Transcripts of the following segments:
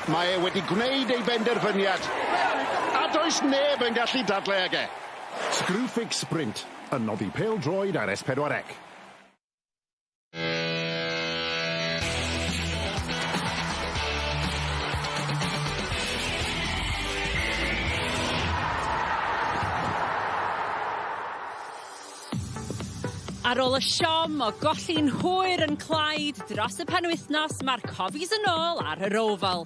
Mae e wedi gwneud ei benderfyniad, a does neb yn gallu dadle ag e. Screwfix Sprint, yn noddi pêl-droed ar S4C. Ar ôl y siom o golli'n hwyr yn Clyde dros y penwythnos, mae'r Cofis yn ôl ar yr Oval.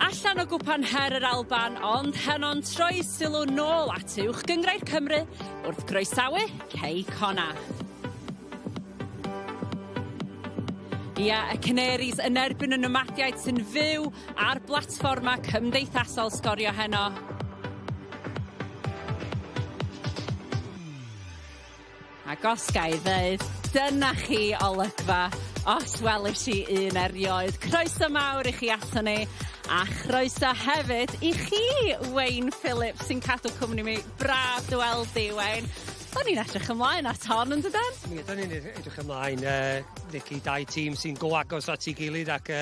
Allan o gwpan her yr Alban, ond heno'n troi sylw nôl at Uwch Gynghrair Cymru wrth groesawu Cei Connah. Ia, y Canaries yn erbyn y Nomadiaid sy'n fyw ar blatfforma cymdeithasol Sgorio heno. Ac os ga i ddeud, dyna chi olygfa, os welish i un erioed. Croeso mawr i chi ato ni, a chroeso hefyd i chi, Wayne Phillips, sy'n cadw cwmni mi. Braf dy weld di, Wayne. O'n ni'n edrych ymlaen at hon, yn dyden? Mi ydan ni'n edrych ymlaen, Nicky, dau tîm sy'n go agos at ei gilydd ac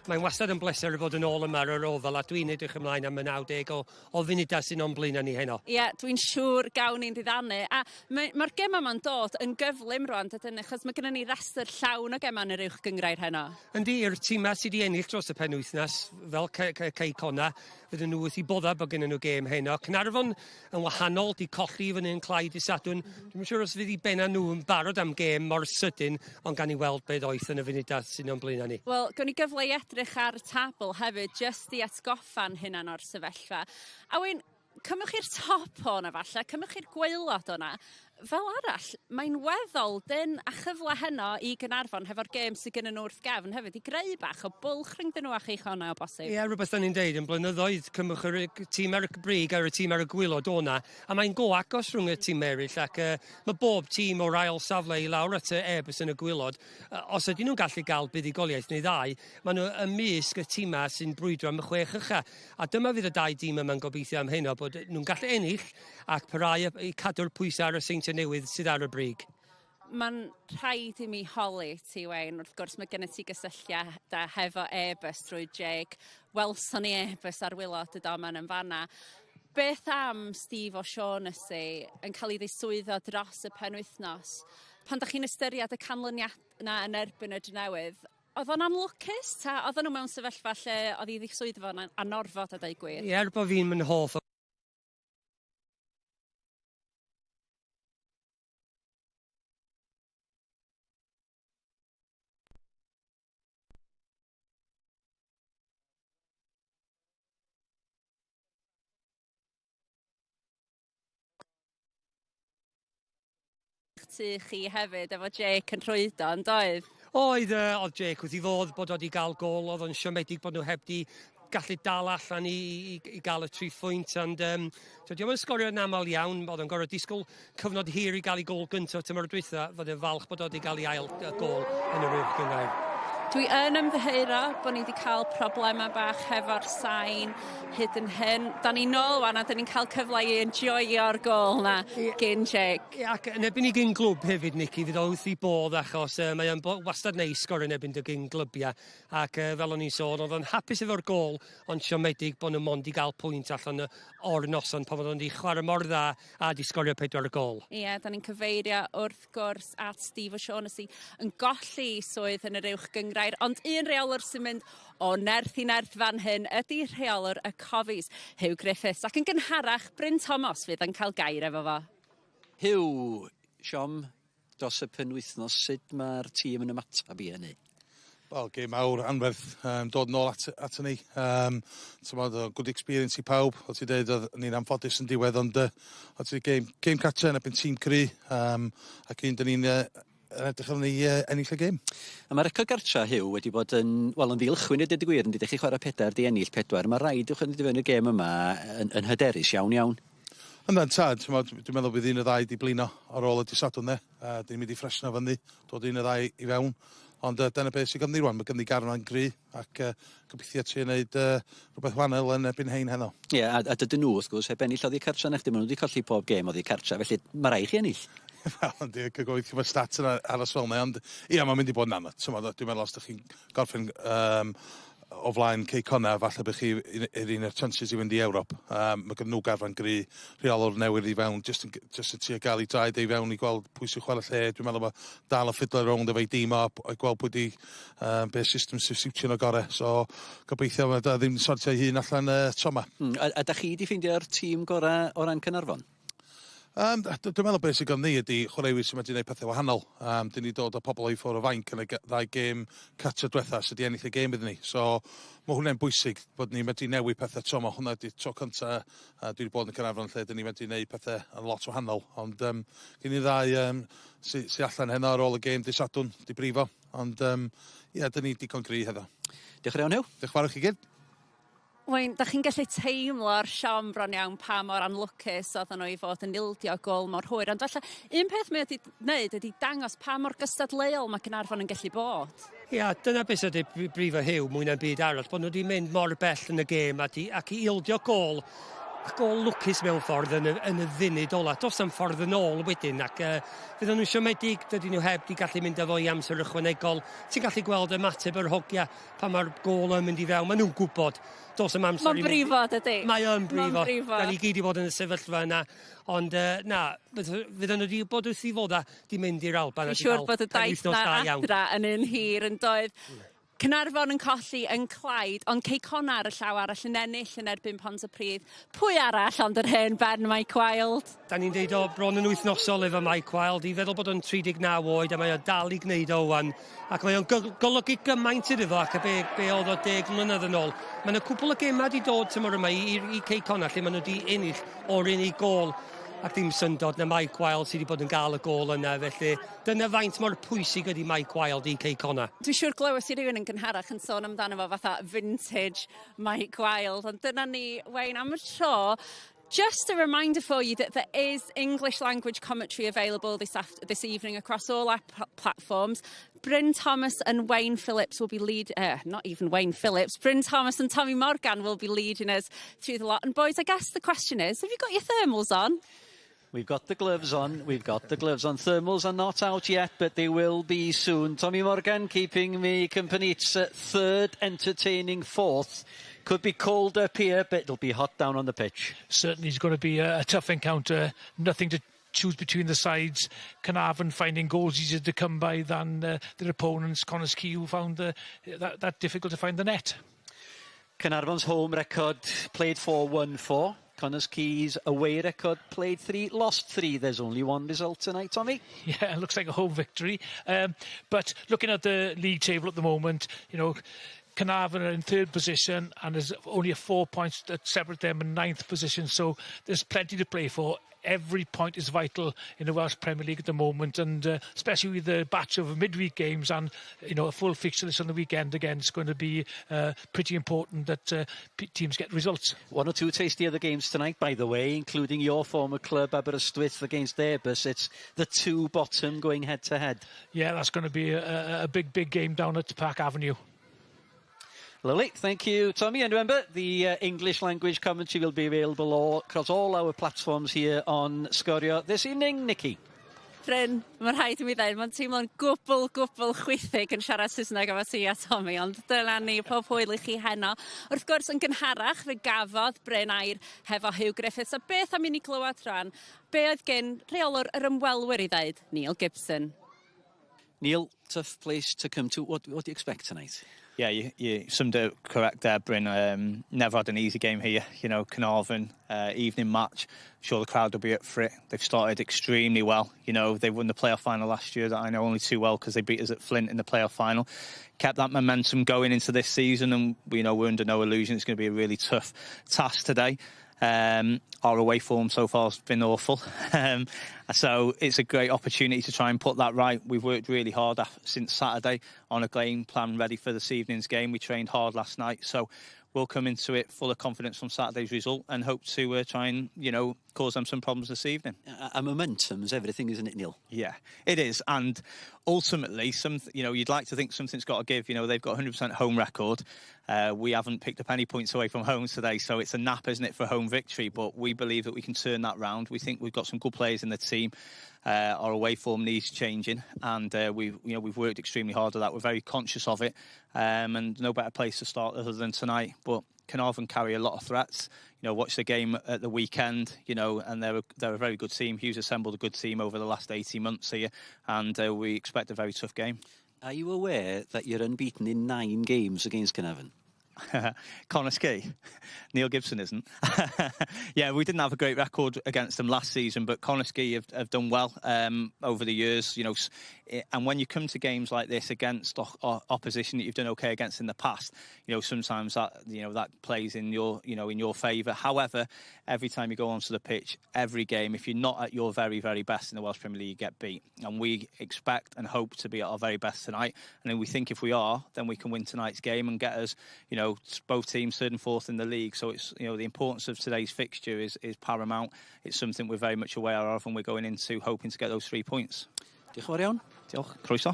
mae'n wastad yn bleser i fod yn ôl yma ar yr Oval a dwi'n edrych ymlaen am y 90 o o funudau sy'n o'n blaenau ni heno. Ie, yeah, dwi'n siŵr gawn ni'n diddanu. A mae'r ma gemau yma'n dod yn gyflym rwan, dydyn, achos mae gennym ni restr llawn o gemau yn yr uwch gynghrair heno. Yndi, i'r tîmau sydd wedi ennill dros y penwythnos, fel Cei Connah, fydden nhw wrth i bodda bod gennym nhw gêm heno. Caernarfon yn wahanol, di colli fyny yn Clyde dydd Sadwrn. Mm -hmm. Dwi'n siŵr os fydd i benna nhw yn barod am gêm mor sydyn, ond gan i weld beth oeth yn y funudau sy'n o'n blaenau ni. Wel, gawn ni gyfle i edrych ar y tabl hefyd, jyst i atgoffa'n hunan o'r sefyllfa. A Wyn, cymwch i'r top o'na falle, cymwch i'r gwaelod o'na. Fel arall, mae'n weddol dyn a chyfle heno i Gaernarfon hefo'r gêm sydd gen nhw wrth gefn hefyd i greu bach o bwlch rhyngddyn nhw a Chei Connah o bosib. Ie, yeah, rhywbeth da ni'n deud yn blynyddoedd, cymwch yr tîm ar y brig a'r tîm ar y gwaelod o'na, a mae'n go agos rhwng y tîm eraill ac mae bob tîm o'r ail safle i lawr at y Airbus yn y gwaelod, os ydyn nhw'n gallu gael buddugoliaeth neu ddau, maen nhw ymysg y tîmau sy'n brwydro am y chwech ucha. A dyma fydd y dau dîm yma'n gobeithio am heno, bod nhw'n gallu ennill ac parhau i cadw'r pwysau ar y Seintiau Newydd sydd ar y brig. Mae'n rhaid i mi holi ti, Wayne. Wrth gwrs, mae gennyt ti gysylltiadau hefo Airbus drwy Jake. Welson ni Airbus ar waelod y domen yn fanna. Beth am Steve O'Shaughnessy yn cael ei ddiswyddo dros y penwythnos? Pan da chi'n ystyried y canlyniad yna yn erbyn y Drenewydd, oedd o'n anlwcus? Ta oedden nhw mewn sefyllfa lle oedd ei ddiswyddo fo'n anorfod a dweud gwir? Ie, er bod fi'n mynd hoff o tŷ chi hefyd efo Jake yn rhwydo, yn doedd? Oedd, oedd Jake wrth i fodd bod o wedi gael gol, oedd o'n siomedig bod nhw heb di gallu dal allan i, i, i gael y tri phwynt, ond so, diolch yn sgorio yn aml iawn, oedd o'n gorfod disgwyl cyfnod hir i gael ei gol gyntaf tymor dwytha, fod e'n falch bod o wedi cael ei ail gol yn yr uwch gynghrair. Dwi yn ymddiheuro bod ni wedi cael problemau bach hefo'r sain hyd yn hyn. Da ni nôl wan a da ni'n cael cyfle i enjoyo'r gôl na gyn Jake. Ie, ac yn erbyn i gyn glwb hefyd, Nicky, fydd o wrth i bodd achos mae o'n wastad neis sgorio yn erbyn dy gyn glybiau. Ac fel o'n i'n sôn, oedd o'n hapus efo'r gôl, ond siomedig bod nhw mond i gael pwynt allan o'r noson pan oedd o'n di chwarae mor dda a di sgorio 4 gôl. Ie, da ni'n cyfeirio wrth gwrs at Steve O'Shaughnessy yn golli swydd yn yr uwch gynghrair, ond un rheolwr sy'n mynd o nerth i nerth fan hyn ydy rheolwr y Cofis, Huw Griffiths, ac yn gynharach Bryn Thomas fydd yn cael gair efo fo. Huw, siom dros y penwythnos, sut mae'r tîm yn ymateb i hynny? Wel, gêm mawr anferth, dod nôl at, at ni. T'mod, good experience i pawb. O ti'n dweud, oedd ni'n anffodus yn diwedd, ond o ti'n game, game cartre yn erbyn tîm cry, ac un dyn ni'n yn edrych arni i ennill y gêm. A mae record gartra, Huw, wedi bod yn, wel, yn ddiolchwyn i dweud y gwir, yn dydych chi chwarae pedair, di ennill pedwar. Mae rhaid i'ch yn fewn y gêm yma yn, yn hyderus iawn iawn. Yndan tad, t'mod, dwi'n meddwl bydd un y ddau di blino ar ôl y dydd Sadwrn de. Dyn ni'n mynd i ffresno fyny, dod un y ddau i fewn. Ond dyna beth sydd ganddi rwan, mae ganddi garfan gry ac gobeithio trio wneud rhywbeth wahanol yn erbyn hein heno. Ie, yeah, a dydyn nhw wrth gwrs heb ennill oddi cartra na chdi, maen nhw wedi colli pob gêm oddi cartra, felly mae rhaid chi ennill. Wel, yndi, gobeithio bod stats yna aros fel yna, ond ia, mae'n mynd i bod yn anodd. T'mod, dwi'n meddwl os ydych chi'n gorffen o flaen Cei Connah, falle bych chi i'r un o'r chances i fynd i Ewrop. Mae gen nhw garfan gry, rheolwr newydd i fewn, just yn trio gael ei draed ei fewn i gweld pwy sy'n chwarae lle. Dwi'n meddwl mae dal yn ffidlo rownd efo'i dîm o, i gweld pwy di, be system sy'n siwtio nhw gore. So gobeithio mae da ddim sortio ei hun allan tro 'ma. A da chi di ffeindio'r tîm gorau o ran Caernarfon? Dwi'n meddwl beth sydd gan ni ydy chwaraewyr sy'n medru gwneud pethau wahanol. Dyn ni dod â pobl i ffwrdd o fainc yn y ddau gêm cartre diwetha sydd wedi ennill y gêm iddyn ni. So mae hwnna'n bwysig bod ni'n medru newid pethau tro 'ma. Hwnna ydy'r tro cynta dwi wedi bod yn Caernarfon lle dyn ni medru gwneud pethau yn lot wahanol. Ond gen i ddau sy allan heno ar ôl y gêm dydd Sadwrn, di brifo. Ond ie, yeah, dyn ni digon gry heddo. Diolch yn iawn, Huw. Diolch yn fawr i chi gyd. Wayne, da chi'n gallu teimlo'r siom bron iawn pa mor anlwcus oedden nhw i fod yn ildio gol mor hwyr. Ond falle, un peth mae wedi wneud ydy dangos pa mor gystadleuol mae Caernarfon yn gallu bod. Ia, dyna beth sydd wedi brifo Huw mwy na'n byd arall, bod nhw wedi mynd mor bell yn y gêm ac i ildio gol, a gol lwcus mewn ffordd yn y funud ola. Does am ffordd yn ôl wedyn ac fydden nhw'n siomedig, dydyn nhw heb di gallu mynd â fo i amser ychwanegol. Ti'n gallu gweld ymateb yr hogia pan mae'r gol yn mynd i fewn. Maen nhw'n gwybod does am amser Mae'n brifo, dydy? Mae o'n brifo. Brifo. Da ni gyd i fod yn y sefyllfa yna. Ond na, fydden nhw wedi bod wrth i fodda di mynd i'r Alban. Dwi'n siŵr bod y daith na adra yn un hir yn doedd. Caernarfon yn colli yn Clyde, ond Cei Connah ar y llaw arall yn ennill yn erbyn Pontypridd. Pwy arall ond yr hen ben Mike Wilde? Da ni'n deud o bron yn wythnosol efo Mike Wilde, i feddwl bod o'n 39 oed a mae o dal i gwneud o wan. Ac mae o'n golygu gymaint iddo fo ac be oedd o 10 mlynedd yn ôl. Mae yna cwpl o gemau wedi dod tymor yma i Cei Connah lle maen nhw wedi ennill o'r unig gol ac ddim syndod na Mike Wilde sydd wedi bod yn gael y gol yna. Felly dyna faint mor pwysig ydy Mike Wilde i Cei Connah. Dwi'n siŵr glywes i rhywun yn gynharach yn sôn amdano fo fatha vintage Mike Wilde. Ond dyna ni, Wayne, am y tro. Just a reminder for you that there is English language commentary available this evening across all our platforms. Bryn Thomas and Wayne Phillips will be lead, not even Wayne Phillips, Bryn Thomas and Tommy Morgan will be leading us through the lot. And boys, I guess the question is, have you got your thermals on? We've got the gloves on. We've got the gloves on. Thermals are not out yet, but they will be soon. Tommy Morgan keeping me company. It's third entertaining fourth. Could be cold up here, but it'll be hot down on the pitch. Certainly it's going to be a tough encounter. Nothing to choose between the sides. Caernarfon finding goals easier to come by than their opponents. Connah's Quay, who found that difficult to find the net. Caernarfon's home record played 4-1-4. Connah's Quay's away record played 3, lost 3. There's only one result tonight, Tommy. Yeah, it looks like a home victory. But looking at the league table at the moment, Caernarfon are in third position and there's only a 4 points that separate them in ninth position. So there's plenty to play for. Every point is vital in the Welsh Premier League at the moment, and especially with the batch of midweek games and a full fixture list on the weekend again, it's going to be pretty important that teams get results. One or two tasty other games tonight, by the way, including your former club Aberystwyth against Airbus. It's the two bottom going head to head. Yeah, that's going to be a big, big game down at Park Avenue. Lovely, thank you, Tommy. And remember, the English language commentary will be available across all our platforms here on Sgorio this evening. Nikki. Bryn, mae'n rhaid i mi ddweud, mae'n teimlo'n gwbl, gwbl chwithig yn siarad Saesneg efo ti a Tommy, ond dyna ni, pob hwyl i chi heno. Wrth gwrs, yn gynharach, fe gafodd Bryn air hefo Huw Griffiths, a beth am i ni glywed rhan, be oedd gen rheolwr yr ymwelwyr i ddeud, Neil Gibson. Neil, tough place to come to. What do you expect tonight? Yeah, you summed it correct there, Bryn. Never had an easy game here. Caernarfon, evening match. I'm sure the crowd will be up for it. They've started extremely well. They won the playoff final last year that I know only too well because they beat us at Flint in the playoff final. Kept that momentum going into this season, and we're under no illusion it's going to be a really tough task today. Our away form so far has been awful. So it's a great opportunity to try and put that right. We've worked really hard since Saturday on a game plan ready for this evening's game. We trained hard last night, so we'll come into it full of confidence from Saturday's result and hope to try and cause them some problems this evening. A momentum is everything, isn't it, Neil? Yeah, it is. And ultimately, you'd like to think something's got to give. They've got 100% home record. We haven't picked up any points away from home today, so it's a nap, isn't it, for home victory? But we believe that we can turn that round. We think we've got some good players in the team. Our away form needs changing, and we've worked extremely hard at that. We're very conscious of it, and no better place to start other than tonight. But Caernarfon carry a lot of threats. You know, watch the game at the weekend, you know, and they're a very good team. Huw's assembled a good team over the last 18 months here, and we expect a very tough game. Are you aware that you're unbeaten in 9 games against Caernarfon? Connah's Quay. Neil Gibson isn't. Yeah, we didn't have a great record against them last season, but Connah's Quay have done well over the years, you know. And when you come to games like this against opposition that you've done okay against in the past, you know, sometimes that, you know, that plays in your, you know, in your favour. However, every time you go onto the pitch, every game, if you're not at your very, very best in the Welsh Premier League, you get beat. And we expect and hope to be at our very best tonight. And then we think if we are, then we can win tonight's game and get us, you know, both teams third and fourth in the league. So it's, you know, the importance of today's fixture is paramount. It's something we're very much aware of, and we're going into hoping to get those 3 points. Diolch yn fawr iawn. Diolch. Croeso.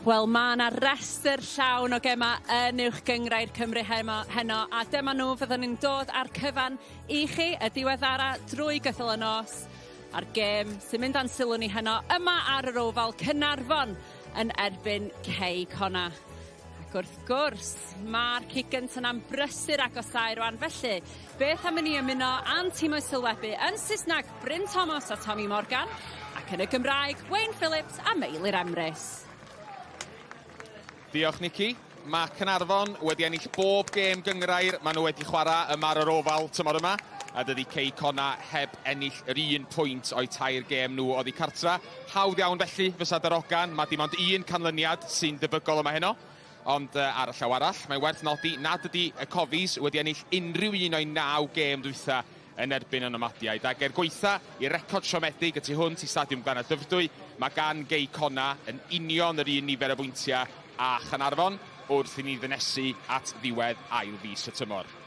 Wel, mae yna restr llawn o gema yn Uwch Gynghrair Cymru heno, a dyma nhw fyddwn ni'n dod ar cyfan i chi y diweddara drwy gydol y nos a'r gêm sy'n mynd â'n sylw ni heno yma ar yr Ofal, Caernarfon yn erbyn Cei Connah. Ac wrth gwrs, mae'r cic gyntaf yna'n brysur agosáu rwan, felly beth am i ni ymuno â'n tîm o'i sylwebu yn Saesneg Bryn Thomas a Tommy Morgan, ac yn y Gymraeg Wayne Phillips a Meilir Emrys. Diolch, Nicky. Mae Caernarfon wedi ennill bob gêm gynghrair maen nhw wedi chwarae yma ar yr Ofal tymor yma, a dydy Cei Connah heb ennill yr un pwynt o'i 3 gêm nhw oddi cartra. Hawdd iawn felly fysa darogan, mae dim ond un canlyniad sy'n debygol yma heno. Ond ar y llaw arall, mae werth nodi nad ydy y Cofis wedi ennill unrhyw un o'i 9 gêm dwytha yn erbyn y Nomadiaid. Ac er gweitha i record siomedig y tu hwnt i Stadiwm Glannau Dyfrdwy, mae gan Gei Connah yn union yr un nifer o bwyntiau a Chaernarfon wrth i ni ddynesu at ddiwedd ail fis y tymor.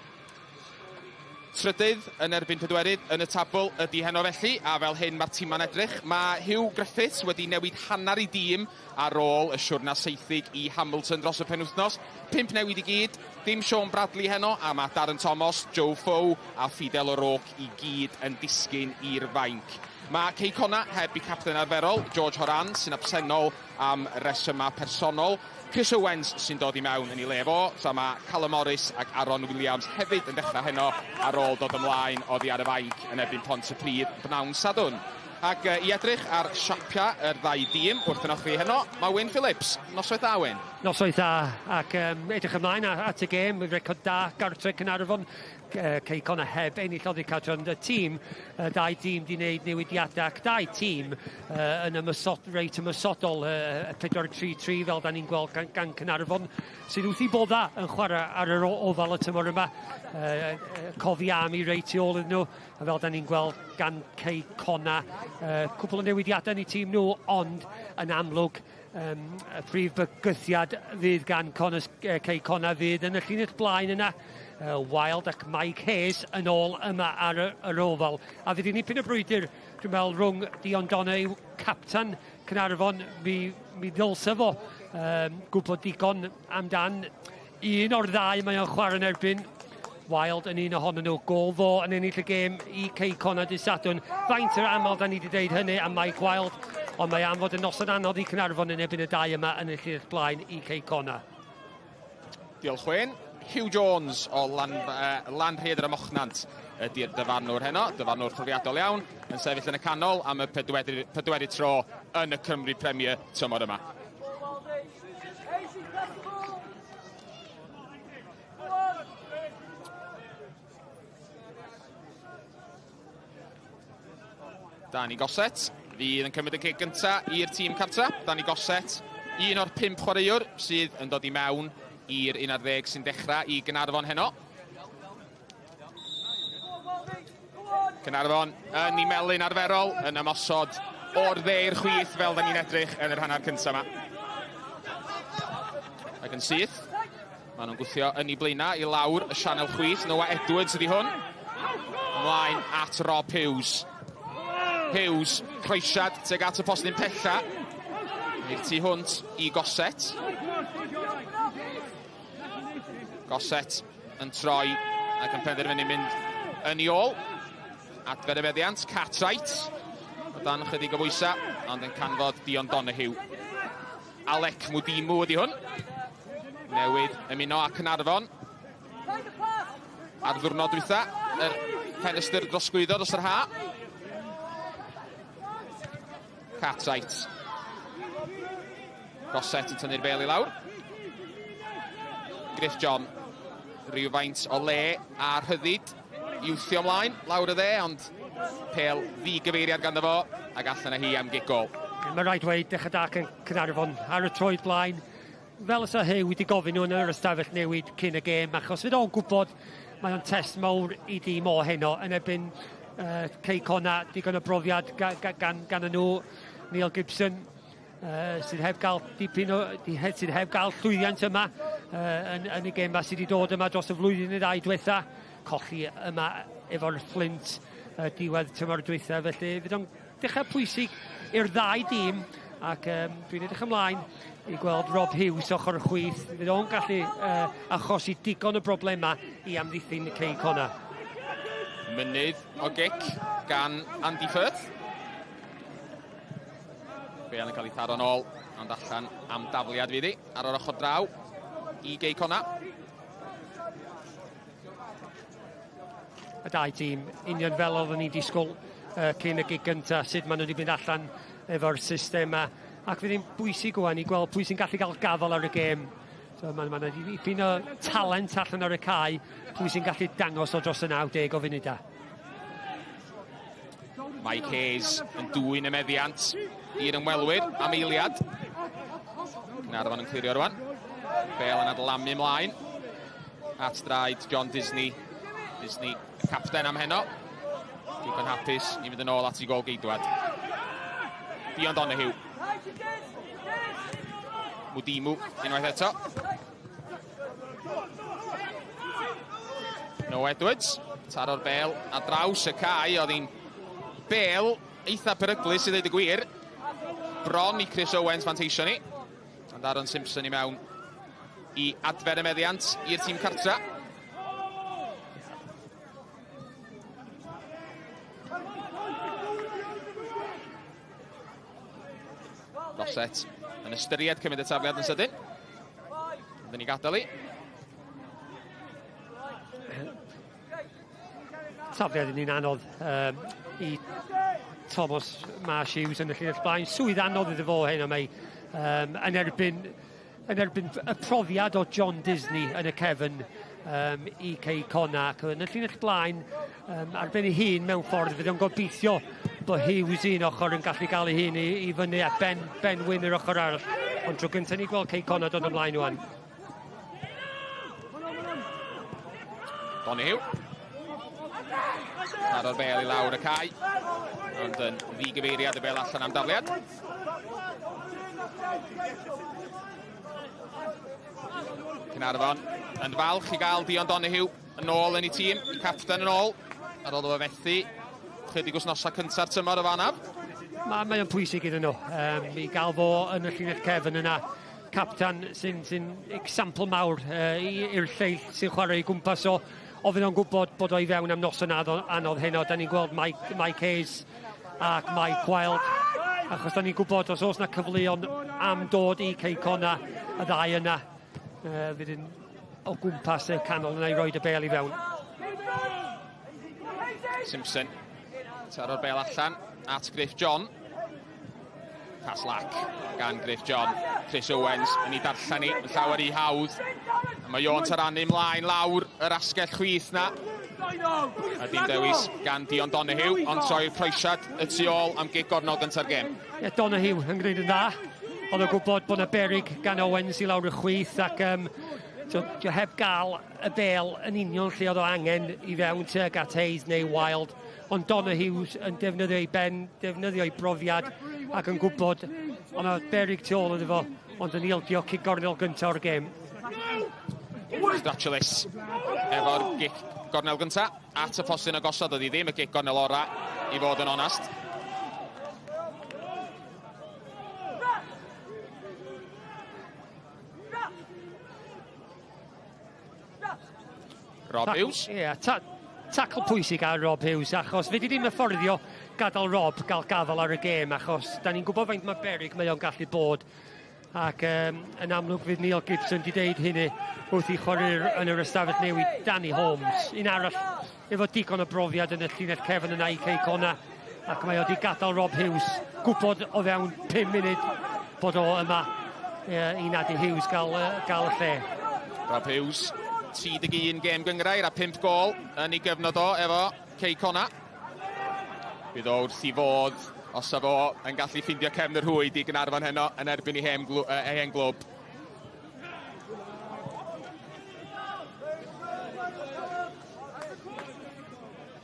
Trydydd yn erbyn pedwerydd yn y tabl ydy heno felly, a fel hyn mae'r tîma'n edrych. Mae Huw Griffiths wedi newid hanner i dîm ar ôl y siwrna seithig i Hamilton dros y penwythnos. 5 newid i gyd, dim Sean Bradley heno, a mae Darren Thomas, Joe Foe a Fidel O'Rourke i gyd yn disgyn i'r fainc. Mae Cei Connah heb i capten arferol, George Horan, sy'n absennol am resymau personol. Chris Owens sy'n dod i mewn yn ei le fo, tra mae Callum Morris ac Aaron Williams hefyd yn dechrau heno ar ôl dod ymlaen oddi ar y fainc yn erbyn Pontypridd bnawn Sadwrn. Ac i edrych ar siapiau yr ddau dîm wrth yn ochri heno, mae Wyn Phillips. Noswaith dda, Wyn. Noswaith dda, ac edrych ymlaen at y gêm, record da gartre Caernarfon. Cei Connah heb ennill oddi cartre, ond y tîm, dau dîm di wneud newidiadau, ac dau tîm yn ymosod, reit ymosodol, 4-3-3 fel da ni'n gweld gan Caernarfon, sydd wrth i bodda yn chwarae ar yr Ofal y tymor yma. Cofi Army reit tu ôl iddyn nhw, a fel da ni'n gweld gan Cei Connah, cwpl o newidiadau yn eu tîm nhw, ond yn amlwg y prif bygythiad fydd gan Cei Connah fydd yn y llinell blaen yna. Wild ac Mike Hayes yn ôl yma ar yr Ofal. A fydd hi'n nipyn o brwydr, dwi'n meddwl, rhwng Dion Donahue, captan Caernarfon, mi ddylse fo gwybod digon amdan un o'r ddau mae o'n chwarae yn erbyn. Wild yn un ohonyn nhw, gol fo yn ennill y gêm i Cei Connah dydd Sadwrn. Faint yr aml da ni wedi deud hynny am Mike Wild, ond mae am fod yn noson anodd i Caernarfon yn erbyn y dau yma yn y llinell blaen i Cei Connah. Diolch, Wyn. Huw Jones o Lanrhaeadr ym Mochnant ydy'r dyfarnwr heno, dyfarnwr profiadol iawn, yn sefyll yn y canol am y pedwerydd tro yn y Cymru Premier tymor yma. Danny Gossett fydd yn cymryd y cic gyntaf i'r tîm cartra. Danny Gossett, un o'r 5 chwaraewr sydd yn dod i mewn i'r 11 sy'n dechrau i Gaernarfon heno. Caernarfon yn ei melyn arferol, yn ymosod o'r dde i'r chwith fel da ni'n edrych yn yr hanner cyntaf yma. Ac yn syth, maen nhw'n gwthio yn ei blaenau i lawr y sianel chwith. Noah Edwards ydy hwn. Ymlaen at Rob Hughes. Hughes, croesiad tuag at y postyn pella. I'r tu hwnt i Gossett. Gossett yn troi ac yn penderfynu mynd yn ei ôl. Adfer y feddiant, Cartwright o dan chydig o bwysa, ond yn canfod Dion Donoghue. Alec Mudimu ydi hwn. Newydd ymuno â Caernarfon ar ddiwrnod dwytha, yr ffenestr drosglwyddo dros yr ha. Cartwright. Gossett yn tynnu'r bêl i lawr. Griff John, rhywfaint o le a rhyddid i wthio ymlaen, lawr y dde, ond pêl ddigyfeiriad ganddo fo, ac allan â hi am gic gôl. Mae rhaid dweud, dechrau da Caernarfon ar y troed blaen. Fel ysa Huw wedi gofyn nhw yn yr ystafell newid cyn y gêm, achos fydd o'n gwybod mae o'n test mawr i dîm o heno yn erbyn Cei Connah, digon o brofiad gan nhw. Neil Gibson, sydd heb gael dipyn o, sydd heb gael llwyddiant yma yn y gêm yma sydd wedi dod yma dros y flwyddyn neu ddau diwetha. Colli yma efo'r Flint diwedd tymor dwytha, felly fydd o'n dechrau pwysig i'r ddau dîm, ac dwi'n edrych ymlaen i gweld Rob Hughes ochr y chwith. Fydd o'n gallu achosi digon o broblemau i amddiffyn Cei Connah. Mynydd o gic gan Andy Firth. Bêl yn cael ei tharo'n ôl, ond allan am dafliad fydd hi ar yr ochr draw i Gei Connah. Y dau dîm union fel oeddwn ni'n disgwyl cyn y gig gyntaf, sut maen nhw wedi mynd allan efo'r system yma. Ac fydd hi'n bwysig ŵan i gweld pwy sy'n gallu gael gafel ar y gêm. So mae 'na dipyn o talent allan ar y cae, pwy sy'n gallu dangos o dros y 90 o funudau. Mike Hayes yn dwyn y meddiant i'r ymwelwyr am eiliad. Caernarfon yn clirio rwan. Bêl yn adlamu ymlaen at draed John Disney. Disney, y capten am heno. Digon hapus i fynd yn ôl at ei gôl geidwad. Dion Donoghue. Mudimu unwaith eto. Noah Edwards, taro'r bêl a draws y cae, oedd hi'n bêl eitha peryglus i ddweud y gwir. Bron i Chris Owens fanteisio ni. Ond Aaron Simpson i mewn i adfer y meddiant i'r tîm cartra. Gossett yn ystyried cymryd y tafliad yn sydyn. Ond yn ei gadael i. Tafliad yn un anodd i Thomas Marsh Hughes yn y llinell blaen. Swydd anodd iddo fo heno, mae yn erbyn y profiad o John Disney yn y cefn i Cei Connah. Ac yn y llinell blaen, ar ben ei hun mewn ffordd, fydd o'n gobeithio bod Hughes un ochr yn gallu gael ei hun i fyny a Ben Wyn yr ochr arall. Ond tro gyntaf ni gweld Cei Connah dod ymlaen wan. Donoghue. Taro'r bêl i lawr y cae, ond yn ddigyfeiriad y bêl allan am dafliad. Caernarfon yn falch i gael Dion Donoghue yn ôl yn ei tîm, i capten yn ôl, ar ôl iddo fethu chydig wythnosau cynta'r tymor o fanaf. Mae o'n pwysig iddyn nhw i gael fo yn y llinell cefn yna. Captan sy'n example mawr i'r lleill sy'n chwarae i gwmpas o. Oedd o'n gwybod bod o'i fewn am noson anodd heno. Da ni'n gweld Mike Hayes ac Mike Wild, achos da ni'n gwybod os oes na cyfleon am dod i Cei Connah, y ddau yna fydd yn o gwmpas y canol yna i roed y bêl i fewn. Simpson taro'r bêl allan at Griff John. Pas lac gan Griff John. Chris Owens yn ei darllen ni yn llawer i hawdd. A mae o'n taranu ymlaen lawr yr asgell chwith na. A dim dewis gan Dion Donoghue, ond troi'r croesiad y tu ôl am gic gornel gynta'r gêm. Ie, Donoghue yn gwneud yn dda. Oedd o'n gwybod bod yna berig gan Owens i lawr y chwith, ac heb gael y bêl yn union lle oedd o angen i fewn tuag at Hayes neu Wild. Ond Donoghue yn defnyddio ei ben, defnyddio ei brofiad ac yn gwybod ond oedd berig tu ôl iddo fo, ond yn ildio cic gornel gyntaf o'r gêm. Stratulis efo'r gic gornel gynta at y postyn agosod, oedd hi ddim y gic gornel ora i fod yn onast. Rob Hughes. Ie, yeah, tackle pwysig ar Rob Hughes, achos fe di ddim hyfforddio gadael Rob gael gafel ar y gêm, achos da ni'n gwybod faint mae berig mae o'n gallu bod. Ac yn amlwg fydd Neil Gibson di deud hynny wrth i chwarae'r yn yr ystafell newid Danny Holmes. Un arall efo digon o brofiad yn y llinell cefn yna i Cei Connah, ac mae o di gadael Rob Hughes gwybod o fewn 5 munud bod o yma i Nadi Hughes gael y lle. Rob Hughes, 31 gêm gynghrair a 5 gôl yn ei gyfnod o efo Cei Connah. Bydd o wrth i fodd os a fo yn gallu ffindio cefn y rhwyd i Gaernarfon heno yn erbyn ei hen glwb.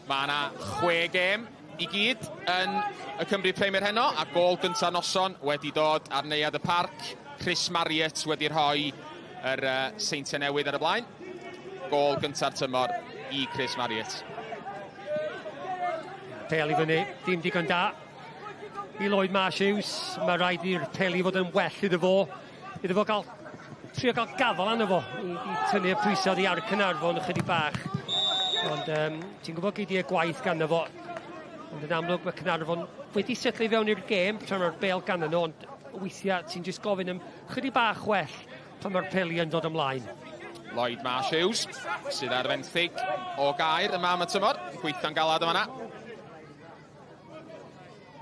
Mae yna 6 gêm i gyd yn y Cymru Premier heno, a gôl gyntaf noson wedi dod ar Neuadd y Parc. Chris Marriott wedi rhoi yr Seintiau Newydd ar y blaen. Gôl gynta'r tymor i Chris Marriott. Pêl i fyny, dim digon da i Lloyd Marsh Hughes. Mae rhaid i'r peli fod yn well iddo fo. Iddo fo gael, trio gael gafel arno fo i tynnu y pwysau oddi ar Caernarfon ychydig bach. Ond ti'n gwybod gei di y gwaith ganddo fo. Ond yn amlwg mae Caernarfon wedi setlo i fewn i'r gêm tra mae'r bêl ganddyn nhw, ond weithiau ti'n jyst gofyn am chydig bach well pan mae'r peli yn dod ymlaen. Lloyd Marsh Hughes sydd ar fenthyg o Gaer yma am y tymor, gweithio'n galad yma.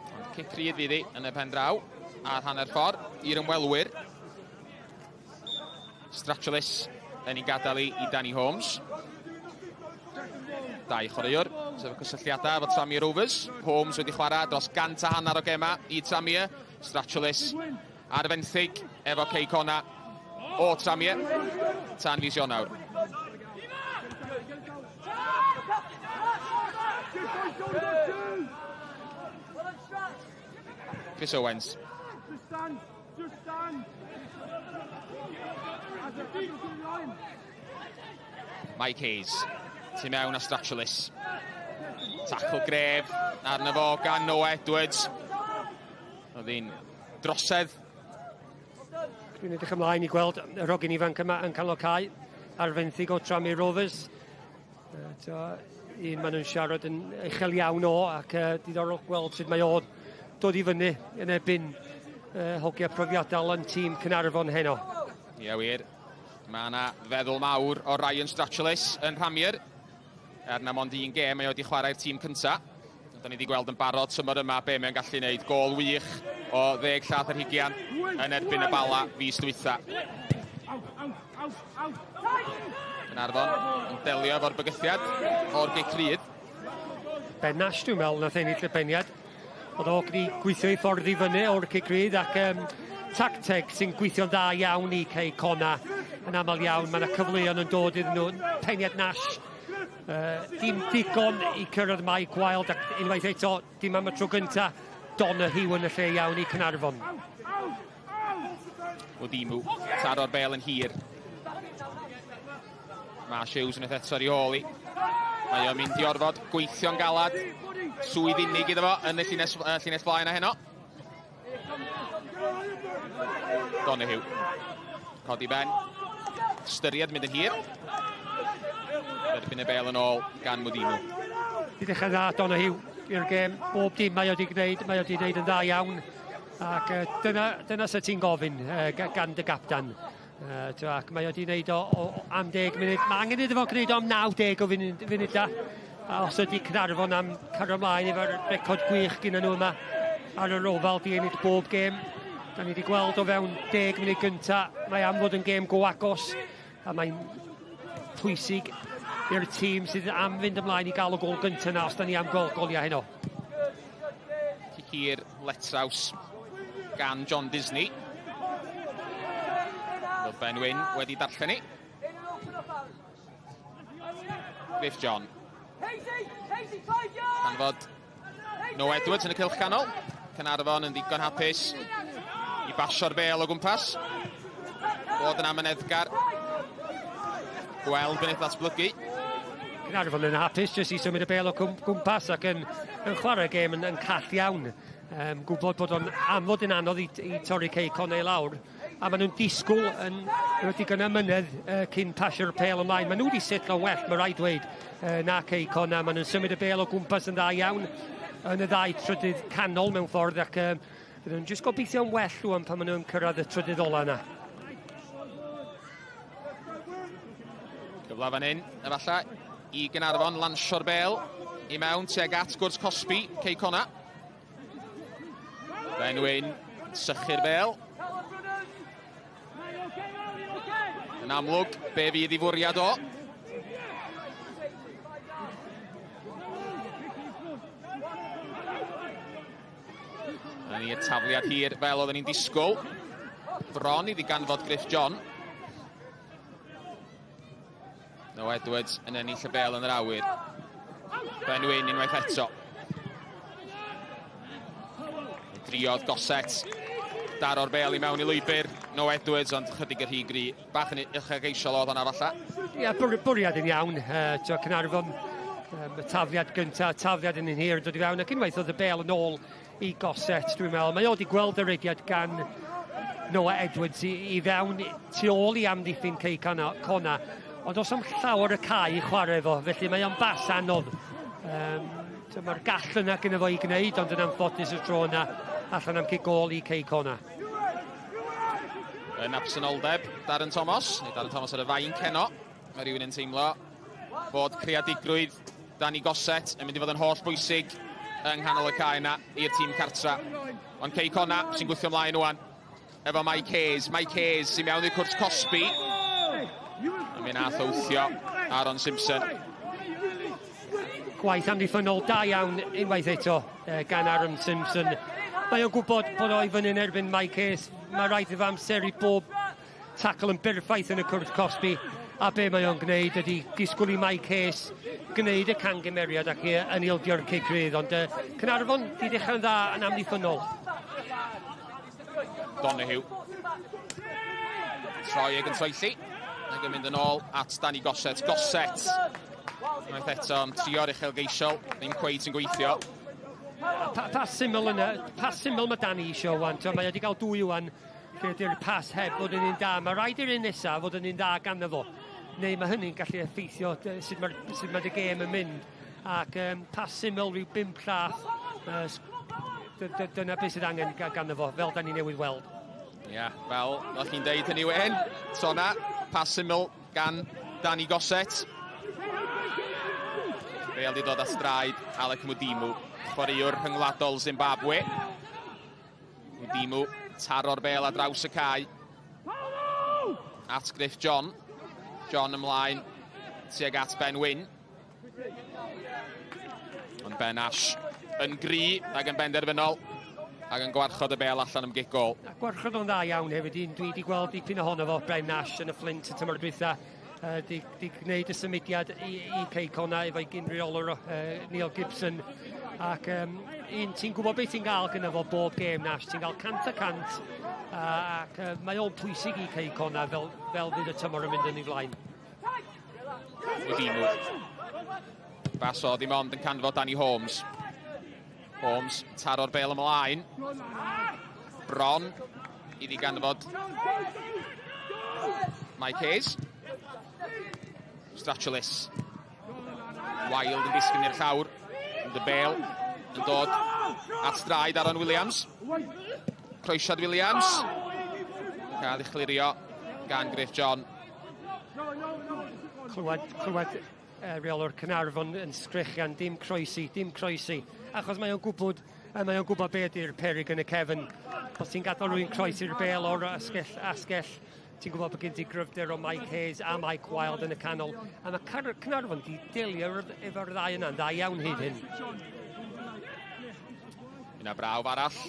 Ond cic rydd fydd hi yn y pen draw ar hanner ffordd i'r ymwelwyr. Stratulis yn ei gadael i Danny Holmes. Dau chwaraewr, sef y cysylltiadau efo Tranmere Rovers. Holmes wedi chwarae dros 150 o gema i Tranmere. Stratulis ar fenthyg efo Cei Connah o Tranmere tan fis Ionawr. Chris Owens. Mike Hayes, tu mewn a Stratulis. Tackle gref arno fo gan Noah Edwards. Oedd hi'n drosedd. Dwi'n edrych ymlaen i gweld yr hogyn ifanc yma yn canol cae ar fenthyg o Tranmere Rovers. Un maen nhw'n siarad yn uchel iawn o, ac diddorol gweld sut mae o'n dod i fyny yn erbyn hogia profiadol yn tîm Caernarfon heno. Ie wir, mae yna feddwl mawr o Ryan Stratulis yn Rhamier. Er na mond un gêm mae o wedi chwarae'r tîm cynta. Da ni wedi gweld yn barod tymor yma be mae'n gallu gwneud. Gôl wych o 10 llath ar hugian yn erbyn y Bala fis dwytha. Caernarfon yn delio efo'r bygythiad o'r gic rydd. Ben Nash dwi'n meddwl nath ennill y peniad. Oedd o wedi gweithio i ffordd i fyny o'r cic rydd, ac tacteg sy'n gweithio'n dda iawn i Cei Connah yn aml iawn. Mae yna cyfleon yn dod iddyn nhw. Peniad Nash, dim digon i cyrraedd Mike Wild, ac unwaith eto, dim am y tro gynta, Donoghue yn y lle iawn i Caernarfon. Wadimu, taro'r bel yn hir. Marsh Hughes yn eto ar ei ôl i. Mae o'n mynd i orfod gweithio'n galad. Swydd unig iddo fo yn y llinell flaen a heno. Donoghue. Codi ben. Ystyried mynd yn hir. Derbyn y bel yn ôl gan Mwdimu. Di dechrau dda Donoghue i'r gêm. Bob dim mae o wedi gwneud, mae o wedi gwneud yn dda iawn. Ac dyna sut ti'n gofyn gan dy gaptan. Ac mae o wedi gwneud o am 10 munud. Mae angen iddo fo gwneud o am 90 o funudau. A os ydy Caernarfon am cario ymlaen efo'r record gwych gyda nhw yma ar yr Ofal di ennill bob gêm. Da ni wedi gweld o fewn 10 munud gynta, mae am fod yn gêm go agos, a mae'n pwysig i'r tîm sydd am fynd ymlaen i gael y gôl gynta na os da ni am gweld goliau heno. Cic hir letraws gan John Disney. Roedd Ben Wyn wedi darllen ni. Griff John. Pan fod Noah Edwards yn y cylch canol. Caernarfon yn ddigon hapus i basio'r bêl o gwmpas. Bod yn amyneddgar. Gweld beth ddatblygu. Caernarfon yn hapus jyst i symud y bêl o gwmpas ac yn chwarae gêm yn call iawn. Gwybod bod o'n am fod yn anodd i torri Cei Connah i lawr. A maen nhw'n disgwyl yn efo digon o amynedd cyn pasio'r pêl ymlaen. Maen nhw wedi setlo well, mae rhaid dweud, na Cei Connah. Maen nhw'n symud y bêl o gwmpas yn dda iawn yn y ddau trydydd canol mewn ffordd ac fydden nhw'n jyst gobeithio'n well rwan pan maen nhw'n cyrraedd y trydydd ola yna. Cyfle fan hyn, efallai, i Gaernarfon lansio'r bêl i mewn tuag at gwrs cosbi, Cei Connah. Ben Wyn sychu'r bêl. Yn amlwg, be fydd i fwriad o? Dyna ni'r tafliad hir fel oedden ni'n disgwyl. Bron iddi ganfod Griff John. Noah Edwards yn ennill y bêl yn yr awyr. Ben Wyn unwaith eto. Driodd Gossett daro'r bêl i mewn i lwybr Noah Edwards, ond chydig yr rhy gry. Bach yn uchelgeisiol oedd hwnna falle. Ie, yeah, bwriad yn iawn. Caernarfon, y tafliad gyntaf, tafliad yn un hir yn dod i fewn, ac unwaith oedd y bêl yn ôl i Gossett, dwi'n meddwl. Mae o wedi gweld y rediad gan Noah Edwards i fewn tu ôl i amddiffyn Cei Connah, ond os am llawer y cae i chwarae fo, felly mae o'n bas anodd. Mae'r gall yna gyda fo i gwneud, ond yn anffodus y tro yna allan am cic gôl i Cei Connah. Yn absenoldeb Darren Thomas, neu Darren Thomas ar y fainc heno. Mae rhywun yn teimlo bod creadigrwydd Danny Gossett yn mynd i fod yn holl bwysig yng nghanol y cae yna i'r tîm cartra. Ond Cei Connah sy'n gwythio ymlaen wan efo Mike Hayes. Mike Hayes sy'n mewn i'r cwrt cosbi. A mi nath o wthio Aaron Simpson. Gwaith amddiffynnol da iawn unwaith eto gan Aaron Simpson. Mae o'n gwybod bod o i fyny yn erbyn Mike Hayes. Mae rhaid iddo amseru bob tackle yn berffaith yn y cwrt cosbi. A be mae o'n gwneud ydy disgwyl i Mike Hayes gwneud y cangymeriad ac yn ildio'r cic rydd. Ond Caernarfon di dechrau'n dda yn amddiffynnol. Donoghue. Troi ag yn troelli. Ac yn mynd yn ôl at Danny Gossett. Gossett. Unwaith eto yn trio'r uchelgeisiol. Ddim cweit yn gweithio. Pa syml yna, pa syml mae Danny isio wan. Mae wedi cael dwy wan lle ydy'r pas heb fod yn un da. Mae rhaid i'r un nesaf fod yn un dda ganddo fo. Neu mae hynny'n gallu effeithio sut mae'r y gêm yn mynd. Ac pas syml rhyw 5 llath, dyna beth sydd angen ganddo fo, fel da ni newydd weld. Ia, yeah, fel o'ch chi'n deud hynny wen. Sona, pas syml gan Danny Gossett. Bale di dod at draed Alec Mudimu, chwaraewr rhyngwladol Zimbabwe. Mudimu taro'r bêl ar draws y cae. At Griff John. John ymlaen tuag at Ben Wyn. Ond Ben Ash yn gry ac yn benderfynol ac yn gwarchod y bêl allan am gic gôl. Gwarchod o'n dda iawn hefyd. Dwi wedi gweld dipyn ohono fo, Ben Ash yn y Fflint y tymor dwytha. Di gwneud y symudiad i Cei Connah efo'i gyn-reolwr Neil Gibson. Ac ti'n gwybod beth ti'n gael gyda fo bob gêm, Nash. Ti'n gael 100% ac mae o'n pwysig i Cei Connah fel fydd y tymor yn mynd yn ei flaen. Mudimu. Bas o ddim ond yn canfod Danny Holmes. Holmes taro'r bêl ymlaen. Bron iddi ganfod Mike Hayes. Stratulis. Wild yn disgyn i'r llawr. Ond y bêl yn dod at draed Aaron Williams. Croesiad Williams. Cael ei chlirio gan Griff John. Clywed reolwr Caernarfon yn sgrechian, dim croesi, dim croesi. Achos mae o'n gwybod be ydy'r peryg yn y cefn. Os ti'n gadael rhywun croesi'r bêl o'r asgell, ti'n gwybod bod gen ti gryfder o Mike Hayes a Mike Wild yn y canol. A mae Caernarfon di delio efo'r ddau yna'n dda iawn hyd hyn. Yna brawf arall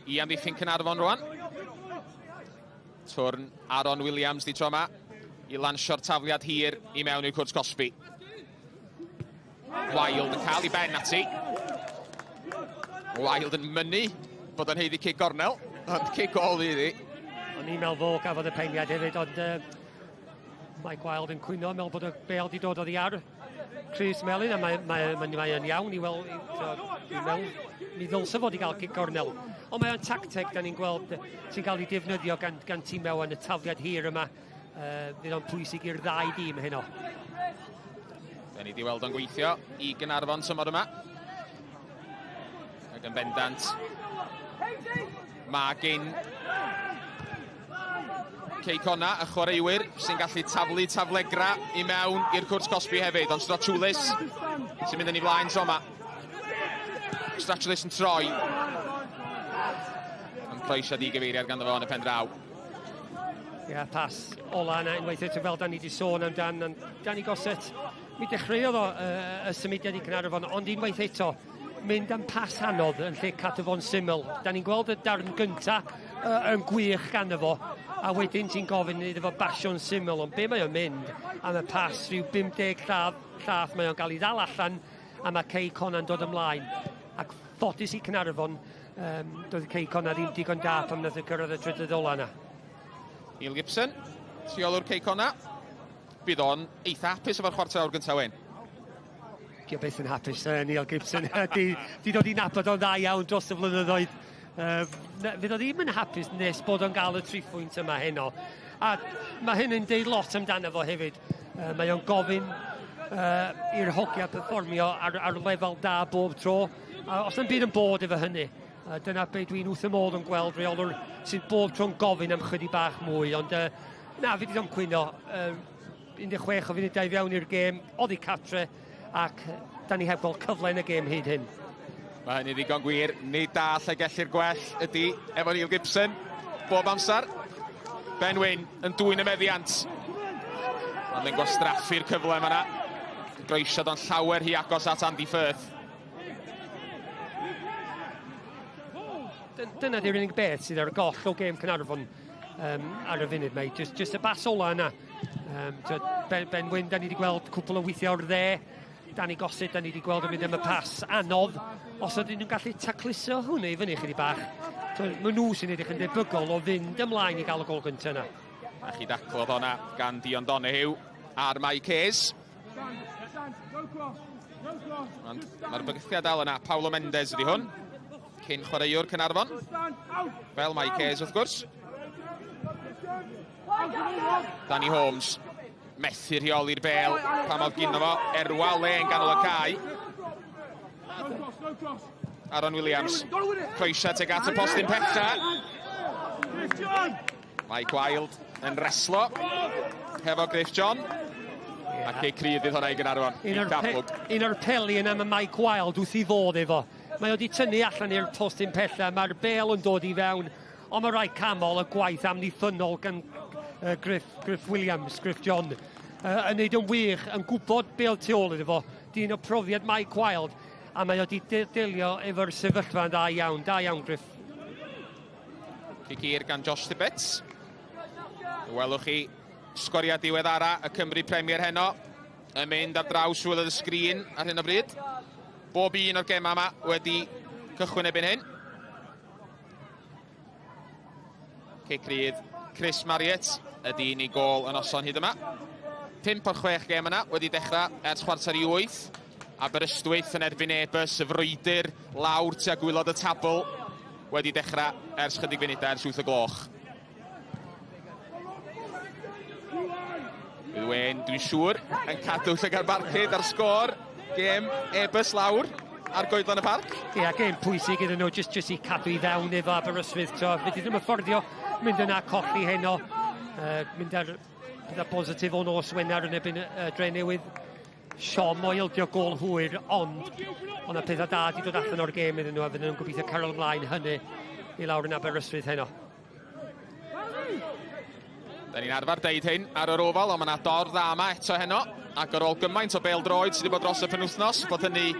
i amddiffyn Caernarfon rwan. Twrn Aaron Williams di tro yma i lansio'r tafliad hir i mewn i'r cwrt cosbi. Wild yn cael ei ben ati. Wild yn mynnu bod yn haeddu cic gornel, ond cic gôl iddi. O'n i'n meddwl fo gafodd y peniad hefyd, ond Mike Wild yn cwyno, meddwl bod y bêl di dod oddi ar. Crys Melyn, a mae'n mae, mae, mae, mae iawn i weld, dwi'n meddwl, mi ddylse fod i gael cic gornel. Ond mae o'n tacteg, da ni'n gweld, sy'n cael ei defnyddio gan, gan tîmau yn y tafliad hir yma. Fydd o'n pwysig i'r ddau dîm heno. Da ni wedi weld o'n gweithio i Gaernarfon tymor yma. Ac yn bendant, mae gen Cei Connah y chwaraewyr sy'n gallu taflu taflegra i mewn i'r cwrt cosbi hefyd, ond Stratulis sy'n mynd yn ei flaen tro yma. Stratulis yn troi. Yn croesiad i gyfeiriad ganddo fo yn y pen draw. Ie, yeah, pas ola yna unwaith eto fel da ni wedi sôn amdan, Danny Gossett. Mi dechreuodd o y symudiad i Caernarfon, ond unwaith eto, mynd am pas anodd yn lle cadw fo'n syml. Da ni'n gweld y darn gynta yn gwych ganddo fo, a wedyn ti'n gofyn iddo fo basio'n syml, ond be mae o'n mynd am y pas rhyw 50 llath, llath mae o'n gael ei ddal allan, a mae Cei Connah'n dod ymlaen. Ac ffodus i Caernarfon, doedd Cei Connah ddim digon da pan nath o cyrraedd y trydydd ola yna. Neil Gibson, rheolwr Cei Connah. Bydd o'n eitha hapus efo'r chwarter awr gyntaf, Wyn. Di o byth yn hapus, Neil Gibson. Di dod i nabod o'n dda iawn dros y flynyddoedd. Fydd o ddim yn hapus nes bod o'n gael y tri phwynt yma heno. A mae hyn yn deud lot amdano fo hefyd. Mae o'n gofyn i'r hogia perfformio ar lefel da bob tro. A os na'm byd yn bod efo hynny, dyna be dwi'n wrth y modd yn gweld reolwr sydd bob tro'n gofyn am chydig bach mwy. Ond na, fi wedi cwyno. 16 o funudau i fewn i'r gêm, oddi cartre, ac da ni heb gweld cyfle yn y gêm hyd hyn. Mae hynny ddigon gwir, nid da lle gellir gwell ydy efo Neil Gibson, bob amser. Ben Wyn yn dwyn y meddiant. Ond yn gwastraffu'r cyfle yma. Groesiad o'n llawer hi agos at Andy Firth. Dyna di'r unig beth sydd ar goll o gêm Caernarfon ar y funud, mate. Just y bas ola yna. Ben Wyn, da ni wedi gweld cwpl o weithiau o'r dde. Danny Gossett, da ni wedi gweld yn mynd am y pas anodd. Os ydyn nhw'n gallu tacluso hwnna i fyny chydig bach, so, maen nhw sy'n edrych yn debygol o fynd ymlaen i gael y gol gyntaf yna. A chi daclodd hwnna gan Dion Donoghue ar Mike Hayes. Ond mae'r bygythiad dal yna. Paulo Mendes ydy hwn. Cyn chwaraewr Caernarfon. Fel Mike Hayes wrth gwrs. Danny Holmes methu rheoli'r bel pan oedd gynno fo erwa le yn ganol y cae. Aaron Williams, croesiad tuag at y postyn pella. Mike Wild yn reslo hefo Griff John. A cic rydd fydd hwnna i Gaernarfon. Un o'r peli yna mae Mike Wild wrth i fod efo. Mae o wedi tynnu allan i'r postyn pella, mae'r bel yn dod i fewn, ond mae rhaid canmol y gwaith amddiffynnol gan Griff Williams, Griff John, yn neud yn wych, yn gwybod be oedd tu ôl iddo fo, dyn o profiad Mike Wild, a mae o wedi delio efo'r sefyllfa yn dda iawn, da iawn Griff. Cic hir gan Josh Tibbets. Welwch chi sgoriau diweddara y Cymru Premier heno yn mynd ar draws waelod y sgrin ar hyn o bryd. Bob un o'r gemau yma wedi cychwyn erbyn hyn. Cic rydd Chris Marriott ydy unig gôl y noson hyd yma. 5 o'r 6 gêm yna wedi dechrau ers 7:45. Aberystwyth yn erbyn Airbus, y frwydr lawr tua gwaelod y tabl wedi dechrau ers chydig funudau, ers 8 o gloch. Bydd Wayne, dwi'n siŵr, yn cadw llygad barcud ar sgôr. Gêm Airbus lawr ar goedlan y parc. Ie, yeah, gêm pwysig iddyn nhw, just i cadw i fewn efo Aberystwyth. So, fedri ddim afforddio mynd yna colli heno. Mynd ar pethau positif o nos Wener yn erbyn Dre Newydd. Siom o ildio gôl hwyr, ond ond y pethau da wedi dod allan o'r gêm iddyn nhw a fydden nhw'n gobeithio cario ymlaen hynny i lawr yn Aberystwyth heno. Da ni'n arfer deud hyn ar yr Oval, ond mae yna dorf dda yma eto heno. Ac ar ôl gymaint o bêl-droed sydd wedi bod dros y penwythnos, bod hynny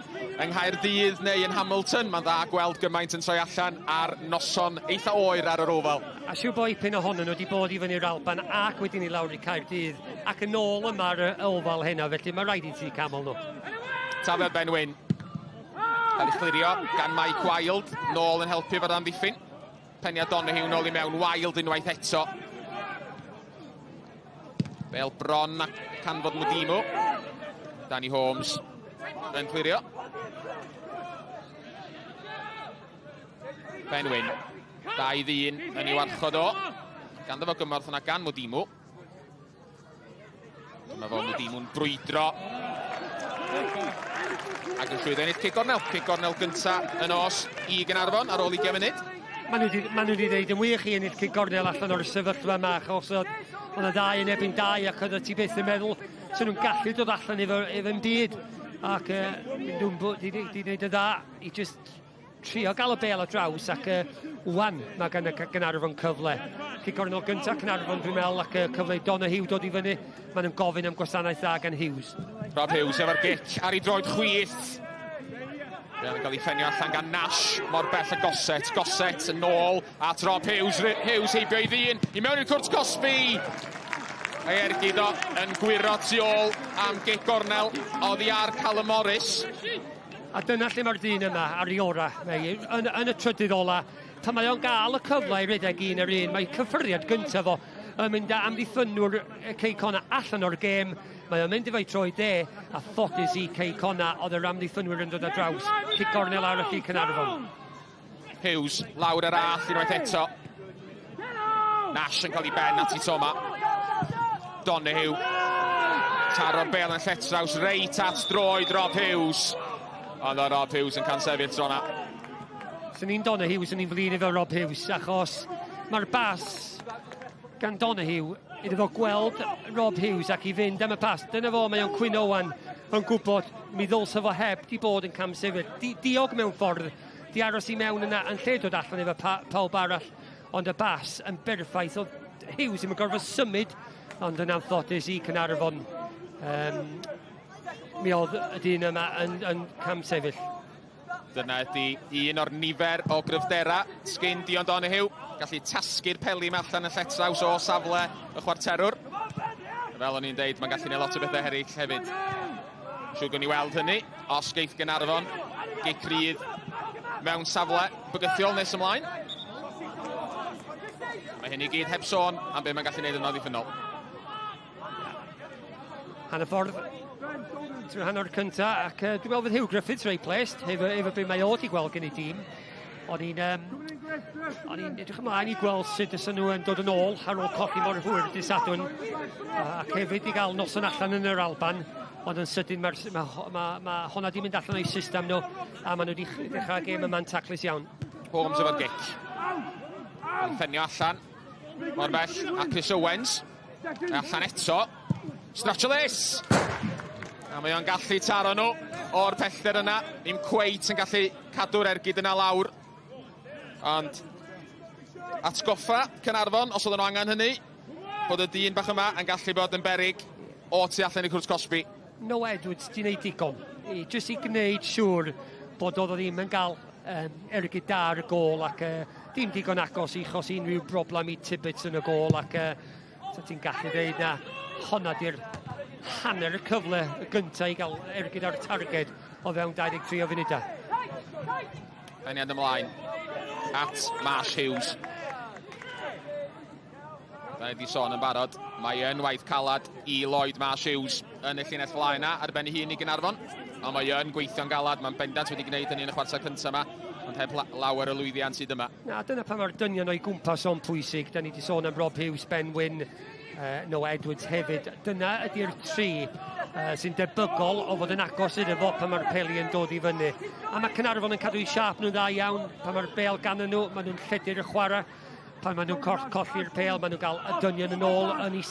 yng Nghaerdydd neu yn Hamilton, mae'n dda gweld gymaint yn troi allan ar noson eitha oer ar yr Oval. A siŵr bod ipyn ohonyn nhw wedi bod i fyny'r Alban ac wedyn i lawr i Caerdydd ac yn ôl yma ar y Oval heno, felly mae rhaid i ti canmol nhw. Tafliad Ben Wyn. Cael ei chlirio gan Mike Wild, nôl yn helpu efo'r amddiffyn. Peniad Donoghue nôl i mewn, Wild unwaith eto. Bel bron a canfod Mwdimu. Danny Holmes yn clirio. Ben Wyn, 2 ddyn yn ei warchod o. Ganddo fo gymorth yna gan Mudimu. Dyma fo Mudimu'n brwydro. Ac yn llwyddo ennill cic gornel. Cic gornel gynta y nos i Gaernarfon ar ôl 20 munud. Maen nhw wedi dweud yn wych i ennill cic gornel allan o'r sefyllfa yma, achos oedd yna 2 yn erbyn 2 ac oedd ti byth yn meddwl sy'n nhw'n gallu dod allan efo yn byd. Ac nhw'n wedi gwneud yn dda i just trio gael y bêl ar draws ac wan mae gan y Gaernarfon cyfle. Cic gornel gyntaf Caernarfon dwi'n meddwl ac cyfle i Donoghue dod i fyny. Maen nhw'n gofyn am gwasanaeth dda gan Hughes. Rob Hughes efo'r gic ar ei droed chwith. Yn cael ei ffenio allan gan Nash mor bell a Gossett. Gossett yn ôl at Rob Hughes. Hughes heibio i ddyn i mewn i'r cwrt cosbi. Ei ergyd o yn gwyro tu ôl am gic gornel oddi ar Callum Morris. A dyna lle mae'r dyn yma ar ei ora, yn y trydydd ola. Pan mae o'n gael y cyfle i redeg un ar un, mae cyffyrddiad gyntaf fo yn mynd â amddiffynwr Cei Connah allan o'r gêm. Mae o'n mynd efo'i troed de, a ffodus i Cei Connah oedd yr amddiffynwyr yn dod ar draws. Cic gornel arall i Caernarfon. Hughes lawr yr all unwaith eto. Nash yn cael ei ben at ei toma. Donoghue. Taro'r bel yn lletraws reit at droed Rob Hughes. Ond o Rob Hughes yn cansefyll tro na. Swn i'n Donoghue, swn i'n flin efo Rob Hughes, achos mae'r bas gan Donoghue iddo fo gweld Rob Hughes ac i fynd am y pas. Dyna fo, mae o'n cwyno wan yn gwybod mi ddylsa fo heb di bod yn camsefyll. Diog mewn ffordd, di aros i mewn yna yn lle dod allan efo pawb arall, ond y bas yn berffaith. Oedd Hughes ddim yn gorfod symud, ond yn anffodus i Caernarfon. Mi oedd y dyn yma yn camsefyll. Dyna ydy un o'r nifer o gryfdera sgyn Dion Donoghue. Gallu tasgu'r peli yma allan y lletraws o safle y chwarterwr. Fel o'n i'n deud, mae'n gallu gwneud lot o bethau eraill hefyd. Siŵr gwni weld hynny, os geith Gaernarfon gic rydd mewn safle bygythiol nes ymlaen. Mae hyn i gyd heb sôn am be mae'n gallu gwneud yn amddiffynnol. Hanner ffordd trwy hanner cynta, ac dwi'n meddwl fydd Hugh Griffiths reit pleased efo be mae o wedi gweld gen i dîm. O'n i'n edrych ymlaen i gweld sut ys nhw yn dod yn ôl ar ôl colli mor hwyr dydd Sadwrn, ac hefyd i gael noson allan yn yr Alban, ond yn sydyn mae honna di mynd allan o'i system nhw, a maen nhw wedi dechrau gêm yma'n taclus iawn. Holmes efo'r gic. Yn ffenio allan mor bell, a Chris Owens. Allan eto. Stratulis! A mae o'n gallu taro nhw o'r pellter yna. Ddim cweit yn gallu cadw'r ergyd yna lawr. Ond atgoffa Caernarfon, os oedden nhw angen hynny, bod y dyn bach yma yn gallu bod yn berig o tu allan i cwrt cosbi. Noah Edwards di wneud digon. Jyst i gwneud siŵr bod oedd o ddim yn gael ergyd da ar y gôl ac dim digon agos i chosi unrhyw broblem i Tibbets yn y gôl ac so ti'n gallu dweud na honna di'r hanner y cyfle y gyntaf i gael ergyd ar targed o fewn 23 o funudau. Peniad ymlaen at Marsh Hughes. Da ni wedi sôn yn barod, mae yn waith calad i Lloyd Marsh Hughes yn y llinell flaen na ar ben ei hun i Gaernarfon. Ond mae yn gweithio'n galad, mae'n bendant wedi gwneud hynny yn y chwarter cyntaf yma, ond heb lawer o lwyddiant sydd yma. Na, dyna pan mae'r dynion o'i gwmpas o'n pwysig. Da ni wedi sôn am Rob Hughes, Ben Wyn, Noah Edwards hefyd. Dyna ydy'r tri sy'n debygol o fod yn agos iddo fo pan mae'r peli yn dod i fyny. A mae Caernarfon yn cadw'i siâp nhw'n dda iawn. Pan mae'r bêl gan nhw, maen nhw'n lledu'r chwarae. Pan maen nhw'n colli'r pêl, maen nhw'n gael y dynion yn ôl yn ei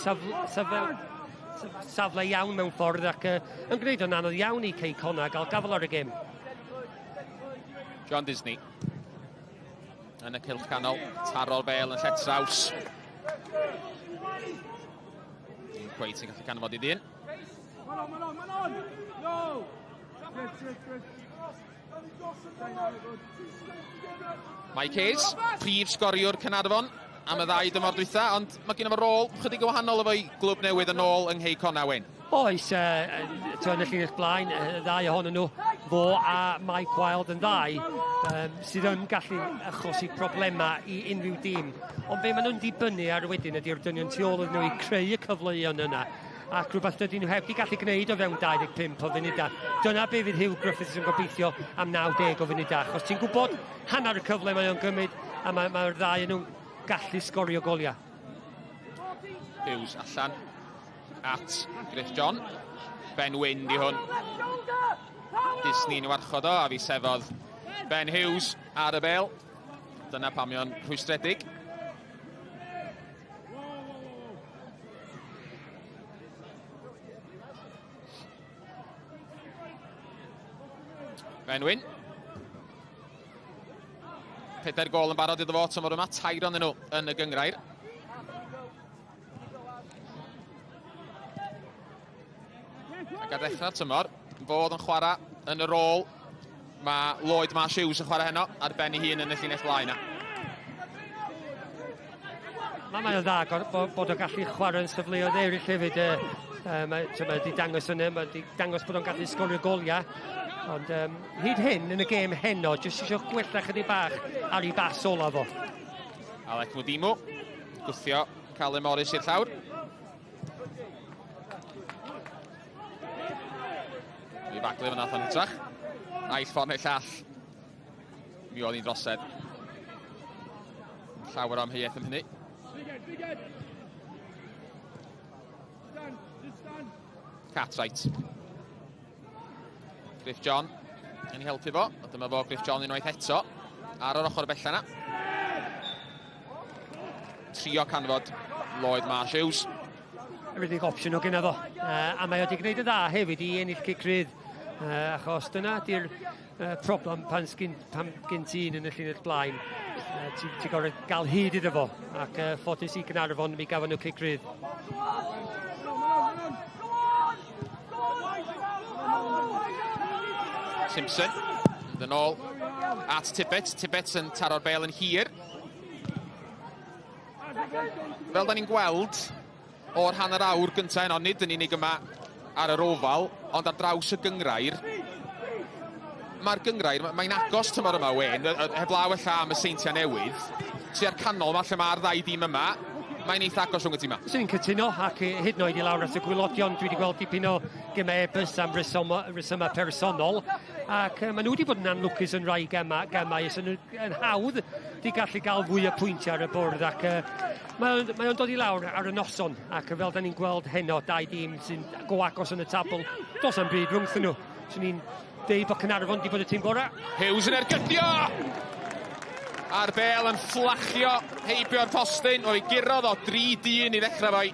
safle iawn mewn ffordd ac yn gwneud o'n anodd iawn i Cei Connah gael gafel ar y gêm. John Disney yn y cylch canol, taro'r bêl yn lletraws. Dim cweit yn gallu canfod i ddyn. Mike Hayes, prif sgoriwr Caernarfon am y ddau dymor dwytha, ond mae gen fo rôl chydig o wahanol efo'i glwb newydd yn ôl yng Nghei Connah, Wyn. Oes, yn y llinell blaen, y ddau ohonyn nhw, fo a Mike Wild yn ddau, sydd yn gallu achosi problemau i unrhyw dîm. Ond be maen nhw'n dibynnu ar wedyn ydy'r dynion tu ôl iddyn nhw i creu y cyfleoedd yna. ac rhywbeth dydyn nhw heb di gallu gwneud o fewn 25 o funudau. Dyna be fydd Huw Griffiths yn gobeithio am 90 o funudau, achos ti'n gwybod hanner y cyfle mae o'n gymryd, a mae'r ddau yn nhw'n gallu sgorio goliau. Hughes allan at Griff John. Ben Wyn di hwn. Disney yn warchod o, a fi sefodd Ben Hughes ar y bel. Dyna pam o'n rhwystredig. Ben Wyn. 4 gôl yn barod iddo fo tymor yma, 3 ohonyn nhw yn y gynghrair. Ac ar ddechrau'r tymor, fo oedd yn chwarae yn y rôl. Mae Lloyd Marsh Hughes yn chwarae heno ar ben ei hun yn y llinell flaen. Mae o'n dda bod o'n gallu chwarae yn safleoedd eraill hefyd. Mae wedi dangos yna, mae wedi dangos bod o'n gallu sgorio goliau. Ond hyd hyn yn y gêm heno, jyst eisiau gwella chydig bach ar ei bas ola fo. Alec Mudimu, gwthio Callum Morris i'r llawr. Mi faglu fyna yn hytrach. Naill ffordd neu llall. Mi oedd hi'n drosedd. Llawer o amheuaeth am hynny. Cartwright. Griff John yn ei helpu fo. A dyma fo Griff John unwaith eto. Ar yr ochr bella yna. Trio canfod Lloyd Marsh Hughes. Yr unig opsiwn o gyda fo. A mae o wedi gwneud yn dda hefyd i ennill cic rydd. Achos dyna di'r problem pan gen ti un yn y llinell blaen. Ti'n gorfod gael hyd iddo fo. Ac ffodus i Gaernarfon, mi gafon nhw cic rydd. Simpson, yn ôl at Tibbets. Tibbets yn taro'r bel yn hir. Fel da ni'n gweld o'r hanner awr gyntaf yno, nid yn unig yma ar yr Ofal, ond ar draws y gynghrair. Mae'r gynghrair, mae'n agos tymor yma, Wen, heblaw ella am y Seintiau Newydd. Tua'r canol yma, lle mae'r ddau dîm yma, mae'n eitha agos rhwng y tîm yma. Swn i'n cytuno, ac hyd yn oed i lawr at y gwylodion, dwi wedi gweld dipyn o gemau Airbus am resymau personol, ac maen nhw wedi bod yn anlwcus yn rai gemau, sy'n yn hawdd di gallu gael fwy o pwyntiau ar y bwrdd, ac mae o'n dod i lawr ar y noson, ac fel da ni'n gweld heno, dau dîm sy'n go agos yn y tabl, does am byd rhwngthyn nhw. Swn i'n deud bod Caernarfon di bod y tîm gorau. Hughes yn ergydio! A'r bel yn fflachio heibio'r postyn, o'i gurodd o 3-1 i ddechrau foi.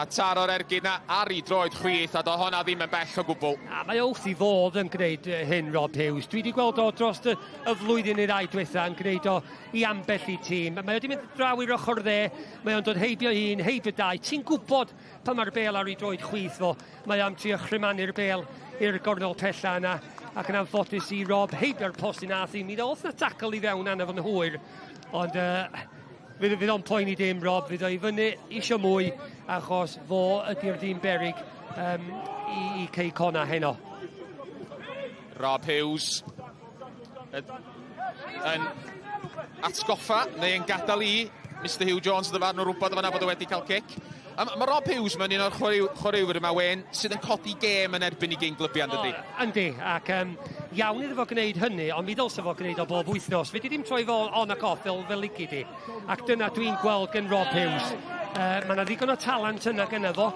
A taro'r ergyd na ar ei droed chwith, a do honna ddim yn bell o gwbl. A mae wrth i fodd yn gwneud hyn, Rob Hughes. Dwi wedi gweld o dros y flwyddyn neu ddau diwetha yn gwneud o i ambell i tîm. Mae o wedi mynd draw i'r ochr dde, mae o'n dod heibio un, heibio dau. Ti'n gwybod pan mae'r bel ar ei droed chwith fo, mae am trio chrymanu'r bel i'r gornel pella yna. Ac yn anffodus i Rob heibio'r postyn ath i mi ddoth na tackle i fewn arno fo'n hwyr. Ond fydd o'n poeni dim, Rob, fydd o i fyny isio mwy, achos fo ydy'r dyn berig i Cei Connah heno. Rob Hughes yn atgoffa neu yn gadael i Mr Hugh Jones ddyfarnwr wybod o fanna bod o wedi cael cic. A mae Rob Hughes mae'n un o'r chwaraewyr yma, Wen, sydd yn codi gêm yn erbyn i gyn glybiau, dydy? Yndi, ac iawn iddo fo gwneud hynny, ond mi ddylse fo gwneud o bob wythnos. Fe di ddim troi fo on ac off fel lici di. Ac dyna dwi'n gweld gen Rob Hughes. Mae yna ddigon o talent yna gynna fo,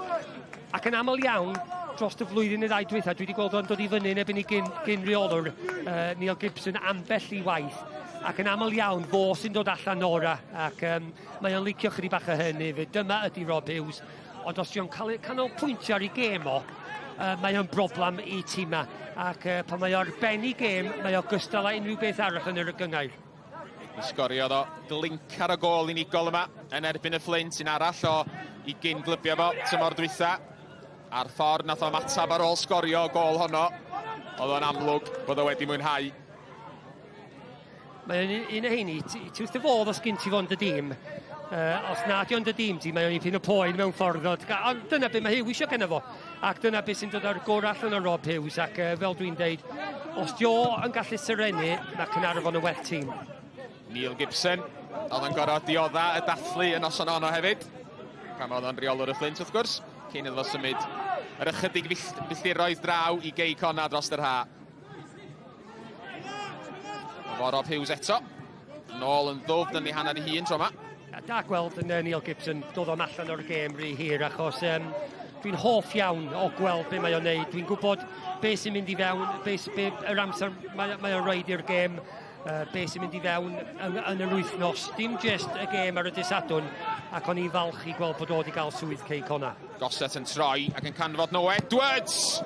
ac yn aml iawn, dros y flwyddyn neu ddau dwytha, dwi wedi gweld o'n dod i fyny yn erbyn i gyn reolwr Neil Gibson ambell i waith. Ac yn aml iawn, fo sy'n dod allan ora, ac mae o'n licio chydig bach o hynny hefyd. Dyma ydy Rob Hughes, ond os ydy o'n cael canolbwyntio ar ei gêm o, mae o'n broblem i tîma. Ac pan mae o ar ben ei gêm, mae o gystal â unrhyw beth arall yn yr gynghrair. Mi sgoriodd o glincar o gôl unigol yma yn erbyn y Fflint, un arall o i gyn glybio fo tymor dwytha. A'r ffordd nath o ymateb ar ôl sgorio gôl honno, oedd o'n amlwg bod o wedi mwynhau. Mae o'n un o heini, ti wrth dy fodd os gen ti fo'n dy dîm. Os na di o'n dy dîm ti, mae o'n un o poen mewn ffordd. Ond dyna beth mae Hugh eisiau gynno fo. Ac dyna beth sy'n dod o'r gorau allan o Rob Hughes. Ac fel dwi'n deud, os di o yn gallu serennu, mae Caernarfon yn well tîm. Neil Gibson, oedd yn gorfod diodda y dathlu yn noson honno hefyd. Pan oedd o'n reolwr y Fflint, wrth gwrs. Cyn iddo fo symud yr ychydig filltiroedd draw i Gei Connah dros yr ha. Efo Rob Hughes eto. Nôl yn ddwfn yn ei hanner ei hun tro yma. Da gweld yn Neil Gibson dod o'n allan o'r gêm rhy hir achos dwi'n hoff iawn o gweld be mae o'n neud. Dwi'n gwybod be sy'n mynd i fewn, be yr amser mae o'n rhoid i'r gêm, be sy'n mynd i fewn yn yr wythnos. Dim just y gêm ar y dydd Sadwrn, ac o'n i'n falch i gweld bod o wedi cael swydd Cei Connah. Gossett yn troi ac yn canfod Noah Edwards!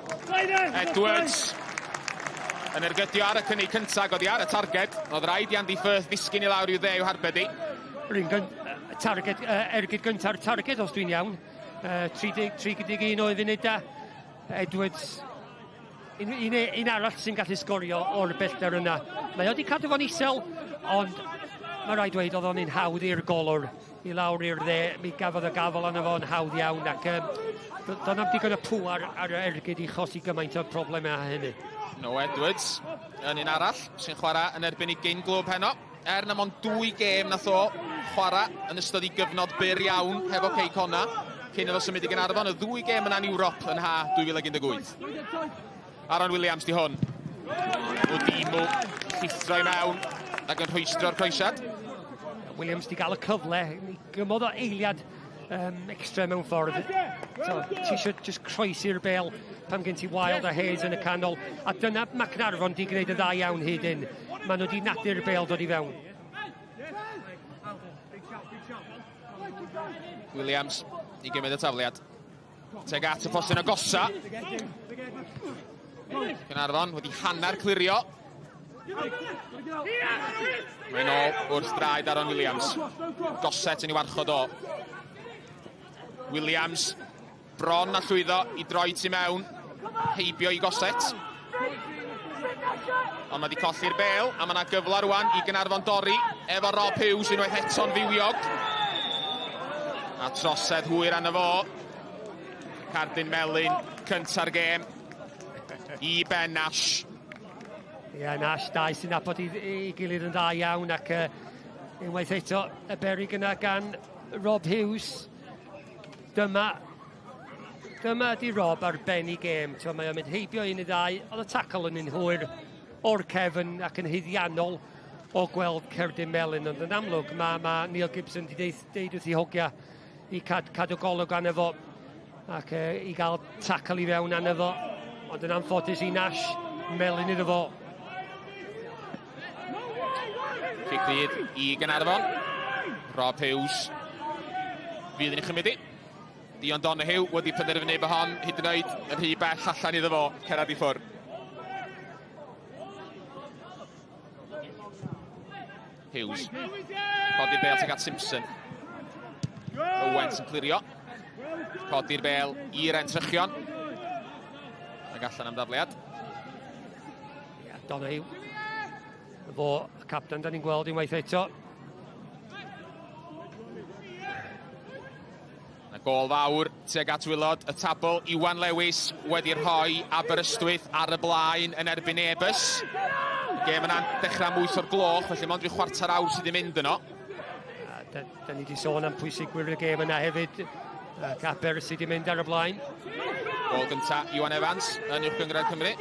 Edwards yn ergydio ar y cynnig cyntaf, oddi ar y targed. Oedd rhaid i Andy Firth ddisgyn i lawr i'w dde i'w harbed i. Targed, ergyd gynta'r targed, os dwi'n iawn. 31 o funudau. Edwards, un arall sy'n gallu sgorio o'r bellter yna. Mae o wedi cadw fo'n isel, ond mae rhaid dweud oedd o'n un hawdd i'r golwr i lawr i'r dde. Mi gafodd y gafel arno fo'n hawdd iawn ac doedd na'm digon o pŵar ar y ergyd i chosi gymaint o problemau â hynny. Noah Edwards yn un arall sy'n chwarae yn erbyn ei gyn glwb heno. Er na mond 2 gêm nath o chwarae yn ystod ei gyfnod byr iawn hefo Cei Connah cyn iddo symud i Gaernarfon, y 2 gêm yna'n Ewrop yn ha 2018. Aaron Williams di hwn. Mudimu llithro i mewn ac yn rhwystro'r croesiad. Williams di gael y cyfle, gymodd o eiliad extra mewn ffordd. So, ti eisiau just croesi'r bel pan gen ti Wild a Hayes yn y canol. A dyna mae Caernarfon di gwneud y dda iawn hyd hyn. Maen nhw wedi nadu'r bel dod i fewn. Williams i gymryd y tafliad. Teg at y postyn agosa. Caernarfon wedi hanner clirio. Mae'n ôl wrth draed Aaron Williams. Gossett yn ei warchod o. Williams bron a llwyddo i droi tu mewn. Heibio i Gossett. Ond mae wedi colli'r bel a mae yna gyfle rwan i Gaernarfon dorri efo Rob Hughes unwaith eto'n fywiog. A trosedd hwyr arno fo. Cardyn melyn cynta'r gêm i Ben Nash. Ie, yeah, Nash, dau sy'n nabod i gilydd yn dda iawn ac unwaith eto y berig yna gan Rob Hughes. Dyma ydi Rob ar ben ei gêm. Mae o'n mynd heibio 1 i 2, oedd y tackle yn un hwyr o'r cefn ac yn haeddiannol o gweld cerdyn melyn. Ond yn amlwg mae Neil Gibson wedi deud wrth i hogia i cadw golwg arno fo ac i gael tackle i fewn arno fo. Ond yn anffodus i Nash, melyn iddo fo. Cic rydd i Gaernarfon. Rob Hughes fydd yn ei chymryd i. Dion Donoghue wedi penderfynu bod hon hyd yn oed yn rhy bell allan iddo fo cerdded i ffwrdd. Hughes. Codi'r bel tuag at Simpson. Owens yn clirio. Codi'r bel i'r entrychion. Ac allan am dafliad. Yeah, Donoghue. Fo, y captain, da ni'n gweld unwaith eto. A gôl fawr tuag at waelod y tabl. Iwan Lewis wedi rhoi Aberystwyth ar y blaen yn erbyn Airbus. Gêm yna'n dechrau am 8 o'r gloch, felly mond rhyw chwarter awr sydd wedi mynd yno. Da ni wedi sôn am pwysigrwydd y gêm yna hefyd. Aber sydd wedi mynd ar y blaen. Gôl gynta Iwan Evans yn Uwch Gynghrair Cymru.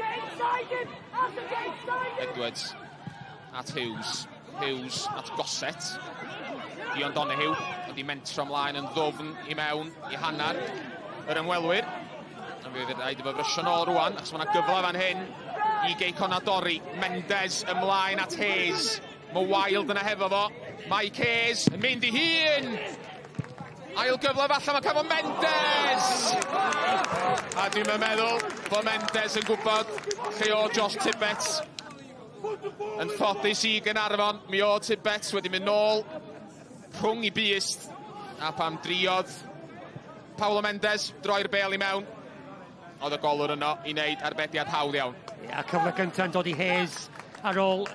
Edwards at Hughes. Hughes at Gossett. Dion Donoghue wedi mentro ymlaen yn ddwfn i mewn i hanner yr ymwelwyr. A fydd rhaid i fo frysio nôl rwan, achos mae yna gyfle fan hyn i Gei Connah dorri. Mendes ymlaen at Hayes. Mae Wild yna hefo fo. Mike Hayes yn mynd i hun. Ail gyfle falle, mae'n cael Mendes! A dwi'n meddwl bod Mendes yn gwybod lle o Josh Tibbets. Yn ffodus i Gaernarfon, mi o Tibbets wedi mynd nôl rhwng i byst. A pam driodd Paulo Mendes droi'r bel i mewn, oedd y golwr yno i wneud arbediad hawdd iawn. Ia, cyfle gyntaf yn dod i Hayes ar ôl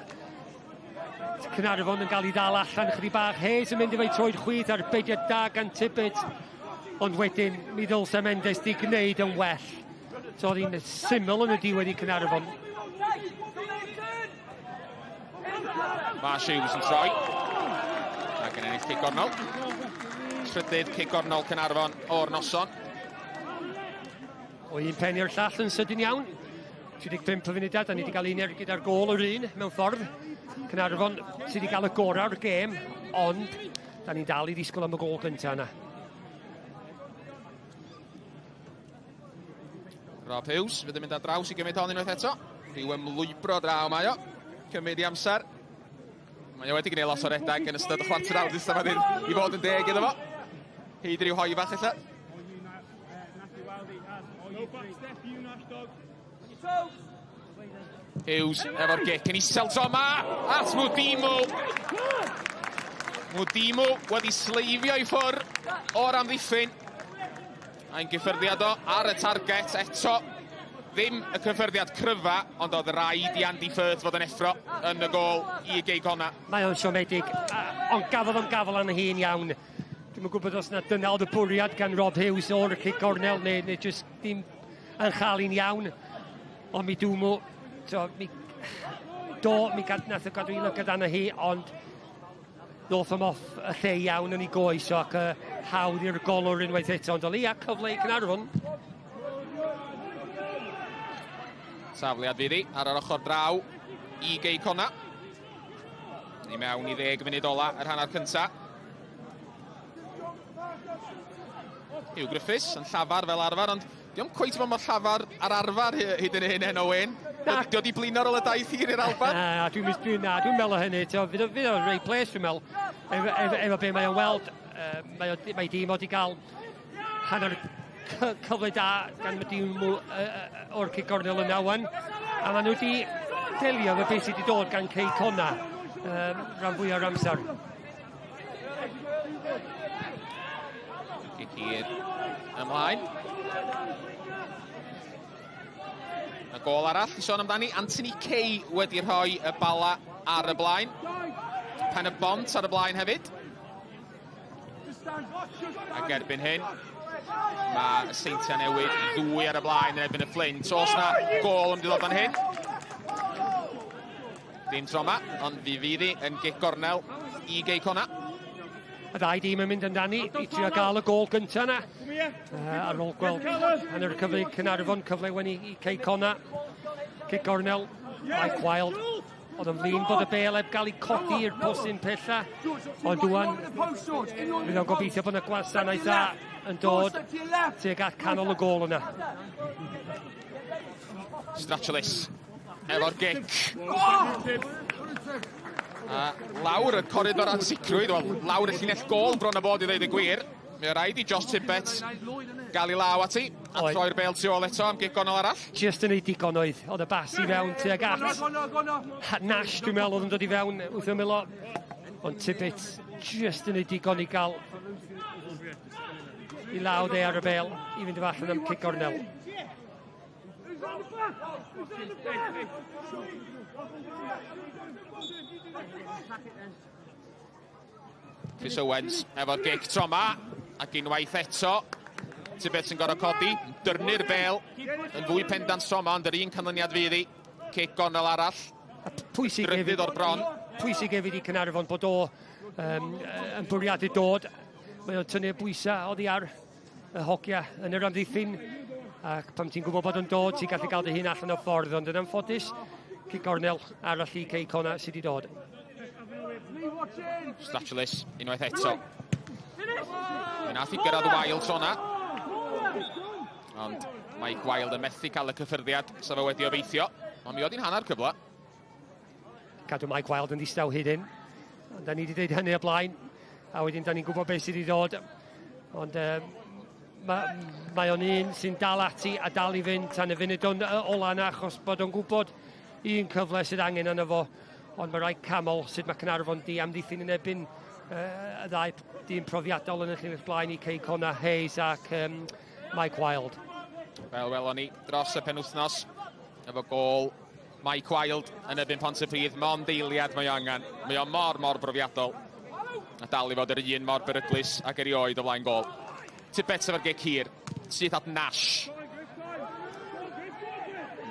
Caernarfon yn cael ei ddal allan chydig bach. Hayes yn mynd efo'i troed chwith, arbediad da gan Tibbet, ond wedyn mi ddylse Mendes di gwneud yn well. So oedd hi'n syml yn y diwedd i Caernarfon. Mae Hughes yn troi ac yn ennill cic gornel. Trydydd cic gornel Caernarfon o'r noson. O un pen i'r llall yn sydyn iawn. 35 o funudau, da ni wedi cael un ergyd ar gôl yr un mewn ffordd. Caernarfon sydd wedi cael y gorau o'r gêm, ond da ni'n dal i ddisgwyl am y gôl gyntaf yna. Rob Hughes fydd yn mynd ar draws i gymryd hon unwaith eto. Rhyw ymlwybro draw mae o. Cymryd i amser. Mae o wedi gwneud lot o redag yn ystod y chwarter awr dwytha fan hyn i fod yn deg iddo fo. Hyd ryw hoi fach ella. Hughes efo'r gic yn isel tro yma at Mudimu. Mudimu wedi sleifio i ffwr o'r amddiffyn. A'n gyffyrddiad o ar y target eto. Ddim y cyffyrddiad cryfa, ond oedd rhaid i Andy Firth fod yn effro yn y gôl i Gei Connah. Mae o'n siomedig, ond gafodd o'n gafel arno hi'n iawn. Dwi'm yn gwybod os na dyna oedd y bwriad gan Rob Hughes o'r cic gornel neu, neu jyst ddim yn chael un iawn. Ond mi dwmw, so, mi, do, mi gad, nath o gadw i lygad arno hi, ond ddoth am off y lle iawn yn ei goes o ac hawdd i'r golwr unwaith eto, ond o leia cyfle i Caernarfon. Tafliad fydd hi ar yr ochr draw i Gei Connah. I mewn i 10 munud ola yr hanner cynta. Hugh Griffiths yn llafar fel arfer, ond diolch cweit fod mor llafar ar arfer hyd yn hyn heno, Wayne. Dio di blino ar ôl y daith hir i'r Alban? Na, dwi'n meddwl o hynny. Fydd o'n reit ples, dwi'n meddwl, efo be mae o'n weld. Mae dîm o di gael hanner cyfle da gan y dîm o'r cic gornel yna wan. A maen nhw wedi delio efo beth sydd wedi dod gan Cei Connah rhan fwy o'r amser. Cic hir ymlaen. Y gôl arall i sôn amdani, Anthony Kay wedi rhoi y bala ar y blaen. Pen y Bont ar y blaen hefyd. Ac erbyn hyn, mae y Seintiau Newydd ddwy ar y blaen yn erbyn y Fflint. Oes na gôl yn mynd i ddod fan hyn? Dim tro yma, ond fi fydd hi yn gic gornel i Gei Connah. Y ddau dîm yn mynd amdani i trio gael y gôl gyntaf yna. Ar ôl gweld hanner cyfle i Caernarfon, cyfle wedi i Cei Connah. Cic gornel, Mike Wilde. Oedd yn flin bod y bêl heb gael ei codi i'r postyn pella. Ond dwan, fydd o'n gobeithio bod yna gwasanaeth dda yn dod tuag at canol y gôl yna. Stratulis efo'r gic. A lawr y coridor ansicrwydd, wel, lawr y llinell gôl bron a bod i ddeud y gwir. Mae o rhaid i Josh Tibbet gael ei law ati a troi'r bêl tu ôl eto am gic gornel arall. Just yn ei digon oedd, oedd y bas i fewn tuag at Nash, dwi'n meddwl, oedd yn dod i fewn wrth ymyl o. Ond Tibbet just yn ei digon i gael i law dde ar y bêl i fynd allan am cic gornel. Chris Owens efo'r gic tro yma, ac unwaith eto Tibbet yn gorfod codi, dyrnu'r bêl yn fwy pendant tro yma, ond yr un canlyniad fydd hi, cic gornel arall. Pwysig drydydd o'r bron. Pwysig hefyd i Caernarfon bod o yn bwriadu dod. Mae o'n tynnu bwysau oddi ar y hogia yn yr amddiffyn, ac pan ti'n gwybod bod o'n dod, ti'n gallu gael dy hun allan o ffordd, ond yn anffodus, cic gornel arall i Cei Connah sydd wedi dod. Stratulis unwaith eto. Fe nath i gyrraedd Wilde tro na. Ond Mike Wilde yn methu cael y cyffyrddiad sa fo wedi obeithio. Ond mi oedd hi'n hanner cyfle. Cadw Mike Wilde yn ddistaw hyd hyn. Ond da ni wedi dweud hynny o blaen. A wedyn da ni'n gwybod beth sydd wedi dod. Ond mae o'n un sy'n dal ati a dal i fynd tan y funud ola yna, achos bod o'n gwybod un cyfle sydd angen yno fo. Ond mae rhaid camol sut mae Caernarfon di amddiffyn yn erbyn y ddau dîm profiadol yn y llinell blaen i Cei Connah, Hayes ac Mike Wilde. Fel welon ni dros y penwythnos efo gôl Mike Wilde yn erbyn Pontypridd, mond eiliad mae o angen. Mae o mor, mor brofiadol. A dal i fod yr un mor beryglus ac erioed o flaen gôl. Tibbet efo'r gic hir, syth at Nash.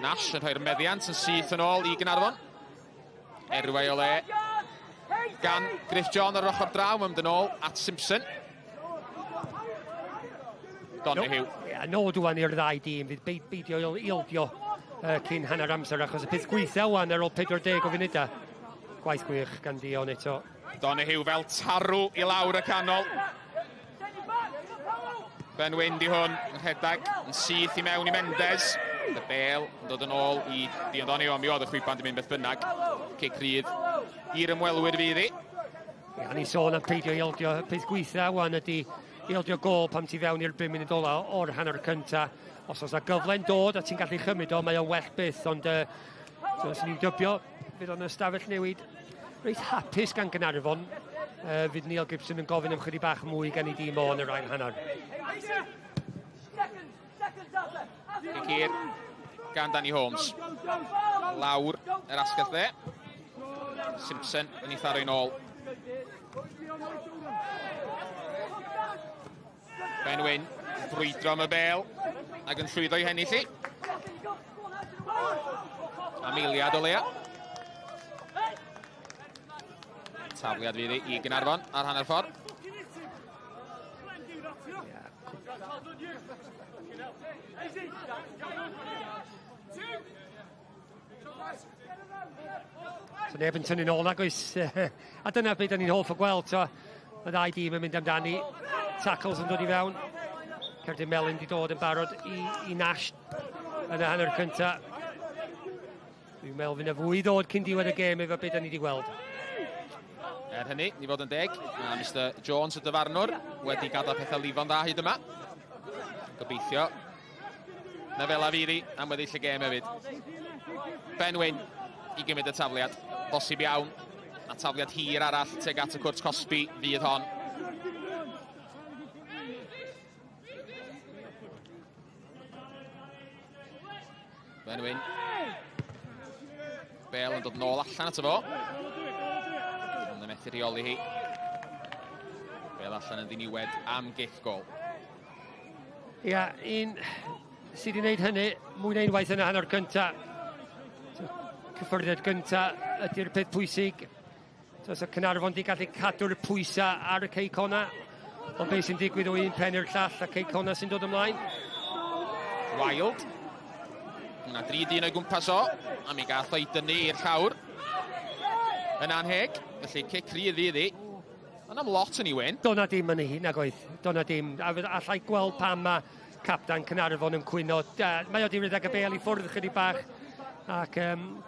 Nash yn rhoi'r meddiant yn syth yn ôl i Gaernarfon. Erwau o le gan Griff John ar yr ochr draw, mae'n mynd yn ôl at Simpson. Donahue. Ia, nod wan i'r ddau dîm fydd beidio ildio cyn hanner amser, achos y peth gweithio wan ar ôl 40 o funudau. Gwaith gwych gan Dion eto. Donahue fel tarw i lawr y canol. Ben Wyn di hwn yn rhedeg yn syth i mewn i Mendes. Y bel yn dod yn ôl i Dion Donahue, ond mi oedd y chwiban di mynd beth bynnag. Cic rydd i'r ymwelwyr fydd hi. Ia, ni'n sôn am peidio ildio. Peth gweithio wan ydy ildio gol pam ti fewn i'r 5 munud ola o'r hanner cynta. Os oes 'na gyfle'n dod a ti'n gallu chymryd o, mae o'n well byth, ond so, os ni'n dybio, fydd o'n ystafell newid reit hapus gan Gaernarfon. Fydd Neil Gibson yn gofyn am chydig bach mwy gan ei dîm o yn yr ail hanner. Cic hir gan Danny Holmes. Lawr yr asgell dde. Simpson yn ei tharo'n ôl. Ben Wyn brwydro am y bel ac yn llwyddo i hennill hi. Am eiliad o leia. Tafliad fydd i Gaernarfon ar hanner ffordd. So neb yn tynnu'n ôl nag oes. A dyna beth da ni'n hoff o gweld. So, y ddau dîm yn mynd amdani. Tackles yn dod i fewn. Cerdyn Melyn di dod yn barod i Nash yn y hanner cynta. Dwi'n meddwl fydd yna fwy ddod cyn diwedd y gêm efo beth da ni wedi gweld. Er hynny, ni fod yn deg, mae Mr Jones y dyfarnwr wedi gadael pethau lifo'n dda hyd yma. Gobeithio na fel a fydd hi am weddill y gêm hefyd. Ben Wyn i gymryd y tafliad. Bosib iawn. A tafliad hir arall tuag at y cwrt cosbi fydd hon. Ben Wyn. Bel yn dod nôl allan ato fo. Ond yn methu rheoli hi. Bel allan yn ddiniwed am gic gol. Ia, un sydd wedi gwneud hynny mwy na unwaith yn y hanner cynta. Cyffyrddiad gynta ydy'r peth pwysig. So, so Caernarfon di gallu cadw'r pwysau ar y Cei Connah. Ond beth sy'n digwydd o un pen i'r llall a Cei Connah sy'n dod ymlaen. Wild. Yna dri dyn o'i gwmpas o, a mi gath o'i dynnu i'r llawr. Yn anheg, felly cic rydd iddi. Ond am lot yn ei wyn. Do'na dim yn ei, nag oedd. Do'na dim. A allai gweld pam mae captan Caernarfon yn cwyno. Mae o di rhedeg y bel i ffwrdd chydig bach. Ac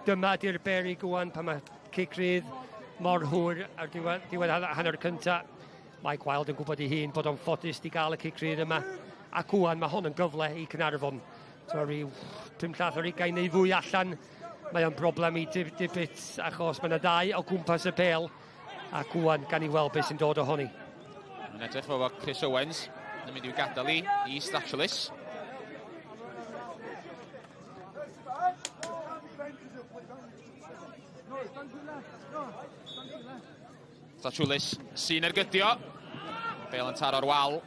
dyma di'r berig wan pan mae cic rydd mor hwyr ar diwedd hanner cynta. Mike Wild yn gwybod ei hun bod o'n ffodus di gael y cic rydd yma. Ac wan mae hon yn gyfle i Caernarfon. So rhyw 5 llath o'r 20 neu fwy allan. Mae o'n broblem i Dibbits achos mae yna ddau o gwmpas y bel. Ac wan gan i weld beth sy'n dod ohoni. Mae'n edrych fel bod Chris Owens yn mynd i'w gadael i Statulis. Statulis sy'n ergydio. Bel yn taro'r wal.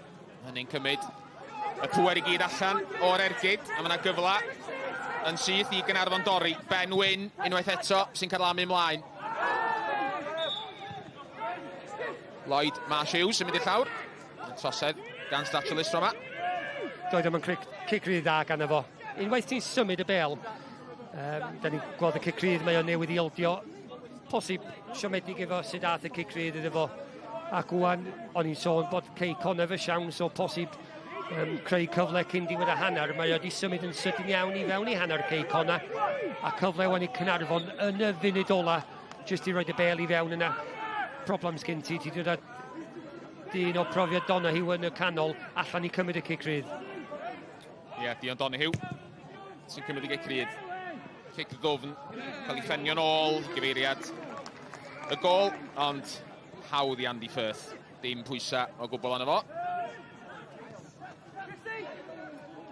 Hynny'n cymryd y pŵer i gyd allan o'r ergyd. A mae yna gyfle yn syth i Gaernarfon dorri. Ben Wyn unwaith eto sy'n carlamu ymlaen. Lloyd Marsh Hughes yn mynd i'r llawr. Yn trosedd gan Statulis tro yma. Doedd o'm yn cic rhy dda gan efo. Unwaith ti'n symud y bel, da ni'n gweld y cic rydd, mae o'n newydd i ildio. Posib siomedig efo sut ath y cic rydd iddo fo. Ac wan, o'n i'n sôn bod Cei Connah efo siawns o posib creu cyfle cyn diwedd y hanner. Mae o wedi symud yn sydyn iawn i fewn i hanner Cei Connah. A cyfle wan i Caernarfon yn y funud ola, jyst i roed y bel i fewn yna. Problems gen ti, ti dod â dyn o profiad Donahue yn y canol, allan i cymryd y cic rydd. Ie, yeah, Dion Donahue sy'n cymryd y gic rydd. Cic ddwfn, cael ei ffenio'n ôl, gyfeiriad y gol, ond hawdd i Andy Firth. Dim pwysau o gwbl arno fo.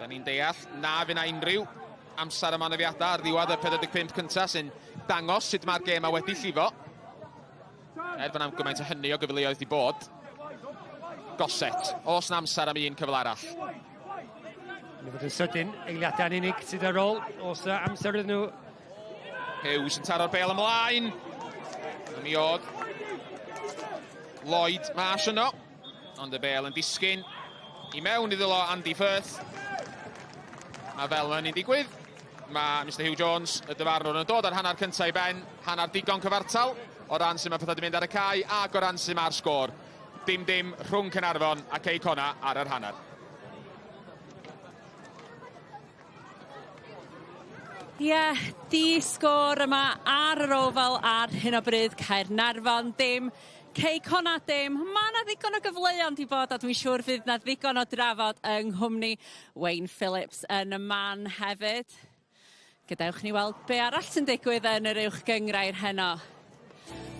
Da ni'n deall na fydd na unrhyw amser am anafiadau ar ddiwedd y 45 cyntaf sy'n dangos sut mae'r gêm a wedi llifo. Er bod am gymaint o hynny o gyfleoedd di bod. Gossett, oes na amser am un cyfle arall. Mae'n fod yn sydyn, eiliadau'n unig sydd ar ôl, oes na amser iddyn nhw. Hughes yn taro'r bel ymlaen. A mi oedd Lloyd Marsh yno, ond y bel yn disgyn. I mewn i ddwylo Andy Firth. A fel mae hynny'n digwydd, mae Mr Hugh Jones, y dyfarnwr, yn dod ar hanner cyntaf i ben, hanner digon cyfartal o ran sut mae pethau wedi mynd ar y cae ac o ran sut mae'r sgôr. 0-0 rhwng Caernarfon a Cei Connah ar yr hanner. Ie, yeah, di sgôr yma ar yr Oval ar hyn o bryd. Caernarfon dim, Cei Connah dim. Mae yna ddigon o gyfleoedd 'di bod a dwi'n siŵr fydd 'na ddigon o drafod yng nghwmni Wayne Phillips yn y man hefyd. Gadewch ni weld be arall sy'n digwydd yn yr uwch gynghrair heno.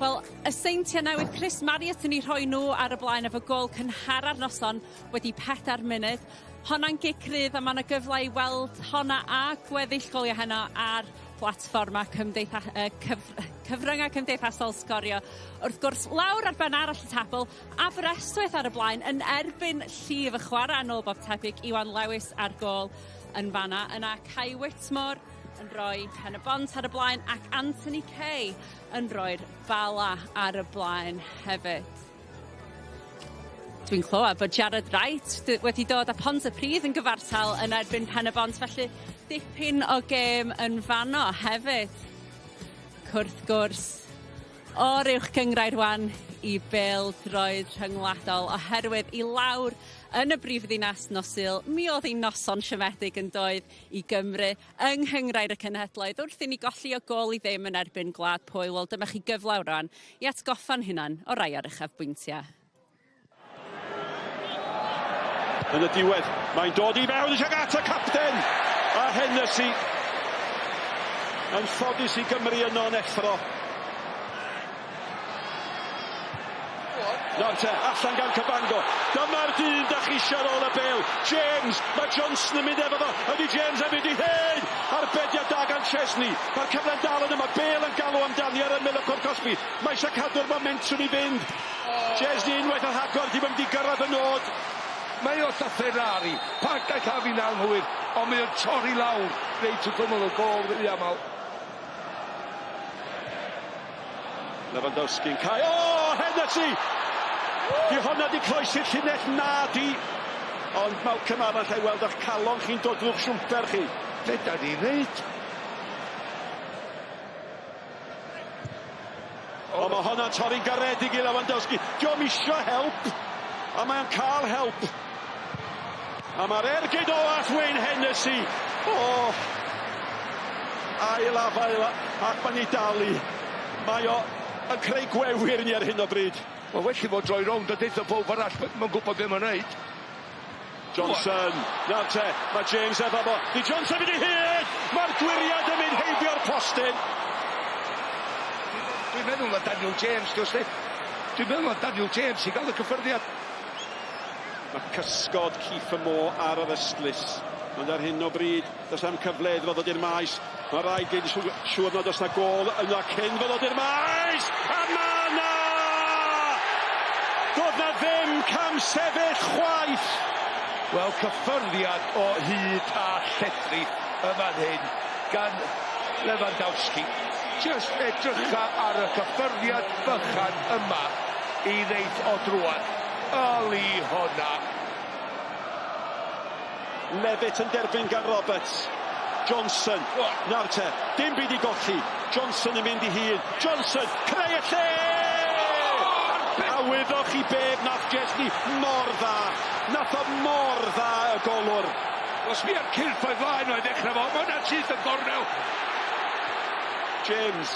Wel, y Seintiau Newydd, Chris Marriott yn ei rhoi nhw ar y blaen efo gôl cynhara'r noson wedi 4 munud. Honna'n gic rydd a mae yna gyfle i weld honna a gweddill goliau heno ar platfforma cymdeitha cyf cyfryngau cymdeithasol Sgorio. Wrth gwrs, lawr ar ben arall y tabl, Aberystwyth ar y blaen yn erbyn llif y chwarae yn ôl bob tebyg, Iwan Lewis ar gôl yn fanna. Yna Kai Whitmore yn rhoi Pen y Bont ar y blaen ac Anthony Kay yn rhoi'r Bala ar y blaen hefyd. Dwi'n clywed bod Jared Wright wedi dod â Pontypridd yn gyfartal yn erbyn Pen y Bont, felly dipyn o gêm yn fanno hefyd. Wrth gwrs, o'r uwch gynghrair rwan i bêl-droed rhyngwladol oherwydd i lawr yn y brif ddinas nos Sul, mi oedd hi'n noson siomedig yn doedd i Gymru yng Nghynghrair y Cenhedloedd wrth i ni golli o gôl i ddim yn erbyn Gwlad Pwyl. Wel, dyma chi gyfle rwan i atgoffa'n hunan o rai o'r uchafbwyntiau. Yn y diwedd, mae'n dod i fewn eisiau at y capten! A Hennessy yn ffodus i Gymru yno yn effro. Nawr te, allan gan Cabango. Dyma'r dyn da chi eisiau ar ôl y bêl. James, mae Johnson yn mynd efo fo. Ydy James yn mynd i hyn! Arbediad da gan Chesney. Mae'r cyfle'n dal yn yma. Bale yn galw amdani ar ymyl y cwrt cosbi. Mae eisiau cadw'r momentum i fynd. Chesney unwaith yn rhagor, dim yn mynd i gyrraedd y nod. Mae o fatha Ferrari. Paid â cael fi'n anghywir, ond mae o'n torri lawr reit wrth ymyl y gôl rhy aml. Lewandowski'n cael... O, Hennessy! Di honna di croesi'r llinell na di. Ond Malcolm arall ei weld o'ch calon chi'n dod drwy'ch siwmper chi. Be da ni'n neud? O, mae honna'n torri'n garedig i Lewandowski. Dio'm isio help, a mae'n cael help. A mae'r ergyd o at Wayne Hennessy. O, ail afael ac mae'n ei dalu. Mae o yn creu gwewyr ni ar hyn o bryd. Wel, well i fod droi rownd a deutha pob arall, mae'n gwybod beth mae'n neud. Johnson, nawr te, mae James efo fo. Di Johnson mynd i hyd! Mae'r gwyriad yn mynd heibio'r postyn. Dwi'n meddwl na Daniel James, dwi'n sti. Dwi'n meddwl na Daniel James i gael y cyffyrddiad. Mae cysgod Kieffer Moore ar yr ystlys. Ond ar hyn o bryd, does am cyfle iddo fo ddod i'r maes. Mae rhaid gyn siŵr nad oes na gôl yna cyn fo ddod i'r maes! A ma' na! Doedd na ddim cam sefyll chwaith! Wel, cyffyrddiad o hyd a lledrith y fan hyn gan Lewandowski. Just edrycha ar y cyffyrddiad bychan yma i ddeith o drwad. Oli honna. Levitt yn derbyn gan Roberts. Johnson. Nawr te, dim byd i golli. Johnson yn mynd i hun. Johnson, creu y lle! A wyddoch chi be nath Chesney mor dda. Nath o mor dda y golwr. Os mi ar cyrff o'i flaen o'i ddechrau fo, mae hwnna'n syth yn gornel. James.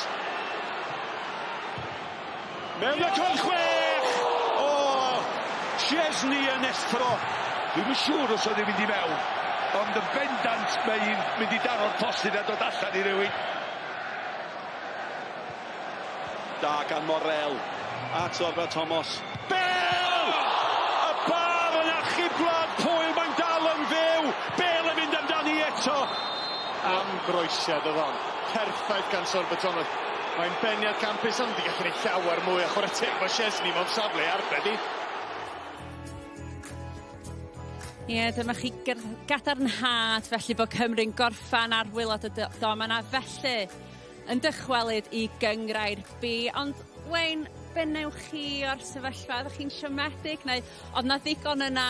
Mewn y cwrt 6! O! Chesney yn effro. Dwi'm yn siŵr os oedd hi'n mynd i mewn, ond yn bendant mae hi'n mynd i daro'r postyn a dod allan i rywun. Da gan Morel. At Robert Thomas. Bale! Y bar yn achub Gwlad Pwyl, mae'n dal yn fyw! Bale yn mynd amdani eto! Am groesiad oedd hon. Perffaith gan Sorba Thomas. Mae'n beniad campus ond di gallu gwneud llawer mwy a chwarae teg mae Chesney mewn safle arbed i. Ie, dyma chi gadarnhad felly bod Cymru'n gorffan ar waelod y domen a felly yn dychwelyd i gynghrair B. Ond Wayne, Be newch chi o'r sefyllfa? Ydych chi'n siomedig neu oedd 'na ddigon yna,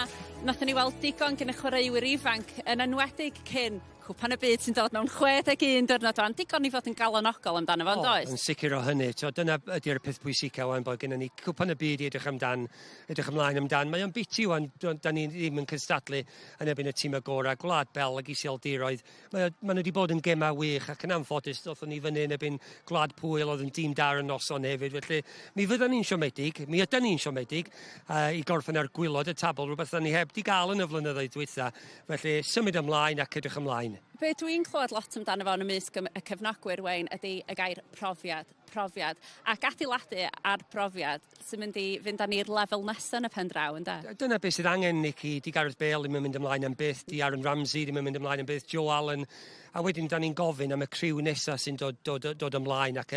nathon ni weld digon gen y chwaraewyr ifanc yn enwedig cyn Cwpan y Byd sy'n dod mewn 61 diwrnod wan, digon i fod yn galonogol amdano fo, yndoes? Yn sicr o hynny. T'od, dyna ydy'r peth pwysica wan, bod gennym ni Cwpan y Byd i edrych amdan, edrych ymlaen amdan. Mae o'n biti wan, da ni ddim yn cystadlu yn erbyn y tîm gorau, Gwlad Belg, Iseldiroedd. Mae, ma nhw wedi bod yn gemau wych ac yn anffodus ddothon ni fyny yn erbyn Gwlad Pwyl oedd yn dîm da ar y noson hefyd. Felly mi fyddan ni'n siomedig, mi ydan ni'n siomedig i gorffen ar gwaelod y tabl, rhywbeth da ni heb di gael yn y flynyddoedd dwytha. Felly symud ymlaen ac edrych ymlaen. Be dwi'n clywed lot amdano fo yn ymysg y cefnogwyr, Wayne, ydy y gair profiad, profiad. Ac adeiladu ar brofiad sy'n mynd i fynd â ni'r lefel nesaf yn y pen draw, ynde? Dyna beth sydd angen, Nicky. Di Gareth Bale ddim yn mynd ymlaen am byth, di Aaron Ramsey ddim yn mynd ymlaen am byth, Joe Allen. A wedyn da ni'n gofyn am y criw nesaf sy'n dod, dod, dod ymlaen ac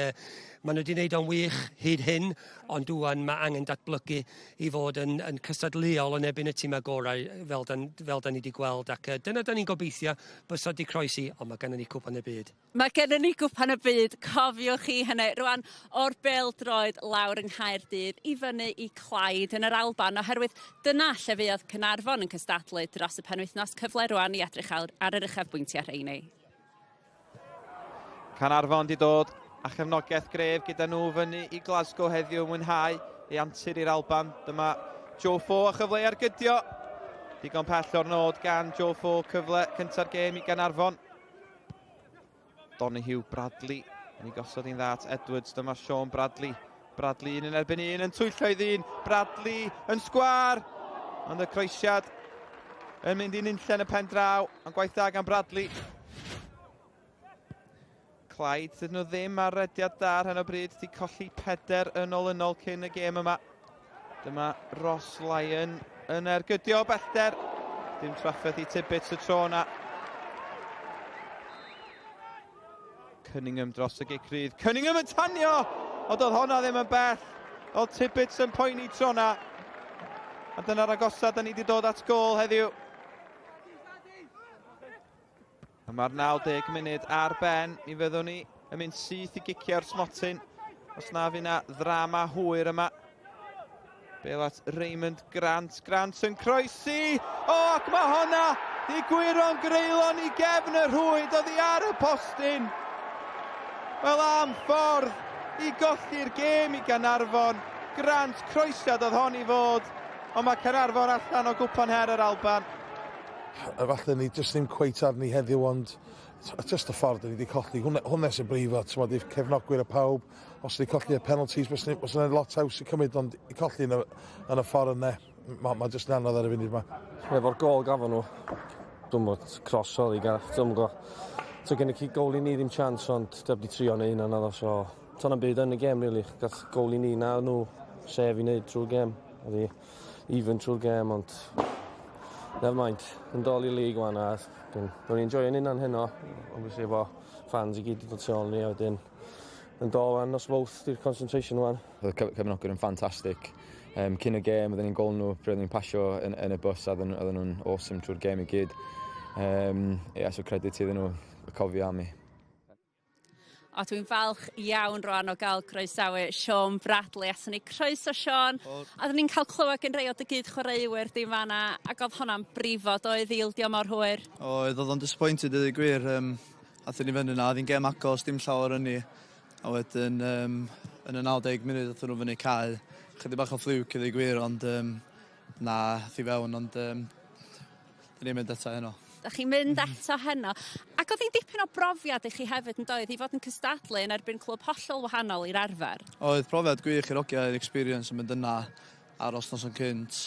maen nhw wedi gwneud o'n wych hyd hyn, ond dwan mae angen datblygu i fod yn cystadleuol yn erbyn y tîmau gorau fel dan ni wedi gweld ac dyna da ni'n gobeithio bysa di croesi, ond mae gennym ni Cwpan y Byd. Mae gennym ni Gwpan y Byd, cofiwch chi hynny. Rwan, o'r bêl-droed lawr yng Nghaerdydd i fyny i Clyde yn yr Alban, oherwydd dyna lle fuodd Caernarfon yn cystadlu dros y penwythnos. Cyfle rwan i edrych ar yr uchafbwyntiau rheini. Caernarfon di dod a chefnogaeth gref gyda nhw fyny i Glasgow heddiw, mwynhau ei antur i'r Alban. Dyma Joe Fo a chyfle i ergydio. Digon pell o'r nod gan Joe Fo, cyfle cynta'r gêm i Gaernarfon. Donahue, Bradley yn ei gosod i'n dda at Edwards. Dyma Sean Bradley. Bradley un yn erbyn un yn twyllo i ddyn. Bradley yn sgwar. Ond y croesiad yn mynd i'n unlle yn y pen draw. Ond gwaith da gan Bradley. Clyde, dydyn nhw ddim ar rediad da ar hyn o bryd. Di colli 4 yn olynol cyn y gêm yma. Dyma Ross Lyon yn ergydio bellter. Dim trafferth i Tibbets y tro yna. Cunningham dros y gic rydd. Cunningham yn tanio! Ond oedd honna ddim yn bell. Oedd Tibbets yn poeni tro yna. A dyna'r agosad da ni wedi dod at gôl heddiw. A mae'r 90 munud ar ben. Mi fyddwn ni yn mynd syth i gicio'r smotyn. Os na fydd na ddrama hwyr yma. Bêl at Raymond Grant. Grant yn croesi. O, ac mae honna i gwyro'n greulon i gefn y rhwyd oddi ar y postyn. Wel, am ffordd i golli'r gêm i Gaernarfon. Grant, croesiad oedd hon i fod, ond mae Caernarfon allan o Gwpan Her yr Alban. Falle ni jyst ddim cweit arni heddiw, ond jyst y ffordd ni wedi colli. Hwnna sy'n brifo, ti'n i'r cefnogwyr y pawb, os wedi colli y penalties, bys yna lot haws i cymryd, ond i colli yn y ffordd yna, mae jyst yn anodd ar y funud yma. Efo'r gôl gafon nhw, dwi'n bod cross oedd i Gareth, dwi'n gwybod. So gen i gôl i ni ddim chance, ond dyb di trio neu un anaddo, so to'n am byd yn y gêm, really. Gath gôl i ni na nhw sef i wneud trwy'r gêm. Oedd hi even trwy'r gêm, ond never mind. Yn dol i league wan a dwi'n enjoyo'n hunan heno. Obviously efo fans i gyd i dod tu ôl ni, a wedyn yn dol wan nos Fawrth di'r concentration wan. Oedd y cefnogwyr yn ffantastig. Cyn y gêm, oedden ni'n gol nhw pryd oedden ni'n pasio yn y bus, a oedden nhw'n awesome trwy'r gêm i gyd. Yeah, so credit iddyn nhw, cofio am i. O, dwi'n falch iawn rwan o gael croesawu Sean Bradley. Aton ni, croeso Sean. A oedden ni'n cael clywed gen rei o dy gyd chwaraewyr di fanna, ac oedd hwnna'n brifo, doedd, i ildio mor hwyr? Oedd o'n disappointed i ddweud gwir. Athyn ni fyny na, oedd hi'n gêm agos, dim llawer yn ni. A wedyn, yn y 90 munud, athyn nhw fyny cae. Chydig bach o fluke i ddweud gwir, ond na, ath i fewn, ond dyn ni'n mynd eto heno. Da chi'n mynd eto heno. Ac oedd hi'n dipyn o brofiad i chi hefyd yn doedd, i fod yn cystadlu yn erbyn clwb hollol wahanol i'r arfer? Oedd profiad gwych i'r hogia, experience yn mynd yna aros noson cynt.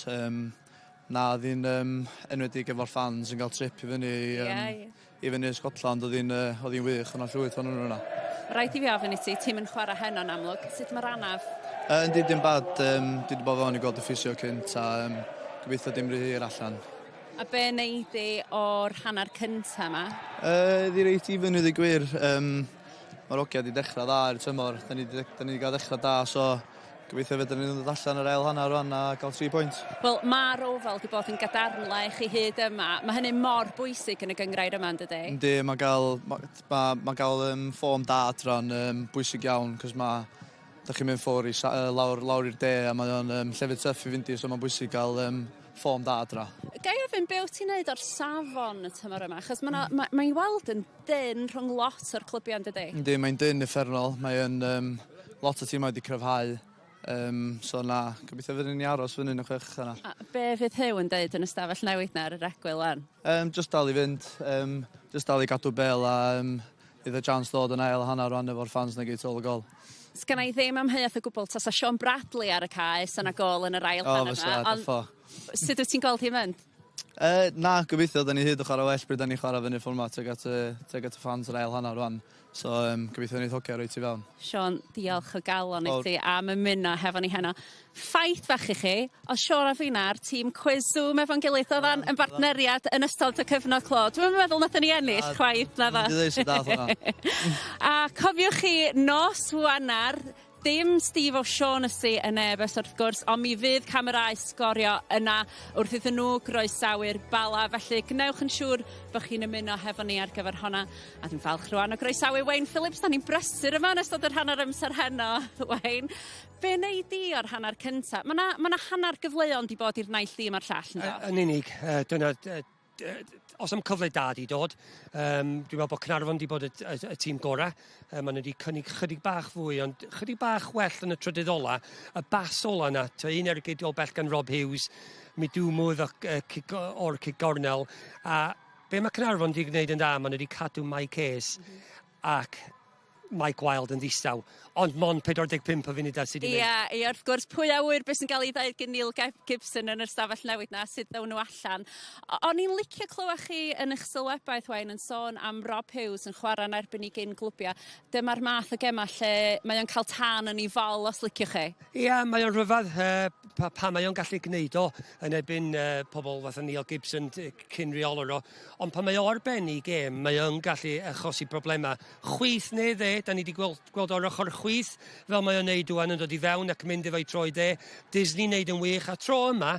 Na, oedd hi'n enwedig efo'r fans yn cael trip i fyny i fyny i Scotland, oedd hi'n wych, o'na llwyth o'n nhw yna. Rhaid i fi ofyn i ti, ti'n mynd chwarae heno'n amlwg, sut mae'r anaf? Yndi, dim bad, dwi wedi bod fewn i gweld y ffisio cynt a gobeithio dim rhy hir allan. A be wnei di o'r hanner cynta yma? Ddi reit even i ddweud gwir. Mae'r hogia wedi dechrau dda i'r tymor. Da ni wedi cael dechrau da, so gobeithio fedrwn ni ddod allan yr ail hanner rwan a gael 3 pwynt. Wel, mae'r Oval wedi bod yn gadarnle i chi hyd yma. Mae hynny mor bwysig yn y gynghrair yma, yn dydi? Yndi, mae gael, ma, ma, ma gael form da adra'n bwysig iawn, cos mae Da chi'n mynd ffwr i, lawr, lawr i'r de a mae o'n llefydd tough i fynd i, so mae'n bwysig gael form da adra. Ga i ofyn, be wyt ti'n neud o'r safon y tymor yma? Achos mae'n ma i weld yn dyn rhwng lot o'r clybiau, yn dydi? Yndi, mae'n dyn uffernol. Mae'n lot o tîmau wedi cryfhau. So na, gobeithio fyddwn ni aros fyny yn y chwech yna. A be fydd Huw yn deud yn y stafell newid na ar yr egwyl wan? Just dal i fynd, just dal i gadw bel a iddo chance ddod yn ail hanner rwan efo'r fans na gyd ôl y gol. Sgynna i ddim amheuaeth o gwbl tasa Sean Bradley ar y cae, sa 'na gôl yn yr ail O, hanner fysa, yna. Ond defo. sut wyt ti'n gweld hi'n mynd? Na, gobeithio, da ni hyd o chwarae well pryd da ni chwarae fyny ffordd yma tuag at y fans yr ail hanner rwan. So gobeithio ni hogia reit i fewn. Sean, diolch o galon i Fawr. ti am ymuno hefo ni heno. Ffaith fach i chi, o Sean a finna ar tîm Quiz Zoom efo'n gilydd oedd yn bartneriad yn ystod y cyfnod clo. Dwi'n meddwl nathon ni ennill Na, chwaith na ddo. Dwi'n dweud sydd dath hwnna. A cofiwch chi, nos Wener, dim Steve O'Shaughnessy yn Airbus wrth gwrs, ond mi fydd camerâu Sgorio yna wrth iddyn nhw groesawu'r Bala. Felly gwnewch yn siŵr bod chi'n ymuno hefo ni ar gyfer honna. A dwi'n falch rwan o groesawu Wayne Phillips. Da ni'n brysur yma yn ystod yr hanner amser heno, Wayne. Be wnei di o'r hanner cynta? Mae 'na, ma' 'na hanner gyfleon di bod i'r naill dîm a'r llall, yndo? Yn unig, dyna, os am cyfle da di dod, dwi'n meddwl bod Caernarfon di bod y tîm gorau. Maen nhw wedi cynnig chydig bach fwy, ond chydig bach well yn y trydydd ola. Y bas ola yna, ta un ergyd o bell gan Rob Hughes, mi dwmwydd o'r cic gornel. A be mae Caernarfon wedi gwneud yn dda, maen nhw wedi cadw Mike Hayes ac Mike Wild yn ddistaw. Ond mond 45 o funudau sydd wedi mynd. Ie, wrth gwrs, pwy a wyr beth sy'n cael ei ddeud gen Neil Gibson yn yr stafell newid na, sut ddawn nhw allan. O'n i'n licio clywed chi yn eich sylwebaeth, Wayne, yn sôn am Rob Hughes yn chwarae yn erbyn ei gyn glwbiau. Dyma'r math o gema lle mae o'n cael tân yn ei fol, os liciwch chi. Ie, mae o'n rhyfedd pa mae o'n gallu gwneud o yn erbyn pobl fatha Neil Gibson cyn reolwr o. Ond pan mae o ar ben i gêm, mae o'n gallu achosi problemau. Chwith neu dde, da ni wedi gweld o'r ochr chwith, fel mae o'n neud wan yn dod i fewn ac mynd efo'i troed dde. Disney neud yn wych, a tro yma,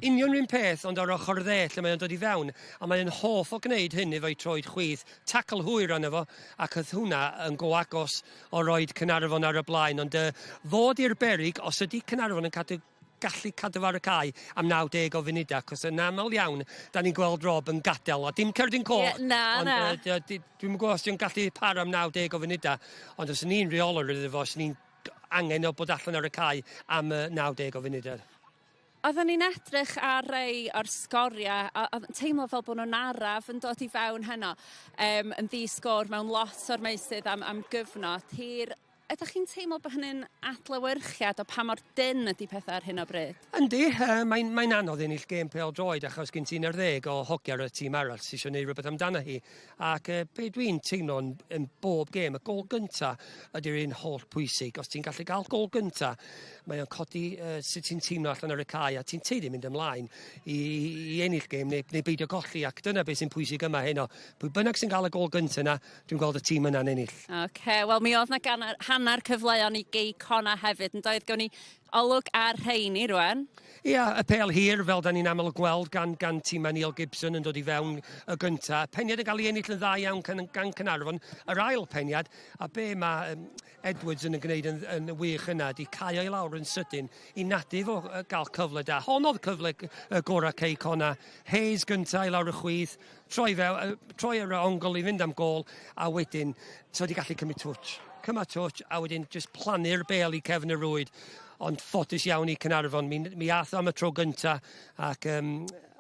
union rhywun peth, ond o'r ochr dde lle mae o'n dod i fewn. A mae o'n hoff o gwneud hyn efo'i troed chwith. Tackle hwyr arno fo, ac oedd hwnna yn go agos o roed Caernarfon ar y blaen. Ond ddod i'r berig, os ydy Caernarfon yn gallu cadw fo ar y cae am 90 o funudau, achos yn aml iawn, da ni'n gweld Rob yn gadael, a dim cerdyn coch. Ie, na, ond, na. Dwi'm yn gwybod os di'n gallu para am 90 o funudau, ond os ni'n reolwr iddo fo, os ni'n angen o bod allan ar y cae am 90 o funudau. Oedden ni'n edrych ar rei o'r sgoriau, a teimlo fel bod nhw'n araf yn dod i fewn heno, yn ddi-sgôr mewn lot o'r meysydd am gyfnod hir. Ydych chi'n teimlo bod hynny'n adlewyrchiad o pa mor dynn ydy pethau ar hyn o bryd? Yndi, mae'n anodd ennill gêm pêl-droed achos gen ti 11 o hogia ar y tîm arall sy'n eisiau gwneud rhywbeth amdano hi. Ac be dwi'n teimlo yn bob gêm, y gol gynta ydy'r un holl pwysig. Os ti'n gallu gael gol gynta, mae o'n codi sut ti'n teimlo allan ar y cae a ti'n teulu mynd ymlaen i ennill gêm neu beidio colli. Ac dyna beth sy'n pwysig yma heno. Pwy bynnag sy'n gael y gol gynta yna, dwi'n gweld y tîm yna'n ennill. Oce, wel mi oedd na hanner cyfleon i Gei Connah hefyd, yn doedd? Gawn ni olwg ar rheini rwan. Ia, y pêl hir, fel da ni'n aml gweld gan tîm Neil Gibson yn dod i fewn y gynta. Peniad yn cael ei ennill yn dda iawn gan Caernarfon. Yr ail peniad, a be mae Edwards yn gwneud yn wych yna, di cael ei lawr yn sydyn i nadu fo gael cyfle da. Hon oedd cyfle y gorau Cei Connah. Hayes gynta i lawr y chwith, troi ar y ongl i fynd am gôl, a wedyn, so di gallu cymryd touch. Cymryd touch, a wedyn just plannu'r bêl i cefn y rwyd. Ond ffodus iawn i Caernarfon. Mi ath am y tro gynta ac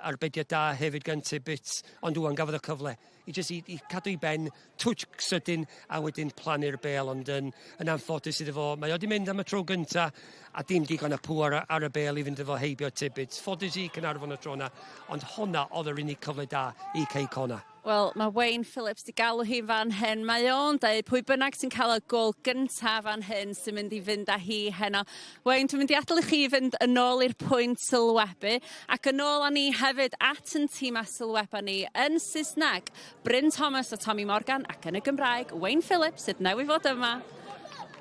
arbediad da hefyd gan Tibbets, ond wan gafodd y cyfle i just i cadw i ben, touch sydyn a wedyn plannu'r bêl, ond yn anffodus iddo fo. Mae o wedi mynd am y tro gynta a dim digon o pŵer ar y bêl i fynd efo heibio Tibbets. Ffodus i Caernarfon y tro na, ond honna oedd yr unig cyfle da i Cei Connah. Wel, mae Wayne Phillips di galw hi fan hyn. Mae o'n dweud pwy bynnag sy'n cael y gôl gyntaf fan hyn sy'n mynd i fynd â hi heno. Wayne, dwi'n mynd i adael i chi fynd yn ôl i'r pwynt sylwebu ac yn ôl â ni hefyd at yn tîm a sylweba ni yn Saesneg, Bryn Thomas a Tommy Morgan, ac yn y Gymraeg, Wayne Phillips sydd newydd fod yma,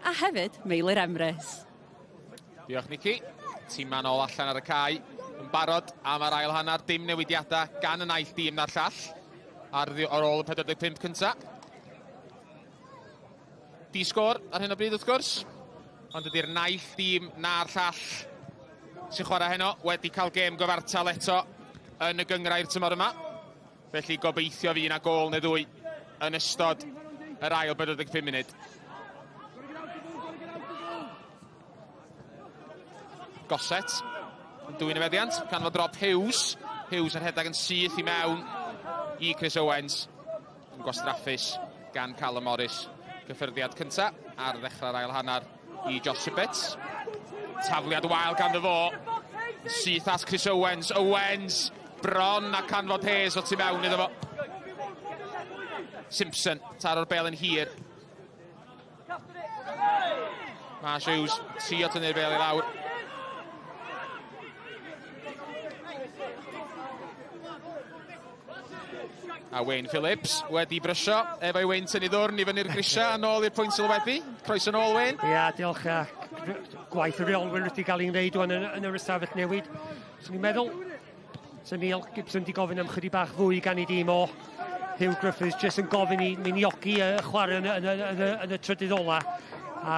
a hefyd Meilir Emrys. Diolch, Nici. Tîm ôl allan ar y cae yn barod am yr ail hanner. Dim newidiadau gan y naill dîm na'r llall ar ôl y 45 cynta. Di sgôr ar hyn o bryd wrth gwrs. Ond ydy'r naill dîm na'r llall sy'n chwarae heno wedi cael gêm gyfartal eto yn y gynghrair tymor yma. Felly gobeithio fydd 'na gôl neu ddwy yn ystod yr ail 45 munud. Gossett yn dwyn y meddiant, canfod drop Hughes. Hughes yn rhedeg yn syth i mewn i Chris Owens. Yn gwastraffus gan Callum Morris. Cyffyrddiad cynta ar ddechrau'r ail hanner i Josh Tibbets. Tafliad wael ganddo fo. Syth at Chris Owens. Owens bron a canfod Hayes o tu mewn iddo fo. Simpson taro'r bel yn hir. Marsh Hughes trio tynnu'r bel i lawr. A Wayne Phillips wedi brysio efo'i wynt yn ei ddwrn i fyny'r grisiau a nôl i'r pwynt sylwebu. Croeso nôl, Wayne. Ia, diolch. Gwaith y reolwyr wedi cael ei wneud wan yn yr ystafell newid. Swn i'n meddwl, Sir Neil Gibson wedi gofyn am chydig bach fwy gan ei dîm o. Hugh Griffiths jyst yn gofyn i miniogi y chwarae yn y trydydd ola.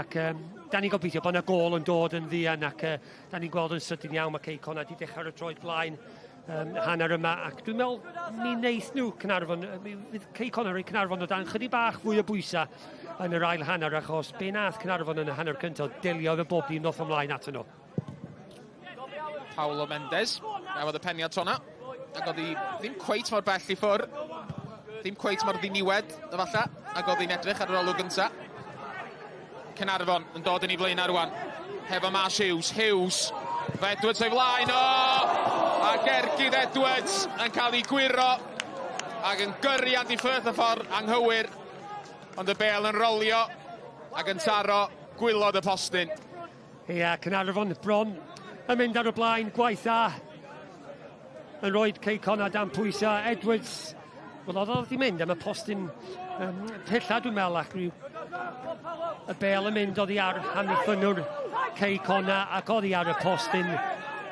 Ac da ni'n gobeithio bod yna gôl yn dod yn fuan ac da ni'n gweld yn sydyn iawn mae Cei Connah wedi dechrau ar y troed blaen hanner yma ac dwi'n meddwl mi wneith nhw Caernarfon, mi fydd Cei Connah rhoi Caernarfon o dan chydig bach fwy o bwysau yn yr ail hanner achos be nath Caernarfon yn y hanner cyntaf delio efo bob dim ddoth ymlaen atyn nhw. Paulo Mendes gafodd y peniad tro 'na ac oedd hi ddim cweit mor bell i ffwr, ddim cweit mor ddiniwed efallai ac oedd hi'n edrych ar yr olwg gynta. Caernarfon yn dod yn ei flaenau rwan hefo Marsh Hughes. Hughes, fe Edwards o'i flaen o! Ac ergyd Edwards yn cael ei gwyro ac yn gyrru Andy Firth y ffordd anghywir, ond y bel yn rolio ac yn taro gwylod y postyn. Ia, Caernarfon bron yn mynd ar y blaen, gwaith dda yn rhoi Cei Connah dan pwysau. Edwards, wel oedd o wedi mynd am y postyn pella dwi'n meddwl ac rhyw y bel yn mynd oddi ar amddiffynnwr Cei Connah ac oddi ar y postyn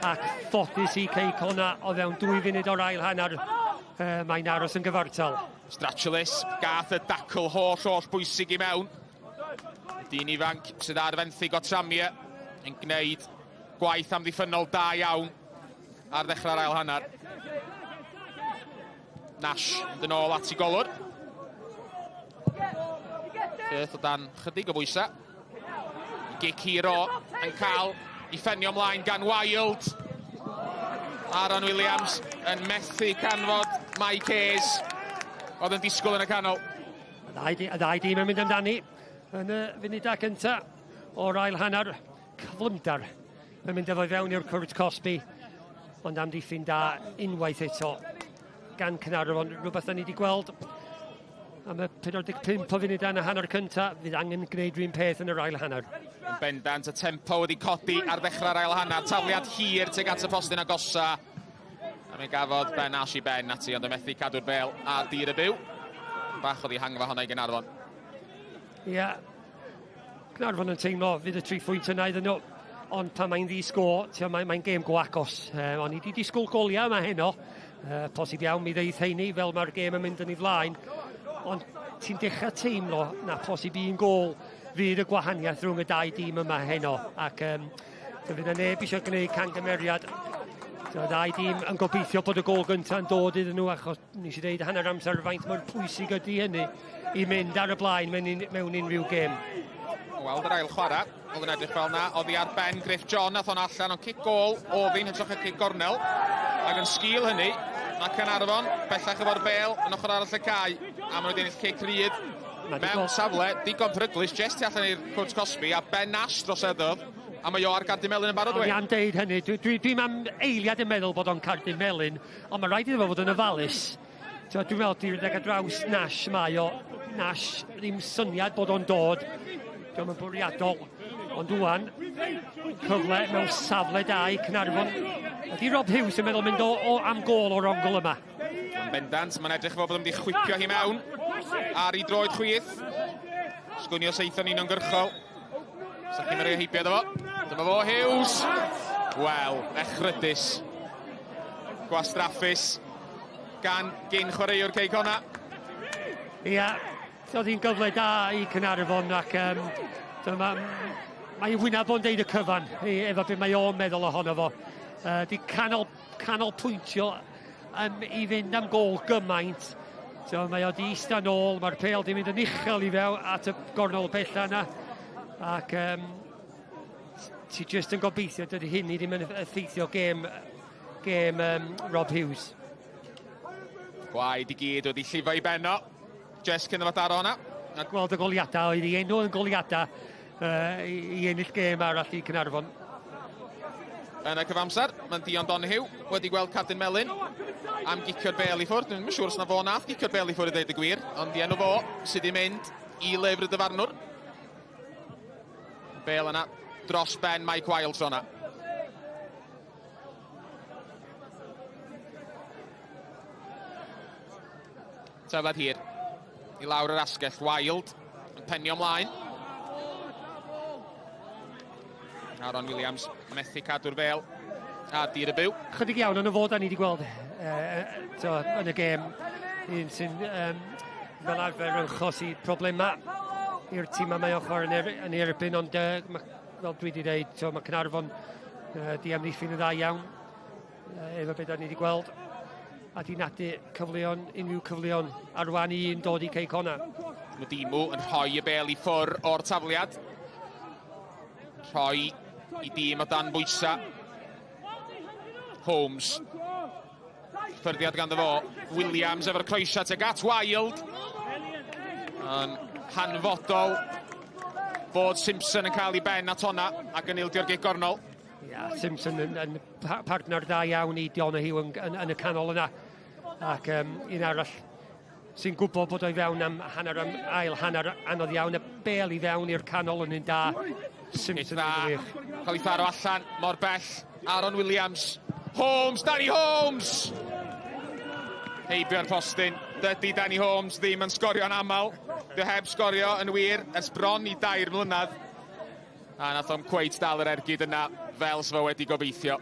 ac ffodus i Cei Connah o fewn 2 funud o'r ail hanner mae'n aros yn gyfartal. Stratulis gath y dacl holl holl bwysig i mewn. Dyn ifanc sydd ar fenthyg o Tranmere yn gwneud gwaith amddiffynnol da iawn ar ddechrau'r ail hanner. Nash yn dod nôl at ei golwr. Firth o dan chydig o bwysau. Gic hir o yn cael ei ffenio ymlaen gan Wild. Aaron Williams yn methu canfod Mike Hayes oedd yn disgwyl yn y canol. Y ddau dîm yn mynd amdani yn y funudau cyntaf o'r ail hanner. Cyflymdar yn mynd efo fewn i'r cwrt cosbi, ond amddiffyn da unwaith eto gan Caernarfon, rhywbeth da ni wedi gweld am y 45 o funudau yn y hanner cyntaf, fydd angen gwneud rhywun peth yn yr ail hanner. Yn bendant, y tempo wedi codi ar ddechrau'r ail hanner, tafliad hir tuag at y postyn agosa. A mi gafodd Ben Ash i ben ati, ond y methu cadw'r bel ar dir y byw. Bach o ddihangfa honna i Gaernarfon. Ia, Caernarfon yn teimlo fydd y 3 phwynt yna iddyn nhw, ond pan mae'n ddi-sgôr, mae'n gêm go agos. O'n i wedi disgwyl goliau yma heno, posib iawn mi ddeith heini fel mae'r gêm yn mynd yn ei flaen, ond ti'n dechrau teimlo na posib un gôl fydd y gwahaniaeth rhwng y dau dîm yma heno, ac fydd yna neb eisiau gwneud cangymeriad. Y ddau dîm yn gobeithio bod y gôl gyntaf yn dod iddyn nhw, achos nes i ddeud hanner amser faint mor pwysig ydy hynny i mynd ar y blaen mewn unrhyw gêm. Weld yr ail chwarae, oedd yn edrych fel na, oddi ar ben Griff John, nath o'n allan, ond cic gôl oedd hi'n hytrach y cic gornel, ac yn sgil hynny, mae Caernarfon bellach efo'r bel yn ochr arall y cae, a maen nhw wedi ennill cic rydd mewn safle digon peryglus, jyst tu allan i'r cwrt cosbi, a Ben Nash droseddodd, a mae o ar gardyn melyn yn barod. O'n i am deud hynny, dwi'n am eiliad yn meddwl bod o'n cardyn melyn, ond mae rhaid iddo fo fod yn ofalus. Dwi'n meddwl dwi'n rhedeg ar draws Nash, mae o, Nash ddim syniad bod o'n dod, diolch yn bwriadol, ond ŵan, cyfle mewn safle da i Caernarfon. Ydy Rob Hughes yn meddwl mynd o am gôl o'r ongl yma? Yn bendant, mae'n edrych fel bod o'n mynd i chwipio hi mewn ar ei droed chwith. Sgwnio seithon un ongyrchol. Sa chi'n rhoi heibio iddo fo. Dyma fo, Hughes. Wel, echrydus. Gwastraffus gan gyn chwaraewr Cei Connah. Ia, oedd hi'n gyfle da i Caernarfon ac dyma Mae wyneb o'n deud y cyfan, efo beth mae o'n meddwl ohono fo. Di canolpwyntio i fynd am gôl gymaint. So, mae o di eista nôl, mae'r pêl di mynd yn uchel i fewn at y gornel bella yna. Ac ti jyst yn gobeithio dydy hynny ddim yn effeithio gêm Rob Hughes. Gwaed i gyd wedi llifo i benno. Jyst cyn y fo daro hwnna. Gweld y goliadau, oedd ei enw yn goliadau i ennill gêm arall i Caernarfon. Yn y cyfamser, mae'n Dion Donoghue wedi gweld Cadyn Melyn am gicio'r bêl i ffwrdd. Dwi'n siŵr os na fo nath gicio'r bêl i ffwrdd i ddeud y gwir, ond i enw fo sydd wedi mynd i lyfr y dyfarnwr. Bêl yna dros ben Mike Wilde tro yna. Taflad hir i lawr yr asgell, Wilde yn penio ymlaen. Aaron Williams methu cadw'r bêl a dir y byw. Chydig iawn yn y fod da ni wedi gweld yn y gêm. Un sy'n fel arfer yn chosi problemau i'r tîm mae o'n chwarae yn ei erbyn, ond fel dwi wedi dweud, mae Caernarfon di amddiffyn yn dda iawn efo beth da ni wedi gweld, a di nadu cyfleon, unrhyw cyfleon ar wan i un dod i Cei Connah. Mudimu yn rhoi y bêl i ffwr o'r tafliad. Rhoi i dîm o dan bwysa. Holmes. Ffyrddiad ganddo fo. Williams efo'r croesiad tuag at Wilde. Yn hanfodol bod Simpson yn cael ei ben at honna ac yn ildio'r gic gornol. Ia, Simpson yn partner da iawn i Donoghue yn y canol yna. Ac un arall sy'n gwybod bod o'i fewn am hanner am ail hanner anodd iawn, y bêl i fewn i'r canol yn un da. Simpson yn wych. Cael ei tharo allan mor bell. Aaron Williams. Holmes, Danny Holmes! Heibio'r postyn. Dydy Danny Holmes ddim yn sgorio'n aml. Dy heb sgorio yn wir ers bron i 3 mlynedd. A nath o'm cweit dal yr ergyd yna fel sy fo wedi gobeithio.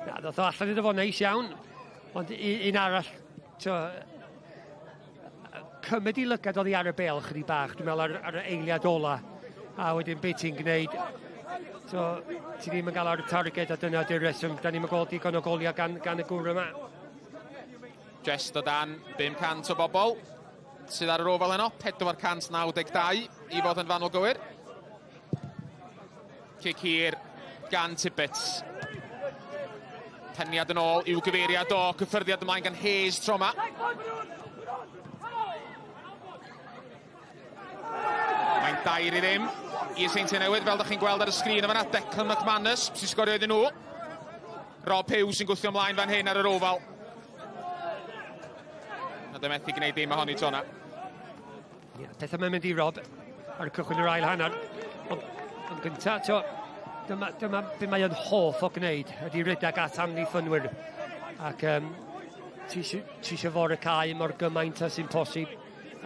Na, ddoth o allan iddo fo neis iawn. Ond un arall, cymryd i lygad oddi ar y bêl chydig bach, dwi'n meddwl ar y eiliad ola. A wedyn beth ti'n gwneud, so, ti ddim yn cael ar y targed, a dyna di'r reswm. Da ni'n gweld digon o goliau gan y gŵr yma. Jest o dan 500 o bobl sydd ar yr ofal heno, 492 i fod yn fanwl gywir. Cic hir gan Tibbets. Peniad yn ôl i'w gyfeiriad o, cyffyrddiad ymlaen gan Hayes tro yma. Mae'n 2-0 i'r Seintiau Newydd, fel ydych chi'n gweld ar y sgrin yma, Declan McManus sy'n sgorio iddyn nhw. Rob Hughes sy'n gwthio ymlaen fan hyn ar yr ofal. A dy methu gwneud dim ohoni tro yna. Ie, pethau mae'n mynd i Rob ar y cychwyn yr ail hanner. Ond gyntaf, dyma be mae o'n hoff o gwneud, ydy rhedeg at amddiffynwyr. Ac ti eisiau fod y cae mor gymaint â sy'n posib,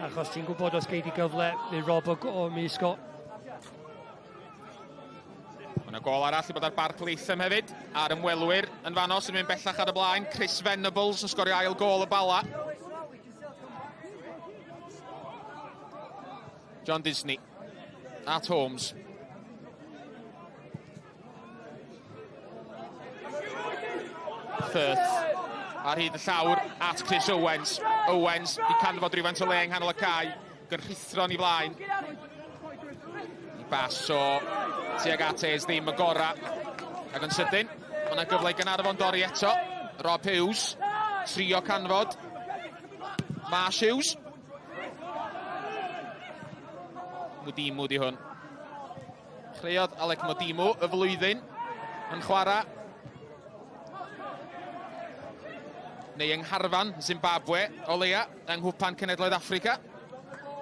achos ti'n gwybod os gei di gyfle neu Rob o Misco. Mae yna gol arall i bod ar Barc Latham hefyd, a'r ymwelwyr yn fanno sy'n mynd bellach ar y blaen. Chris Venables yn sgorio ail gôl y Bala. John Disney at Holmes. Firth ar hyd y llawr at Chris Owens. Owens di canfod rhywfaint o le yng nghanol y cae, gan rhuthro yn ei flaen. I bas o tuag at Hayes ddim y gora. Ac yn sydyn, mae yna gyfle i Gaernarfon dorri eto. Rob Hughes, trio canfod. Marsh Hughes. Mudimu di hwn. Chreuodd Alec Mudimu y flwyddyn yn chwarae neu yng Ngharfan, Zimbabwe, o leia, yng Nghwpan Cenhedloedd Affrica.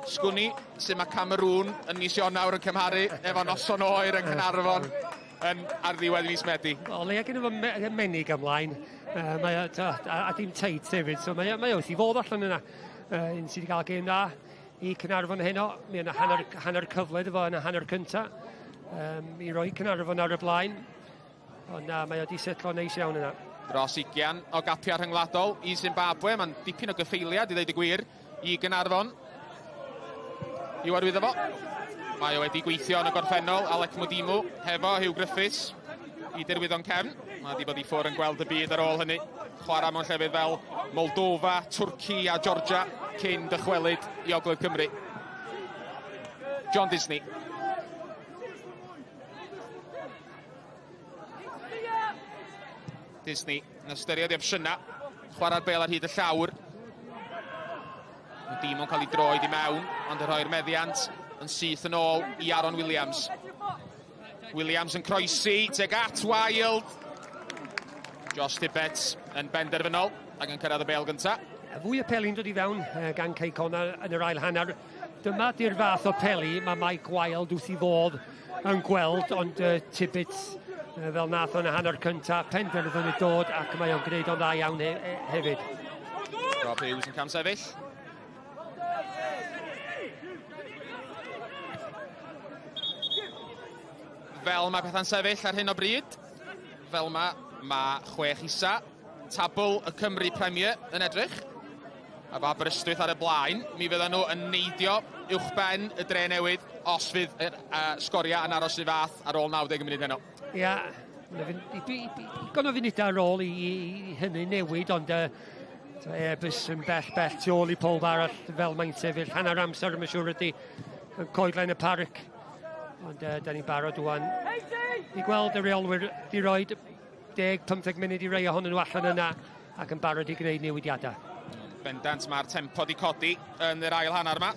Sgwni sut mae Cameroon yn mis Ionawr yn cymharu efo noson oer yng Nghaernarfon yn ar ddiwedd mis Medi. O leia gen fo menig ymlaen, mae a dim teit hefyd, so mae wrth i fod allan yna. Un sydd wedi cael gêm dda i Caernarfon heno, mi yna hanner cyfle iddo fo yn y hanner cynta i roi Caernarfon ar y blaen. Ond na, mae o wedi setlo neis iawn yna. Dros 20 o gapiau rhyngwladol i Zimbabwe. Mae'n dipyn o gyffeiliad i ddeud y gwir i Gaernarfon. I'w arwyddo fo. Mae o wedi gweithio yn y gorffennol, Alec Mudimu, hefo Hugh Griffiths i Derwyddon Cefn. Mae wedi bod i ffwrdd yn gweld y byd ar ôl hynny. Chwarae mewn llefydd fel Moldova, Twrci a Georgia cyn dychwelyd i Ogledd Cymru. John Disney. Disney yn ystyried ei opsiynau. Chwarae'r bel ar hyd y llawr. Mae dîm yn cael ei droed i mewn, ond yn rhoi'r meddiant yn syth yn ôl i Aaron Williams. Williams yn croesi tuag at Wild. Josh Tibbets yn benderfynol ac yn cyrraedd y bel gyntaf. Fwy o peli'n dod i fewn gan Cei Connah yn yr ail hanner. Dyma di'r fath o peli mae Mike Wild wrth i fodd yn gweld, ond Tibbets fel nath o'n y hanner cyntaf, penderfynu dod ac mae o'n gwneud o'n dda iawn hefyd. Rob Hughes yn camsefyll. Fel mae pethau'n sefyll ar hyn o bryd, fel mae 6 isa, tabl y Cymru Premier yn edrych. A fo Aberystwyth ar y blaen, mi fyddan nhw yn neidio uwchben y dre newydd os fydd yr sgoriau yn aros i fath ar ôl 90 munud heno. Ia, digon o funudau ar ôl i hynny newid, ond Airbus yn bell bell tu ôl i pob arall fel mae'n sefyll. Hanner amser, mae'n siŵr ydy, yn coedlen y parc. Ond da ni'n barod wan i gweld y reolwyr di roed 10-15 munud i rei ohonyn nhw allan yna ac yn barod i gwneud newidiadau. Bendant mae'r tempo di codi yn yr ail hanner yma.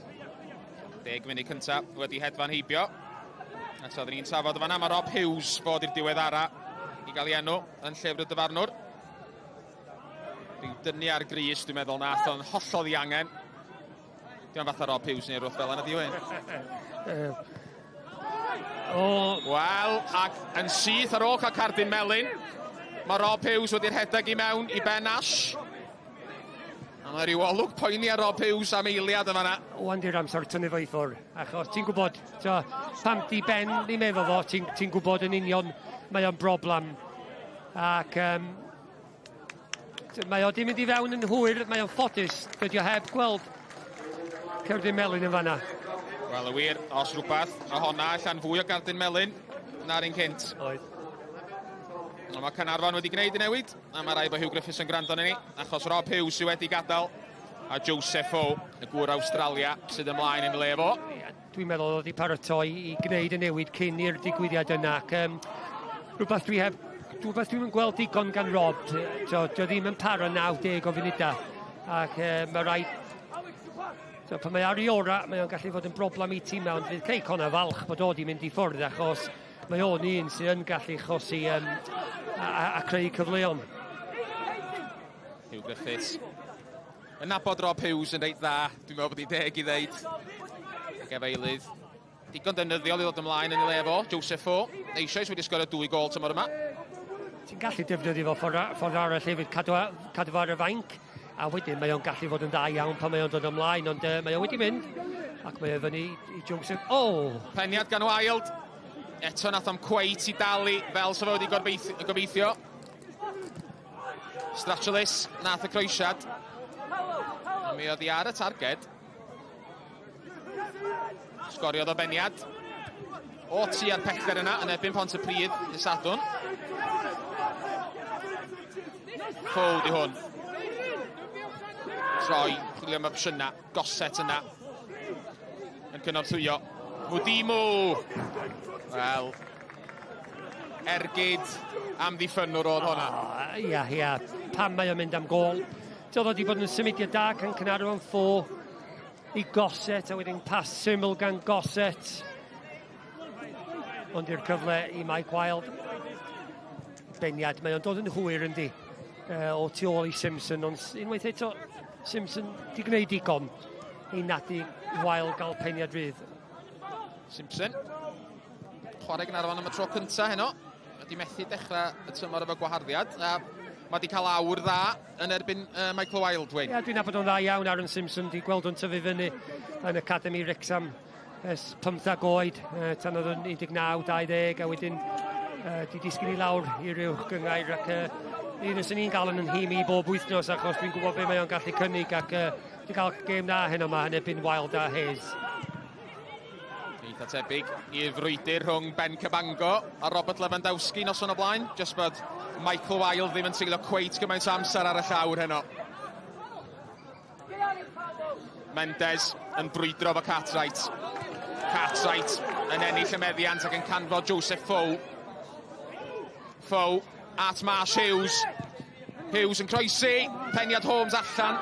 10 munud cyntaf wedi hedfan heibio. A tra oedden ni'n trafod fanna, mae Rob Hughes fod i'r diweddara i gael ei enw yn llyfr y dyfarnwr. Rhyw dynnu ar grys, dwi'n meddwl nath o'n hollol ddiangen. Diolch fatha Rob Hughes neu rhywbeth fel yna, di Wyn? Wel, ac yn syth ar ôl cael cardyn melyn, mae Rob Hughes wedi rhedeg i mewn i Ben Ash. A mae rhyw olwg poeni ar Rob Hughes am eiliad yma na. Wan di'r amser tynnu fo i ffwrdd, achos ti'n gwybod, pam di Ben ddim efo fo, ti'n gwybod yn union mae o'n broblem. Ac mae o di mynd i fewn yn hwyr, mae o'n ffodus, dydy o heb gweld cerdyn melyn yn fanna. Wel, y wir, os rhywbeth, o honna allan fwy o gardyn melyn na'r un cynt. Oedd. Ond mae Caernarfon wedi gwneud y newid, a mae rhaid bod Hugh Griffiths yn gwrando arnon ni, achos Rob Hughes sydd wedi gadael, a Joseph O, y gŵr Awstralia, sydd ymlaen yn le fo. Dwi'n meddwl oedd wedi paratoi i gwneud y newid cyn i'r digwyddiad yna, ac rhywbeth dwi heb, rhywbeth dwi'm yn gweld digon gan Rob, dio ddim yn para 90 o funudau, ac mae rhaid, pan mae ar ei ora, mae o'n gallu fod yn broblem i tîm, ond fydd Cei Connah falch bod o wedi mynd i ffwrdd, achos mae o'n un sydd yn gallu chosi a creu cyfleon. Hugh Griffiths yn nabod Rob Hughes yn reit dda, dwi'n meddwl bod hi'n deg i ddeud. Ac efo eilydd digon defnyddiol i ddod ymlaen yn ei le fo, Joseph O, eisoes wedi sgorio 2 gôl tymor yma. Ti'n gallu defnyddio fo ffordd arall hefyd, cadw fo ar y fainc, a wedyn mae o'n gallu fod yn dda iawn pan mae o'n dod ymlaen, ond mae o wedi mynd, ac mae o fyny i Joseph O! Peniad gan Wild, eto nath o'm cweit i dalu fel sa fo wedi gobeithio. Stratulis nath y croesiad. A mi oedd hi ar y targed. Sgoriodd o beniad. O tua'r pellter yna yn erbyn Pontypridd y Sadwrn. Ffowd i hwn. Troi, chwilio am opsiynau, Goset yna. Yn cynorthwyo. Mudimu! Wel, ergyd amddiffynnwr oedd hwnna. Ia, ia. Pam mae o'n mynd am gôl. Doedd o wedi bod yn symudiad da gan Caernarfon ffo i Goset, a wedyn pas syml gan Goset. Ond i'r cyfle i Mike Wild. Beniad, mae o'n dod yn hwyr yndi, o tu ôl i Simpson, ond unwaith eto Simpson di gwneud digon i nadu Wild gael peniad rydd. Simpson, chwarae Gaernarfon am y tro cyntaf heno, wedi methu dechrau y tymor efo gwaharddiad, a mae wedi cael awr dda yn erbyn Michael Wild, Wayne. Ia, dwi'n nabod o'n dda iawn, Aaron Simpson, di gweld o'n tyfu fyny yn Academy Wrexham ers 15 oed, tan oedd o'n 19, 20, a wedyn di disgyn i lawr i'r uwch gynghrair, ac un os ni'n gael yn nhîm i bob wythnos, achos dwi'n gwybod be mae o'n gallu cynnig, ac di cael gêm dda heno yma yn erbyn Wild a Hayes. Eitha tebyg i'r frwydr rhwng Ben Cabango a Robert Lewandowski noson o blaen. Just bod Michael Wilde ddim yn treulio cweit gymaint o amser ar y llawr heno. Mendes yn brwydro efo Cartwright. Cartwright yn ennill y meddiant ac yn canfod Joseph Fow. Fow at Marsh Hughes. Hughes yn croesi, peniad Holmes allan.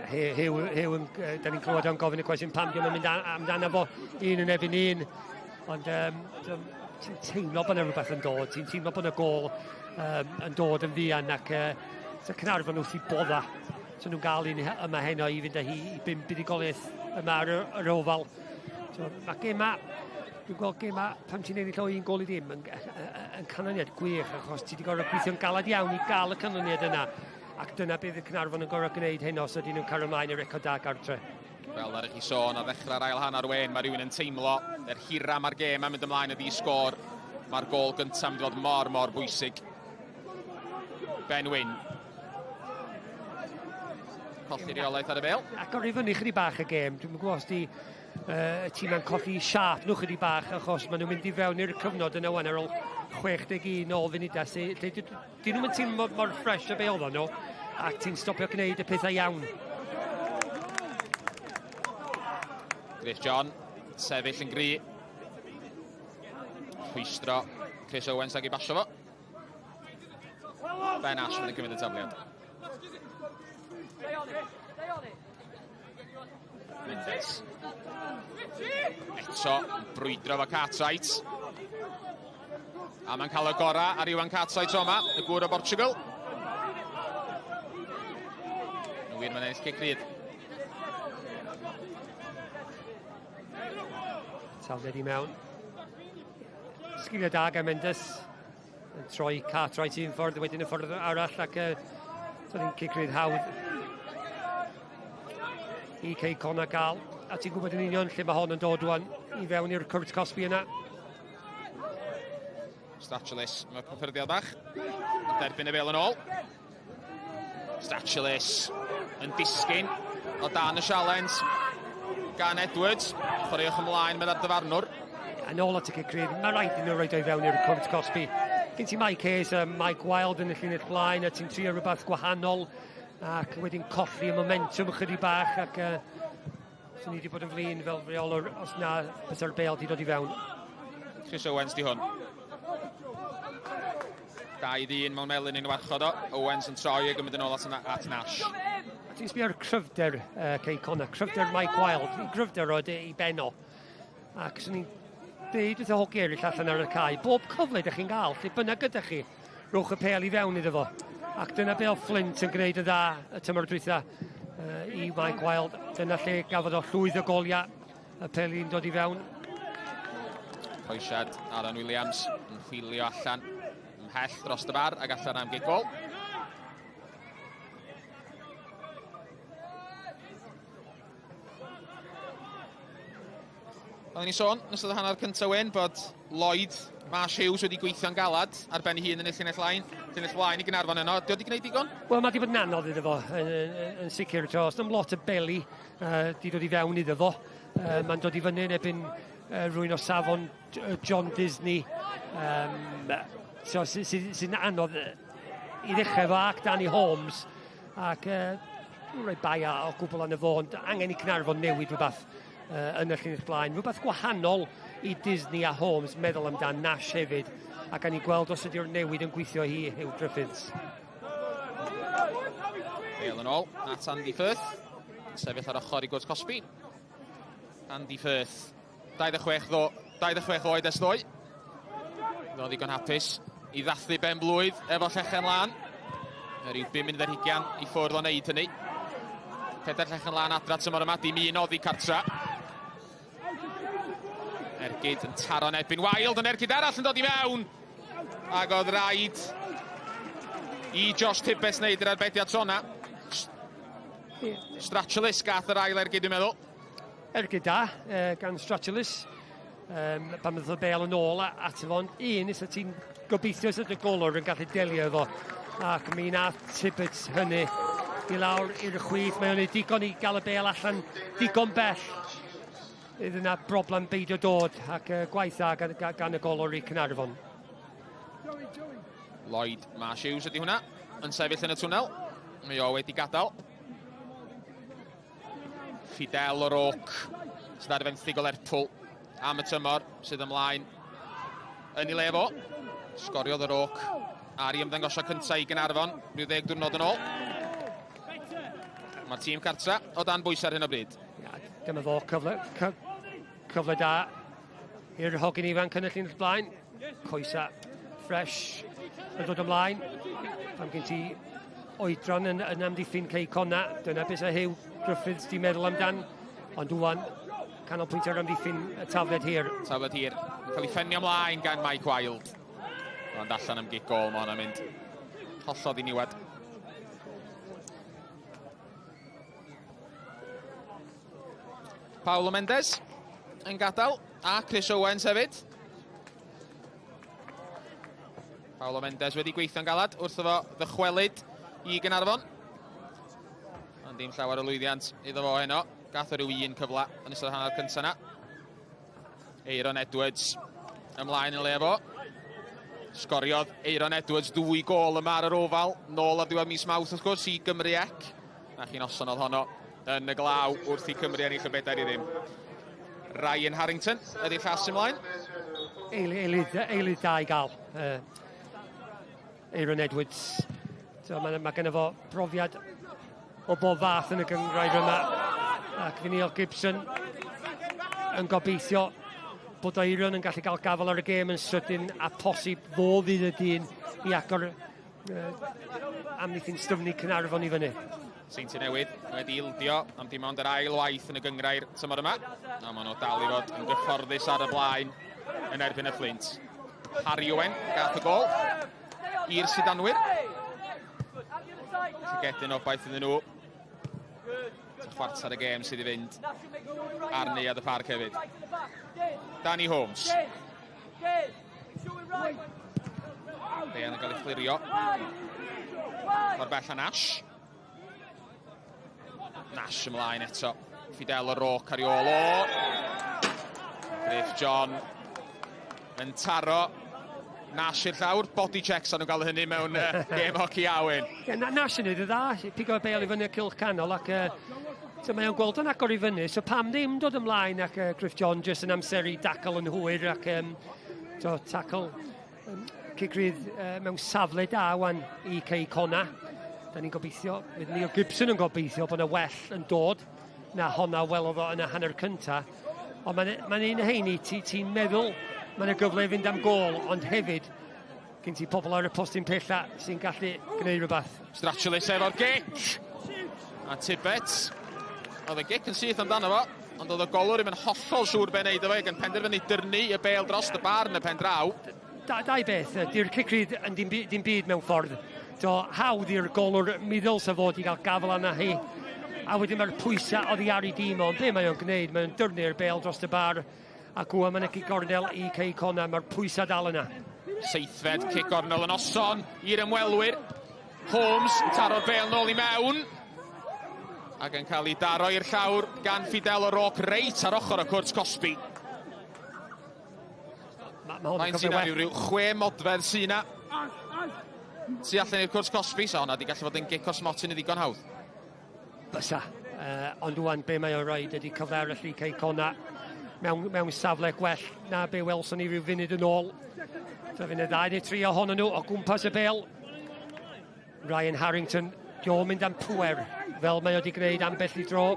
Hugh, Hugh yn, da ni'n clywed o'n gofyn y cwestiwn pam diolch yn mynd amdano fo un yn erbyn un. Ond ti'n teimlo bod yna rhywbeth yn dod, ti'n teimlo bod yna gol yn dod yn fuan ac so Caernarfon wrth i bodda. So nhw'n gael un yma heno i fynd â hi i bum buddugoliaeth yma ar yr ofal. So, mae gema, dwi'n gweld gema pan ti'n ennill o 1-0 yn canlyniad gwych achos ti wedi gorfod gweithio'n galad iawn i gael y canlyniad yna. Ac dyna beth y Caernarfon yn gorfod gwneud heno os ydyn nhw'n cario ymlaen y record da gartre. Fel ar chi sôn, ar ddechrau'r ail hanner wen, mae rhywun yn teimlo yr hira mae'r gêm yn mynd ymlaen y ddi-sgôr. Mae'r gôl gyntaf yn dod mor, mor bwysig. Ben Wyn. Colli reolaeth ar y bêl. Agor i fyny chydig bach y gêm. Dwi'n gwybod os di y tîm yn colli siâp nhw chydig bach achos maen nhw'n mynd i fewn i'r cyfnod yna wan ar ôl 61 o funudau. Lle dyn nhw'n teimlo mor ffres o be oedden nhw ac ti'n stopio gwneud y pethau iawn. Griff John, sefyll yn gry. Rhwystro Chris Owens ag i basio fo. Ben Ash yn cymryd y tafliad. Mendes. Eto, brwydro fo Cartwright. A mae'n cael y gorau ar Iwan Cartwright tro yma, y gŵr o Portugal. Yn wir, mae'n ennill cic rydd. Tafliad i mewn. Sgiliau da gan Mendes. Yn troi Cartwright un ffordd, wedyn y ffordd arall ac so ni'n cic rydd hawdd i Cei Connah gael. A ti'n gwybod yn union lle mae hon yn dod rwan i fewn i'r cwrt cosbi yna. Statulis, mae cyffyrddiad bach. Yn derbyn y bêl yn ôl. Statulis yn disgyn o dan y sialens gan Edwards. Chwaraewch ymlaen meddai'r dyfarnwr. Yn ôl at y cic rydd, mae rhaid i nhw roed o'i fewn i'r cwrt cosbi. Gen ti Mike Hayes a Mike Wilde yn y llinell blaen a ti'n trio rhywbeth gwahanol ac wedyn colli y momentum chydig bach ac swn i wedi bod yn flin fel reolwr os na bysa'r bêl di dod i fewn. Chris Owens di hwn. 2-1 mewn melyn yn warchod o. Owens yn troi ac yn mynd yn ôl at Nash. A ti'n sbio ar cryfder Cei Connah, cryfder Mike Wilde, cryfder o i ben o. Ac swn i'n deud wrth y hogi eraill allan ar y cae, bob cyfle ydych chi'n gael, lle bynnag ydych chi, rhowch y pêl i fewn iddo fo. Ac dyna be oedd Flint yn gwneud yn dda y tymor dwytha i Mike Wilde. Dyna lle gafodd o llwyth o goliau, y pêl i'n dod i fewn. Croesiad Aaron Williams yn chwilio allan ymhell dros y bar ac allan am gic gol. Oedden ni sôn yn ystod y hanner cyntaf wen bod Lloyd Marsh Hughes wedi gweithio'n galad ar ben ei hun yn y llinell lain, llinell flaen i Gaernarfon yno. Di o wedi gwneud digon? Wel, mae wedi bod yn anodd iddo fo, yn sicr. Os am lot o beli di dod i fewn iddo fo. Mae'n dod i fyny yn erbyn rhywun o safon John Disney. So, sy'n anodd i ddechrau fo ac Danny Holmes. Ac dwi'n rhoi bai o gwbl arno fo, ond angen i Caernarfon newid rhywbeth yn y llinell blaen. Rhywbeth gwahanol i Disney a Holmes meddwl amdan Nash hefyd. A gan i gweld os ydy'r newid yn gweithio i Huw Griffiths. Bale yn ôl at Andy Firth. Sefyll ar ochr i gwrt cosbi. Andy Firth, 26 26 oed ers ddoe. Roedd ddigon hapus i ddathlu ben blwydd efo Llechen Lân. Yr yw 5 munud ar hugian i ffwrdd o wneud hynny. 4 Llechen Lân adra tymor yma, dim un oddi cartra. Ergyd yn taro'n erbyn Wilde, ond ergyd arall yn dod i mewn. Ac oedd rhaid i Josh Tibbets wneud yr arbediad tro 'na. Stratulis gath yr ail ergyd, dwi'n meddwl. Ergyd da gan Stratulis. Pan bydd y bêl yn ôl at fo, ond un is ti'n gobeithio sydd y golwr yn gallu delio efo. Ac mi nath Tibbets hynny. I lawr i'r chwith, mae o'n ei digon i gael y bel allan digon bell. Idd yna broblem beidio dod ac gwaith dda gan, gan y golwr i Caernarfon. Lloyd Marsh Hughes ydy hwnna, yn sefyll yn y twnnel. Mae o wedi gadael. Fidel O'Rourke sydd ar fenthyg o Lerpwl am y tymor sydd ymlaen yn ei le fo. Sgoriodd O'Rourke ar ei ymddangosiad cyntaf i Gaernarfon rhyw 10 diwrnod yn ôl. Mae'r tîm cartra o dan bwysau ar hyn o bryd. Ia, dyma fo cyfle, cyfle da i'r hogyn ifanc yn y llinell blaen. Coesa ffres yn dod ymlaen. Pan gen ti oedran yn, yn amddiffyn Cei Conna, dyna beth sy'n Huw Griffiths di meddwl amdan. Ond wwan, canolbwyntio ar amddiffyn y tafled hir. Tafled hir. Yn cael ei ffenio ymlaen gan Mike Wild. Ond allan am gic gol, mae hwnna'n mynd hollol ddiniwed. Paulo Mendes yn gadael, a Chris Owens hefyd. Paulo Mendes wedi gweithio'n galad wrth iddo ddychwelyd i Gaernarfon. Ond dim llawer o lwyddiant iddo fo heno. Gath o ryw un cyfle yn ystod hanner cyntaf yna. Aaron Edwards ymlaen yn le fo. Sgoriodd Aaron Edwards ddwy gôl yma ar yr Ofal, nôl ar ddiwedd mis Mawrth wrth gwrs i Gymru Ec. Na chi'n noson oedd honno yn y glaw wrth i Cymru ennill y 4-0. Ryan Harrington ydy'r llall ymlaen. Eilydd, eilydd da i gael. Aaron Edwards. So, mae, mae genno fo brofiad o bob fath yn y gynghrair yma. Ac fi Neil Gibson yn gobeithio bod Aaron yn gallu cael gafel ar y gêm yn sydyn a posib fo fydd y dyn i agor amddiffyn styfni Caernarfon i fyny. Seintiau Newydd wedi ildio am dim ond yr ail waith yn y gynghrair tymor yma. A maen nhw dal i fod yn gyfforddus ar y blaen yn erbyn y Fflint. Harry Owen gath y gol i'r Sidanwyr. Llygedyn obaith iddyn nhw. Chwarter y gêm sydd i fynd ar Neuadd y Parc hefyd. Danny Holmes. Deian yn cael ei chlirio. Mor bell a Nash. Nash ymlaen eto. Fidel O'Rourke ar ei ôl o. Griff John yn taro Nash i'r llawr. Body checks o'n nhw'n gael hynny mewn gêm hoci Awen. Yeah, Nash yn neud y dda, pigo y bêl i fyny y cylch canol ac so mae o'n gweld yn agor i fyny, so pam ddim dod ymlaen ac Griff John jyst yn amseru dacl yn hwyr ac so, tackle cic rydd mewn safle da wan i Cei Conna. Da ni'n gobeithio, fydd Neil Gibson yn gobeithio bod yna well yn dod na honna welodd o yn y hanner cynta. Ond mae'n ma un heini, ti'n ti meddwl mae'n y gyfle i fynd am gôl, ond hefyd gen ti pobl ar y postyn pella sy'n gallu gwneud rhywbeth. Stratulis efo'r gic. A Tibbet. Oedd y gic yn syth amdano fo, ond oedd y golwr ddim yn hollol siŵr be wneud efo, gan penderfynu dyrnu y bêl dros y bar yn y pen draw. Da, dau beth, di'r cic rydd yn dim, dim byd mewn ffordd. Do, hawdd i'r golwr meddwl sa fod i gael gafel arna hi. A wedyn mae'r pwysau oddi ar ei dîm ond be mae o'n gwneud? Mae o'n dyrnu'r bêl dros y bar ac wwan mae'n cic gornel i Cei Conna. Mae'r pwysau dal yna. Seithfed cic gornel yn noson i'r ymwelwyr. Holmes yn taro'r bêl nôl i mewn. Ac yn cael ei daro i'r llawr gan Fidel O'Rourke reit ar ochr y cwrt cosbi. Mae ma hwn yn Faint cyfle sy'n well. rhyw 6 modfedd sy'n na. Tu allan i'r cwrt cosbi, so hwnna di gallu fod yn gic o'r smotyn i ddigon hawdd. Bysa. Ond wwan, be mae o'n rhaid ydy cyfle arall i Cei Conna mewn, mewn safle gwell na be welson ni rhyw funud yn ôl. So fydd y ddau neu tri ohonyn nhw o gwmpas y bêl. Ryan Harrington, dio'n mynd am pwer, fel mae o wedi gwneud ambell i dro.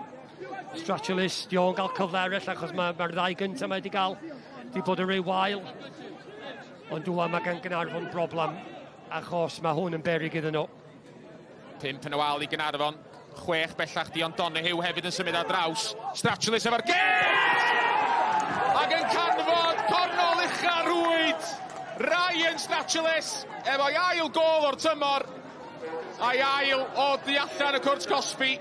Stratulis, dio'n gael cyfle arall achos mae'r ma ddau gyntaf mae wedi cael wedi bod yn rhy wael. Ond wwan mae gan Gaernarfon broblem achos mae hwn yn beryg iddyn nhw. 5 yn y wal i Gaernarfon. 6 bellach Dion Donahue hefyd yn symud ar draws. Stratulis efo'r gic! Ac yn canfod cornol ucha rwyd. Ryan Stratulis efo'i ail gôl o'r tymor. A'i ail o du allan y cwrt cosbi.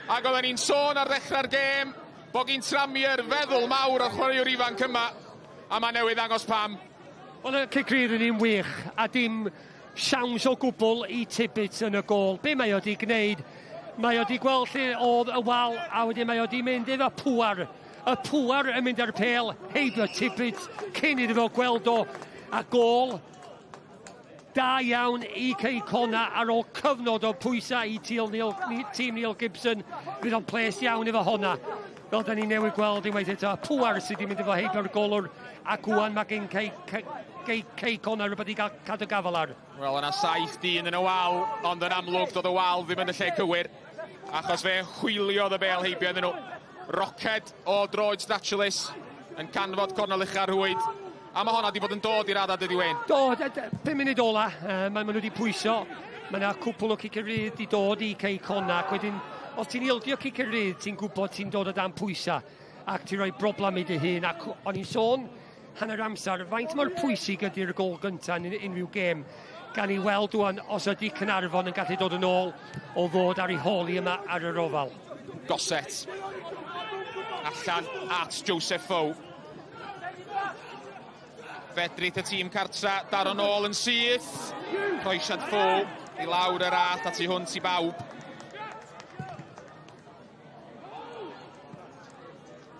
Ac oedden ni'n sôn ar ddechrau'r gêm bod gyn Tramier feddwl mawr o'r chwaraewr ifanc yma. A mae newydd ddangos pam. Wel, y cic rydd yn un wych, a dim siawns o gwbl i Tibbet yn y gôl. Be mae o wedi gwneud Mae o di gweld lle oedd y wal, a wedyn mae o di mynd efo pŵar. Y pŵar yn mynd ar pêl heibio Tippett cyn iddo fo gweld o. A gôl da iawn i Cei Connah ar ôl cyfnod o pwysau i tîm Neil, tîm Neil Gibson. Fydd o'n ples iawn efo honna. Fel da ni newydd gweld unwaith eto, pŵar sydd wedi mynd efo heibio'r golwr ac wan mae gen Cei, Cei, Cei Connah rhywbeth i gael cadw gafel ar. Wel, yna 7 dyn yn y wal, ond yn amlwg doedd y wal ddim yn y lle cywir, achos fe chwiliodd y bêl heibio iddyn nhw. Roced o droed Statulis yn canfod cornel ucha'r rhwyd. A mae honna wedi bod yn dod i'r raddau, dydy Wayne? Do, 5 munud ola, mae nhw wedi pwyso. Mae yna cwpl o cicio rydd wedi dod i Cei Connah, ac wedyn, os ti'n ildio cicio rydd, ti'n gwybod ti'n dod o dan pwysa, ac ti'n rhoi broblem i dy hun, ac o'n i'n sôn hanner amser, faint mor pwysig ydy'r gol gyntaf yn unrhyw gêm. Gan i weld wan os ydy Caernarfon yn gallu dod yn ôl o ddod ar ei hôl i yma ar yr ofal. Gosset. Allan at Joseph Fow. Fedrith y tîm cartra daro nôl yn syth. Croesiad Fow i lawr yr allt at i hwnt i bawb.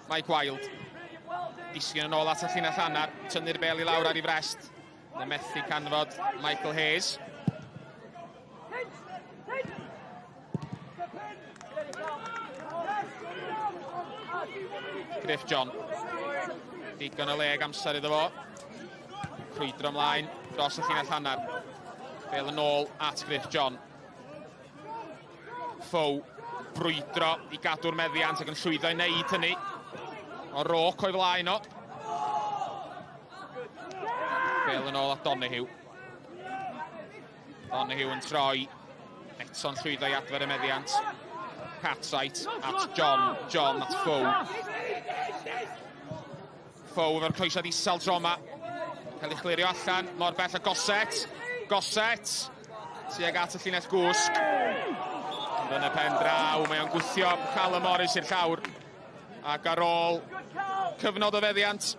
Mike Wild. Disgyn yn ôl at y llinell hanner. Tynnu'r bel i lawr ar ei frest. Yn methu canfod Michael Hayes. Griff John. Digon o leg amser iddo fo. Crwydro ymlaen dros y llinell hanner. Bel yn ôl at Griff John. Fow brwydro i gadw'r meddiant ac yn llwyddo i wneud hynny. O roc o'i flaen o. Bel yn ôl at Donahue. Donahue yn troi. Eto'n llwyddo i adfer y meddiant. Cartwright at John. John at Fow. Fow efo'r croesiad isel tro yma. Cael ei chlirio allan mor bell a Gosset. Gosset tuag at y llinell gwsg. Ond yn y pen draw, mae o'n gwthio Callum Morris i'r llawr. Ac ar ôl cyfnod o feddiant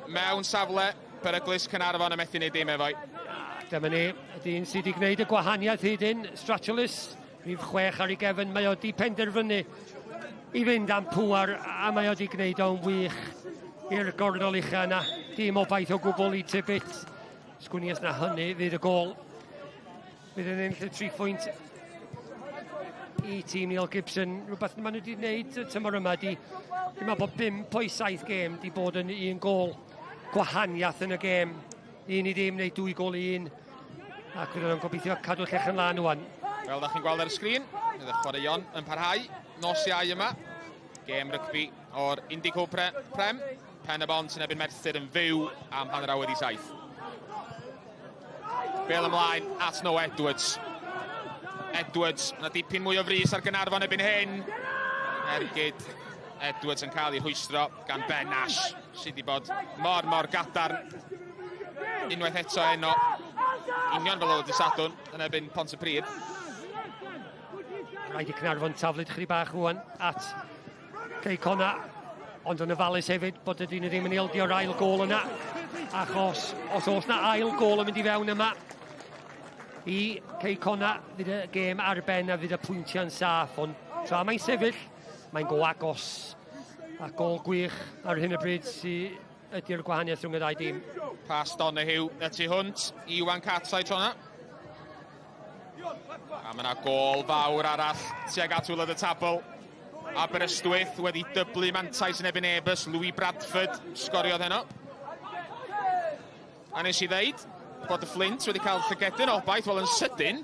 mewn safle peryglus Caernarfon yn methu wneud dim efo'i. Dyma ni, y dyn sydd wedi gwneud y gwahaniaeth hyd hyn, Stratulis, rhif 6 ar ei gefn, mae o wedi penderfynu i fynd am pŵar a mae o wedi gwneud o'n wych i'r gornel ucha yna. Dim obaith o gwbl i Tibbet. Sgwn i os na hynny fydd y gôl. Fydd yn ennill y 3 phwynt i tîm Neil Gibson. Rhywbeth maen nhw wedi gwneud y tymor yma di, dwi'n meddwl bod 5 o'i 7 gêm di bod yn un gôl gwahaniaeth yn y gêm. 1-0 neu 2 gôl i 1. Ac fydden nhw'n gobeithio cadw llechen lân wan. Fel da chi'n gweld ar y sgrin, bydd y chwaraeon yn parhau nos Iau yma. Gêm rygbi o'r Indigo Pre Prem. Pen y Bont yn ebyn Merthyr yn fyw am 7:30. Bel ymlaen at Noah Edwards. Edwards, yna dipyn mwy o frys ar Gaernarfon ebyn hyn. Ergyd Edwards yn cael ei rhwystro gan Ben Nash, sydd wedi bod mor, mor gadarn unwaith eto heno. Union fel oedd y Sadwrn yn erbyn Pontypridd. Rhaid i Caernarfon taflud chydig bach rwan at Cei Connah, ond yn ofalus hefyd bod y dyn ddim yn ildio'r ail gôl yna, achos os oes na ail gôl yn mynd i fewn yma i Cei Connah, fydd y gêm ar ben a fydd y pwyntiau'n saff, ond tra mae'n sefyll, mae'n go agos a gôl gwych ar hyn o bryd sydd ydy'r gwahaniaeth rhwng y ddau dîm. Pas Donahue y tu hwnt i Iwan Cartwright tro yna. A mae yna gôl fawr arall tuag at waelod y tabl. Aberystwyth wedi dyblu mantais yn ebyn Airbus. Louis Bradford sgoriodd heno. A nes i ddeud bod y Flint wedi cael llygedyn o obaith, wel yn sydyn,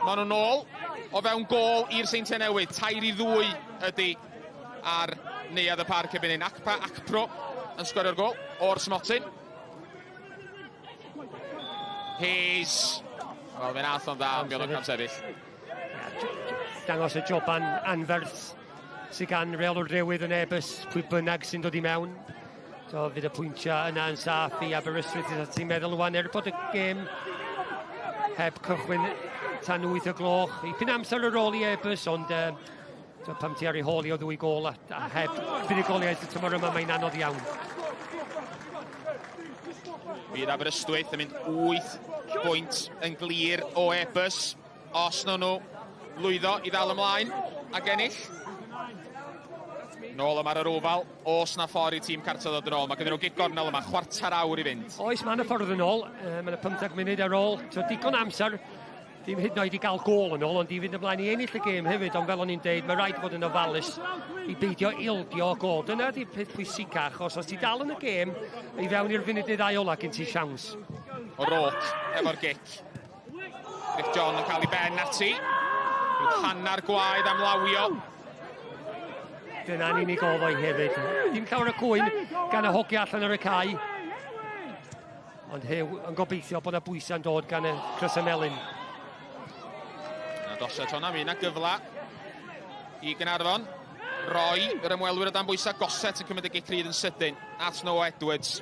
maen nhw'n ôl o fewn gôl i'r Seintiau Newydd. 3-2 ydy ar Neuadd y Parc erbyn hyn. Akpa Akpro yn sgorio'r gôl o'r smotyn. Hayes. Wel, fe'n ath o'n dda, ond o'n camsefyll. Dangos y joban anferth sydd gan reolwr newydd yn Airbus, pwy bynnag sy'n dod i mewn. So fydd y pwyntiau yna yn saff i Aberystwyth. Ti'n meddwl wan, er bod y gêm heb cychwyn tan 8 o gloch. Ipyn amser ar ôl i Airbus, ond so pam ti ar ei hôl i o ddwy gôl a heb fuddugoliaeth y tymor yma, mae'n anodd iawn. Fydd Aberystwyth yn mynd 8 bwynt yn glir o Airbus os nhw lwyddo i ddal ymlaen. ag ennill. Nôl yma ar yr ofal, oes na ffordd i tîm cartra ddod yn ôl. Mae gen nhw gic gornel yma, chwarter awr i fynd. Oes, mae yna ffordd yn ôl. Mae yna 15 munud ar ôl. So, digon amser, dim hyd yn oed i gael gôl yn ôl, ond i fynd ymlaen i ennill y gêm hefyd. Ond fel o'n i'n deud, mae rhaid fod yn ofalus i beidio ildio gôl. Dyna di'r peth pwysica, achos os ti dal yn y gêm, i fewn i'r funud neu ddau ola gen ti siawns. O'Rourke efo'r gic. Griff John yn cael ei ben ati. Hanner gwaed am lawio. Dyna'n unig oedd o'i hefyd. Dim llawer o cwyn gan y hogia allan ar y cae. Ond Huw yn gobeithio bod yna bwysau'n dod gan y crysau melyn. Na dosiad honna, mi yna gyfla i Gaernarfon. Roi yr ymwelwyr o dan bwysau. Gossett yn cymryd y gic rydd yn sydyn at Noah Edwards.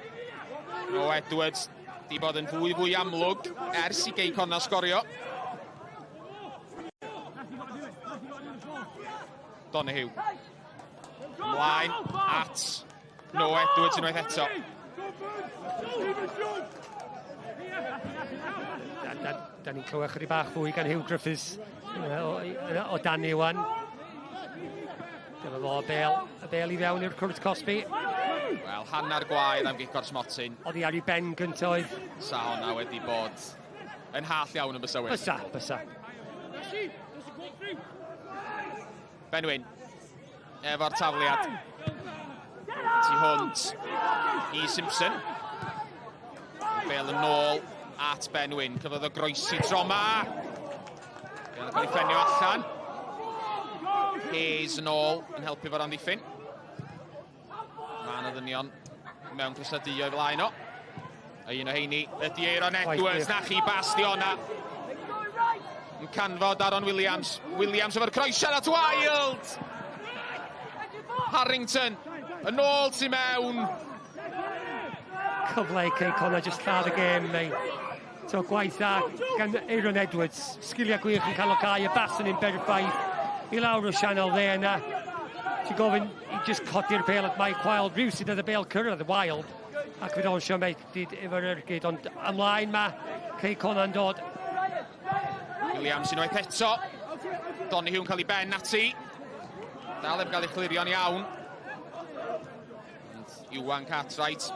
Noah Edwards di bod yn fwy fwy amlwg ers i Gei Connah sgorio. Donoghue. Ymlaen at Noah Edwards unwaith eto. Da ni'n clywed chydig bach fwy gan Huw Griffiths o dan Iwan. Dyma fo y bel i fewn i'r cwrt cosbi. Wel, hanner gwaed am gic o'r smotyn. Oddi ar ei ben gyntaf oedd. Sa honna wedi bod yn hall iawn yn bysa. Bysa, bysa. Benwyn, efo'r tafliad. Tu hwnt i Simpson. Bel yn ôl at Benwyn. Cyfle o groesi tro ma. Bel yn cael ei ffenio allan. Hayes yn ôl yn helpu fo'r amddiffyn. Mae yna ddynion mewn crysau du o'i flaen o. A un o heini ydy Aaron Edwards. Na chi Bastiona. Yn canfod Aaron Williams. Williams efo'r croesiad at Wild. Harrington yn ôl tu mewn. Cyfle i Cei Connah jyst lladd y gêm, neu. So gwaith dda gan Aaron Edwards. Sgiliau gwych yn cael o cae, y bas yn un berffaith. I lawr o sianel dde yna. Ti'n gofyn i just codi'r bêl at Mike Wild. Rhywsut oedd y bêl cyrraedd Wild. Ac fydd o'n siomedig efo'r ergyd. Ond ymlaen mae Cei Connah'n dod. Williams unwaith eto. Donoghue yn cael ei ben ati. Dal heb gael ei chlirio'n iawn. Ond Iwan Cartwright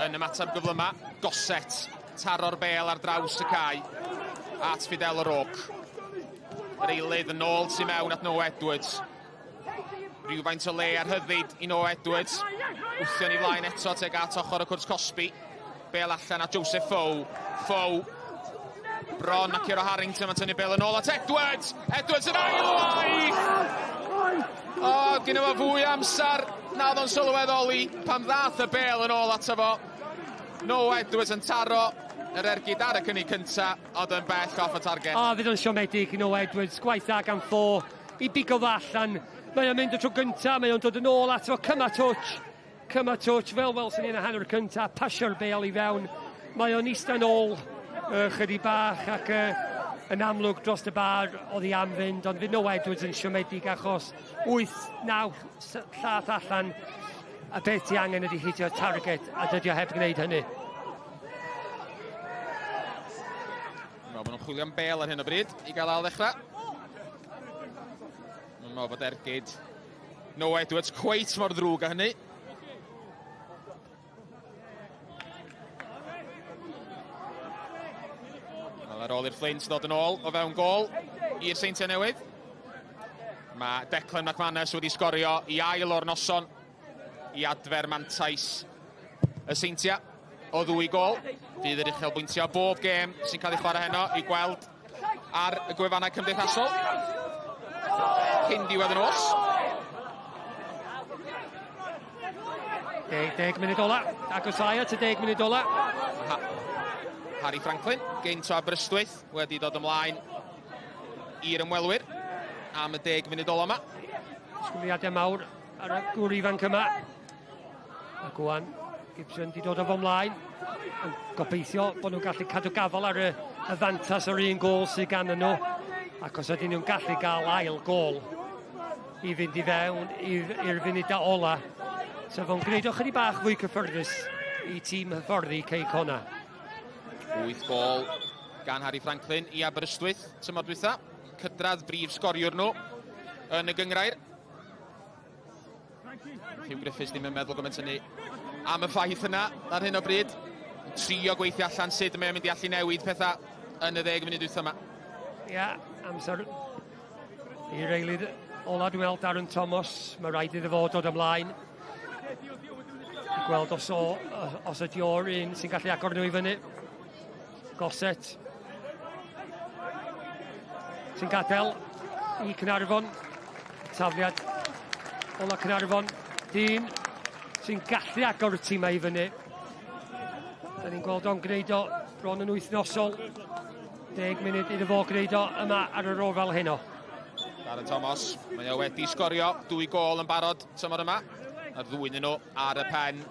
yn ymateb gyflyma. Gossett taro'r bêl ar draws y cae at Fidel O'Rourke. Yr eilydd yn ôl tu mewn at Noah Edwards. Rhywfaint o le ar hyddid i Noah Edwards. Wthio'n ei flaen eto teg at ochr y cwrt cosbi. Bêl allan at Joseph Fow. Fow bron ac Euro Harrington, mae'n tynnu bêl yn ôl at Edwards. Edwards yn ailwaith! O, gyda fo fwy amser na oedd o'n sylweddoli pan ddath y bêl yn ôl ato fo. Noah Edwards yn taro yr ergyd ar y cynnig cynta, ond yn bell off y targed. O, fydd o'n siomedig i Noah Edwards. Gwaith dda gan Fo i bigo fo allan. Mae o'n mynd y tro gynta, mae o'n dod yn ôl ato fo. Cyma touch, cyma touch, fel welson ni yn y hanner cynta, pasio'r bêl i fewn. Mae o'n eistedd yn ôl chydig bach ac yn amlwg dros y bar oedd hi am fynd, ond fydd Noah Edwards yn siomedig achos 8-9 llath allan, a beth ti angen ydy hitio target, a dydy o heb gwneud hynny. Dwi'n meddwl bod nhw'n chwilio am bêl ar hyn o bryd i gael ail ddechrau. Dwi'n meddwl bod ergyd Noah Edwards cweit mor ddrwg â hynny. Wel, ar ôl i'r Flint ddod yn ôl o fewn gôl i'r Seintiau Newydd. Mae Declan McManus wedi sgorio i ail o'r noson i adfer mantais y Seintiau o 2 gôl. Fydd yr uchelbwyntio bob gêm sy'n cael ei chwarae heno i gweld ar y gwefannau cymdeithasol cyn diwedd y nos. 10 munud ola, agosau at y 10 munud ola. Harry Franklin, gynt o Aberystwyth, wedi dod ymlaen i'r ymwelwyr am y 10 munud ola yma. Disgwyliadau mawr ar y gŵr ifanc yma. A Gwan Gibson di dod o fo mlaen. Yn gobeithio bod nhw'n gallu cadw gafel ar y fantas o'r un gôl sydd gan nhw. Ac os ydyn nhw'n gallu gael ail gôl i fynd i fewn i'r funudau ola, so fo'n gwneud o chydig bach fwy cyffyrddus i tîm hyfforddi Cei Connah. 8 gôl gan Harry Franklin i Aberystwyth tymor dwytha. cydradd brif sgoriwr nhw yn y gyngrair. Hugh Griffiths ddim yn meddwl gymaint hynny am y ffaith yna ar hyn o bryd. Trio gweithio allan sut mae o'n mynd i allu newid pethau yn y 10 munud dwytha yma. Ia, yeah, amser i'r eilydd ola dwi'n meddwl Darren Thomas. Mae rhaid iddo fo dod ymlaen. I gweld os, o, os ydi o'r un sy'n gallu agor nhw i fyny. Gossett. Sy'n gadael i Caernarfon. Tafliad ola Caernarfon. Dyn sy'n gallu agor y tîmau i fyny. Da ni'n gweld o'n gwneud o bron yn wythnosol. 10 munud iddo fo gwneud o yma ar yr ofal heno. Darren Thomas, mae o wedi sgorio 2 gôl yn barod tymor yma. A'r ddwy nhw ar y pen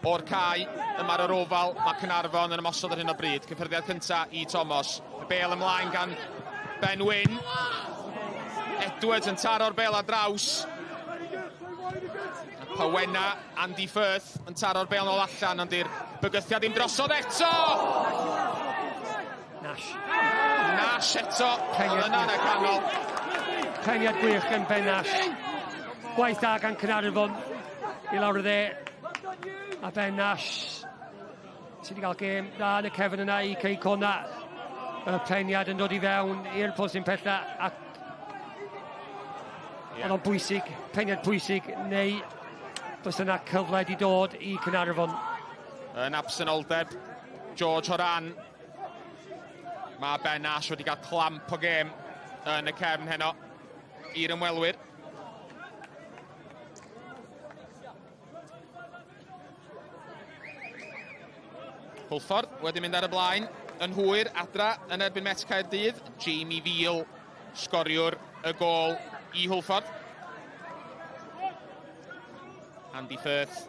o'r cae yma ar yr ofal. Mae Caernarfon yn ymosod ar hyn o bryd. Cyffyrddiad cynta i Thomas. Y bêl ymlaen gan Ben Wyn. Edwards yn taro'r bêl ar draws. Pawena, Andy Firth yn taro'r bêl nôl allan, ond i'r bygythiad ddim drosodd eto! Nash. Nash eto, oedd yna yn y canol. Peniad gwych gan Ben Nash. Gwaith da gan Caernarfon i lawr y dde. A Ben Nash sydd wedi cael gêm dda yn y cefn yna i Cei Connah. Y peniad yn dod i fewn i'r postyn pella ac yeah. Oedd o'n bwysig, peniad pwysig, neu bysa yna cyfle di dod i Caernarfon. Yn absenoldeb, George Horan. Mae Ben Nash wedi cael clamp o gêm yn y cefn heno i'r ymwelwyr. Hwlffordd wedi mynd ar y blaen yn hwyr adra yn erbyn Met Caerdydd. Jamie Veal, sgoriwr y gôl i Hwlffordd. Andy Firth,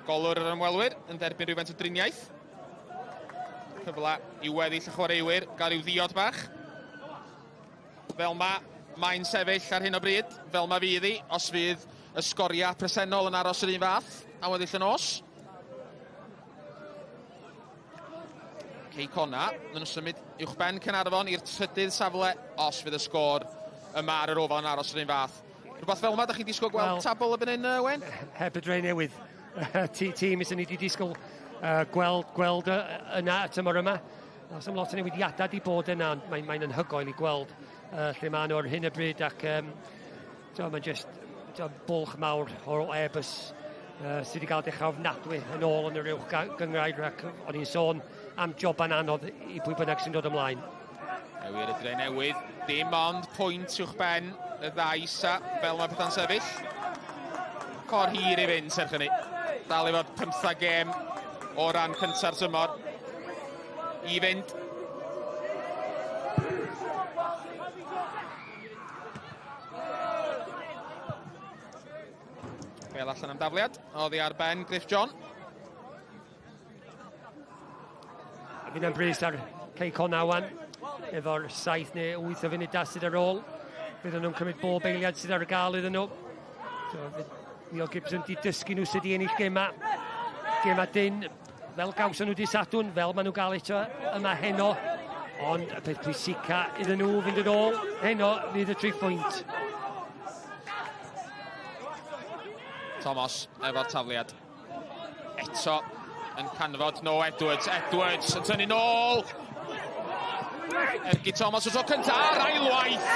golwr yr ymwelwyr, yn derbyn rhywfaint o driniaeth. Cyfle i weddill y chwaraewyr gael i'w ddiod bach. Fel ma, mae'n sefyll ar hyn o bryd, fel ma fydd hi, os fydd y sgoriau presennol yn aros yr un fath am weddill y nos. Cei Connah, maen nhw'n symud uwch ben Caernarfon i'r trydydd safle os fydd y sgôr yma ar yr ofal yn aros yr un fath. Rhywbeth fel yma, da chi'n disgwyl gweld tabl y hyn, Wen? Heb y Drenewydd. Tîm sy'n ni wedi disgwyl gweld yna y tymor yma. Oes am lot o newidiadau di bod yna, ond mae'n mae anhygoel i gweld lle maen nhw ar hyn o bryd ac mae'n just bwlch mawr o'r Airbus sydd wedi cael dechrau ofnadwy yn ôl yn yr uwch gynghrair ac o'n i'n sôn am joban anodd i pwy bynnag sy'n dod ymlaen. Ewyr y Drenewydd, dim ond pwynt uwch ben y ddau isa fel mae pethau'n sefyll. Cor hir i fynd, serch hynny. Dal i fod 15 gêm o ran cynta'r tymor i fynd. Bel allan am dafliad, oddi ar ben Griff John. A fydd yn brys ar Cei Connah wan, efo'r 7 neu 8 o funudau sydd ar ôl. Fydden nhw'n cymryd bob eiliad sydd ar gael iddyn nhw. So, Neil Gibson di dysgu nhw sut i ennill gema. Gema dyn, fel gawson nhw di Sadwrn, fel maen nhw'n gael eto yma heno. Ond y peth pwysica iddyn nhw fynd yn ôl heno fydd y 3 pwynt. Thomas efo'r tafliad. Eto yn canfod Noah Edwards. Edwards yn tynnu nôl. Ergyd Thomas o tro cyntaf a'r ailwaith.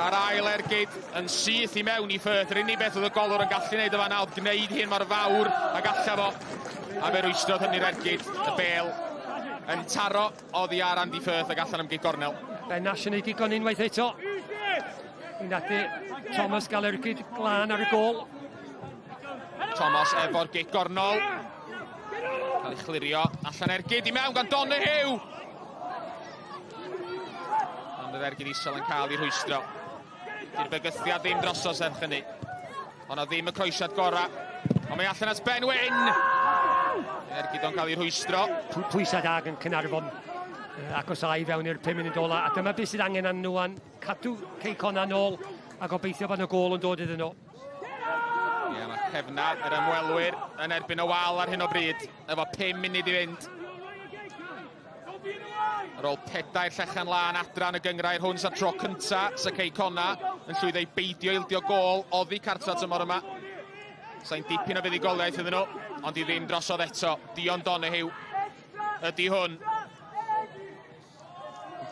A'r ail ergyd yn syth i mewn i Firth. Yr unig beth oedd y golwr yn gallu gwneud y fanna oedd gwneud hyn mor fawr a galla fo. A fe rwystrodd hynny'r ergyd. Y bel yn taro oddi ar Andy Firth ac allan am gig gornel. Ben Nash yn ei digon unwaith eto. Yn ati Thomas gael ergyd glân ar y gôl. Thomas efo'r gig gornol. Cael ei chlirio allan ergyd i mewn gan Donahue. Ond yr ergyd isel yn cael ei rhwystro. Di'r bygythiad ddim drosodd serch hynny. Ond ddim y croesiad gorau. Ond mae allan at Ben Wyn. Ergyd o'n cael ei rhwystro. Pwysau da gan Caernarfon. Agosau fewn i'r 5 munud ola. A dyma beth sydd angen arnyn nhw wan. Cadw Cei Connah nôl a gobeithio bod y gôl yn dod iddyn nhw. Ie, mae cefna yr ymwelwyr yn erbyn y wal ar hyn o bryd, efo 5 munud i fynd. Ar ôl pedair llechan lân adra yn y gynghrair, hwn sa'r tro cynta sa Cei Connah yn llwyddo i beidio ildio gôl oddi cartra tymor yma. Sa'n dipyn o fuddugoliaeth iddyn nhw, ond i ddim drosodd eto. Dion Donoghue ydy hwn.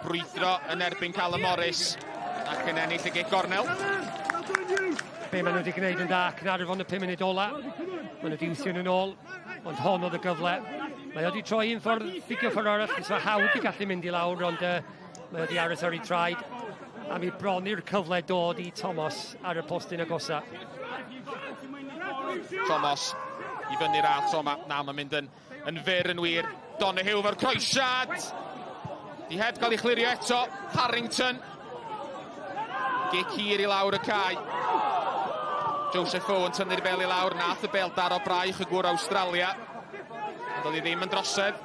Brwydro yn erbyn Callum Morris ac yn ennill y gic gornel. Be maen nhw wedi gwneud yn dda, Caernarfon y 5 munud ola. Maen nhw wedi wthio nhw'n ôl, ond hon oedd y gyfle. Mae o wedi troi un ffordd, pigo ffordd arall, so hawdd i gallu mynd i lawr, ond mae o wedi aros ar ei traed. A mi bron i'r cyfle dod i Thomas ar y postyn agosa. Thomas i fyny'r ail tro yma. Na, mae'n mynd yn fyr yn wir. Donoghue efo'r croesiad. Di heb gael ei chlirio eto. Harrington. Gic hir i lawr y cae. Joseph Owen tynnu'r bel i lawr. Nath y bel daro braich y gŵr Australia. Ond oedd hi ddim yn drosedd.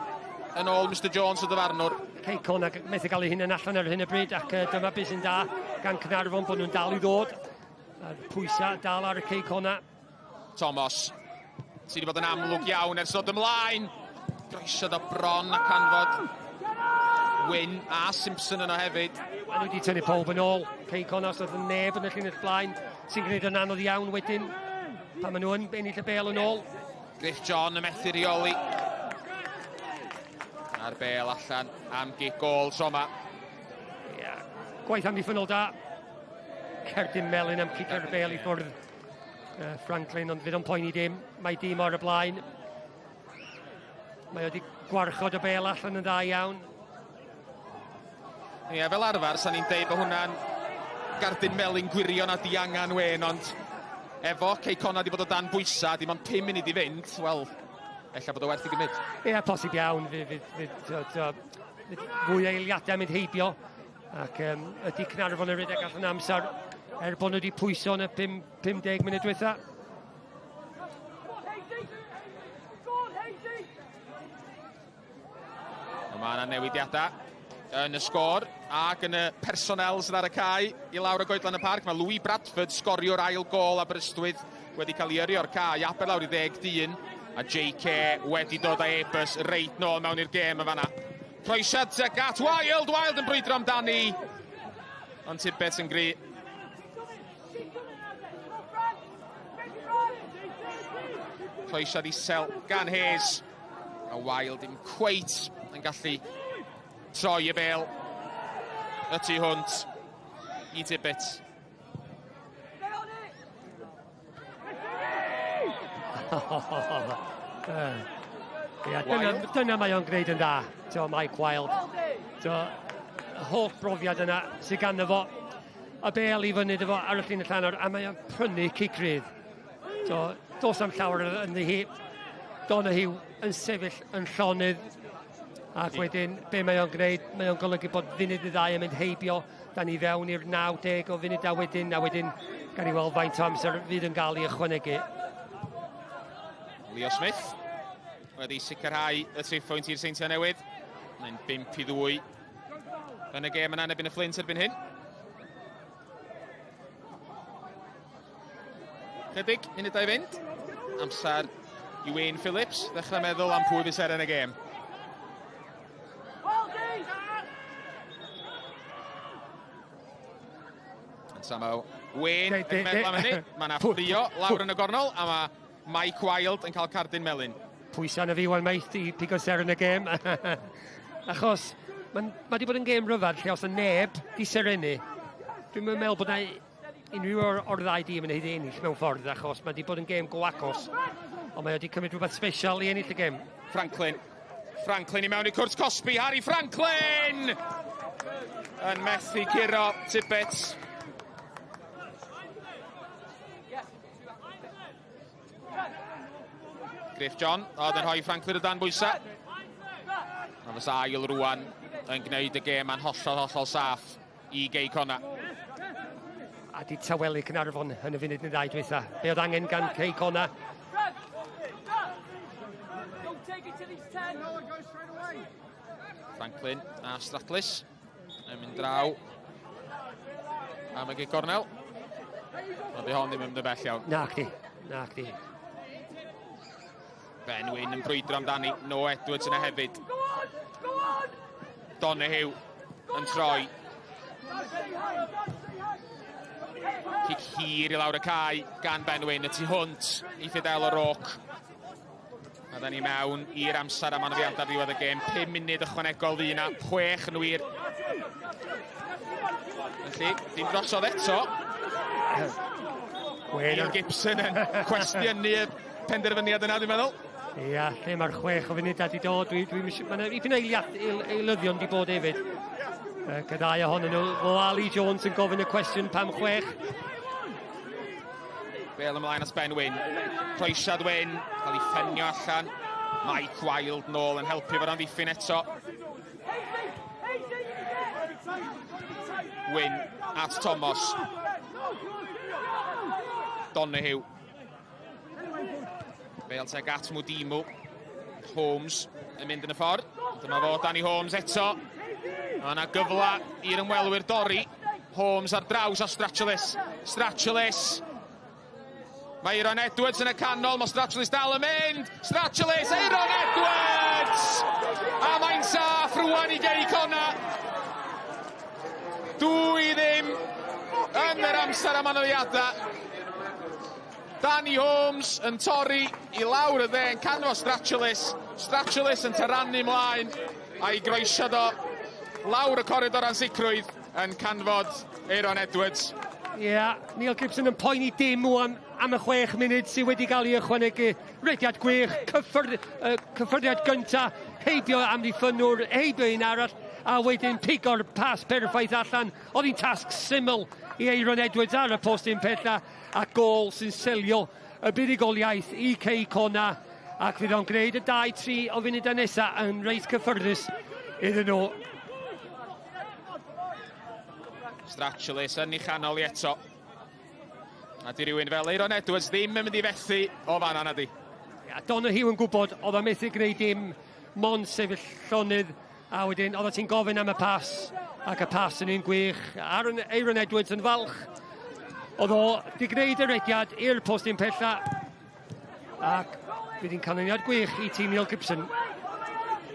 Yn ôl Mr Jones y dyfarnwr. Cei Connah methu gael ei hunain allan ar hyn o bryd, ac dyma beth sy'n da gan Caernarfon bod nhw'n dal i ddod. A'r pwysau dal ar y Cei Connah. Thomas, sydd wedi bod yn amlwg iawn ers dod ymlaen. Groesiad o bron a canfod Wyn a Simpson yno hefyd. Maen nhw wedi tynnu pob yn ôl. Cei Connah, os oedd neb yn y llinell blaen, sy'n gwneud yn anodd iawn wedyn pan maen nhw yn ennill y bel yn ôl. Griff John yn methu reoli. A'r bel allan am gic gôl tro yma. Yeah. Gwaith amddiffynnol da. Cerdyn melyn am cicio'r bel i ffwrdd. Franklin, ond fydd o'n poeni dim. Mae dîm ar y blaen. Mae wedi gwarchod y bel allan yn dda iawn. Ie, yeah, fel arfer, sa'n ni'n deud bod hwnna'n gardyn melyn gwirion a diangan wen, ond efo Cei Connah wedi bod o dan bwysau, dim ond 5 munud i fynd, wel, ella bod o werth i gymryd. Ie, yeah, posib iawn. Fydd fwy o eiliadau mynd heibio. Ac ydy Caernarfon yn rhedeg allan amser er bod nhw wedi pwyso yn y 50 munud diwetha. Mae yna newidiadau yn y sgôr ac yn y personel sydd ar y cae i lawr o Goedlan y Parc. Mae Louis Bradford sgorio'r ail gôl Aberystwyth wedi cael ei yrru o'r cae. Aber lawr i 10 dyn a JK wedi dod â Airbus reit nôl mewn i'r gêm yn fanna. Croesiad tuag at Wild, Wild yn brwydro amdani. Ond Tibbet yn gry. Croesiad isel gan Hayes. A Wild ddim cweit yn gallu troi y bel y tu hwnt i Tibbet. Ia, dyna mae o'n gwneud yn dda, to, Mike Wild. To, y holl brofiad yna sydd ganddo fo. Y bel i fyny iddo fo ar y llinell llanor, a mae o'n prynu cic rydd. To, dos am llawer ynddi hi. Donoghue yn sefyll yn llonydd. Ac wedyn, be mae o'n gwneud, mae o'n golygu bod funud neu ddau yn mynd heibio. Da ni fewn i'r 90 o funudau wedyn, a wedyn gan i weld faint o amser fydd yn gael ei ychwanegu. Leo Smith wedi sicrhau y triphwynt i'r Seintiau Newydd. Mae'n 5-2 yn y gêm yna yn erbyn y Flint erbyn hyn. Chydig, munudau i fynd. Amser i Wayne Phillips ddechrau meddwl am pwy fydd seren y gêm. Samo Wayne yn meddwl am hynny. Mae yna ffrio lawr yn y gornel a mae Mike Wild yn cael cardyn melyn. Pwysau na fi wan maith i pigo seren y gêm. Achos mae wedi bod yn gêm ryfedd lle os y neb di serennu, dwi'n meddwl bod na unrhyw o'r ddau dîm yn haeddu ennill mewn ffordd, achos mae wedi bod yn gêm go agos, ond mae wedi cymryd rhywbeth special i ennill y gêm. Franklin i mewn i cwrt cosbi, Harry Franklin! Yn methu curo Tibbet. Griff John oedd yn rhoi Franklin o dan bwysau. A fysa ail rwan yn gwneud y gêm yn hollol, hollol saff i Gei Connah. A di tawelu Caernarfon yn y funud neu ddau dwytha. Be oedd angen gan Cei Connah? Franklin a Stratlis yn mynd draw am y gic gornel. Ond di hon ddim yn mynd yn bell iawn. Nac di. Ben Wyn yn brwydro amdani. Noah Edwards yna hefyd. Donahue yn troi. Cic hir i lawr y cae gan Ben Wyn, y tu hwnt i Fidel O'Rourke. A da ni mewn i'r amser am anafiadau ar ddiwedd y gêm. 5 munud ychwanegol fydd yna, 6 yn wir. Felly, dim drosodd eto. Neil Gibson yn cwestiynu y penderfyniad yna, dwi'n meddwl. Ia, lle mae'r 6 o funudau wedi dod. Dwi, mae yna ipyn eilyddion wedi bod hefyd. Gyda'i ohonyn nhw. Fo Ali Jones yn gofyn y cwestiwn pam 6. Bel ymlaen at Ben Wyn. Croesiad Wyn, cael ei ffenio allan. Mike Wild nôl yn helpu fo'r amddiffyn eto. Wyn at Thomas. Donahue. Bel teg at Mwdimu. Holmes yn mynd yn y ffordd. Dyma fo Danny Holmes eto. Mae yna gyfle i'r ymwelwyr dorri. Holmes ar draws a Stratulis. Stratulis. Mae Aaron Edwards yn y canol, mae Stratulis dal yn mynd. Stratulis, Aaron Edwards! A mae'n saff rwan i Gei Connah. 2-0 yn yr amser am anafiadau. Danny Holmes yn torri i lawr y dde yn canfod Stratulis. Stratulis yn tarannu mlaen a'i groesiad o lawr y coridor ansicrwydd yn canfod Aaron Edwards. Ie, yeah, Neil Gibson yn poeni dim wan am y 6 munud sydd wedi cael ei ychwanegu. Rediad gwych, cyffyrddiad gynta, heibio amddiffynnwr, heibio un arall, a wedyn pigo'r pas perffaith allan. Oedd hi'n tasg syml i Aaron Edwards ar y postyn pella, a gôl sy'n selio y buddugoliaeth i Cei Connah, ac fydd o'n gwneud y 2-3 o funudau nesaf yn reit cyffyrddus iddyn nhw. Stratulis yn ei chanol i eto. A di rhywun fel Aaron Edwards ddim yn mynd i fethu o fanna, na di. Ia, Donahue yn gwybod oedd o'n methu gwneud dim mond sefyll llonydd, a wedyn oedd ti'n gofyn am y pas, ac y pas yn un gwych. Aaron Edwards yn falch. Oedd o di gwneud y rediad i'r postyn pella, ac fydd hi'n canlyniad gwych i tîm Neil Gibson.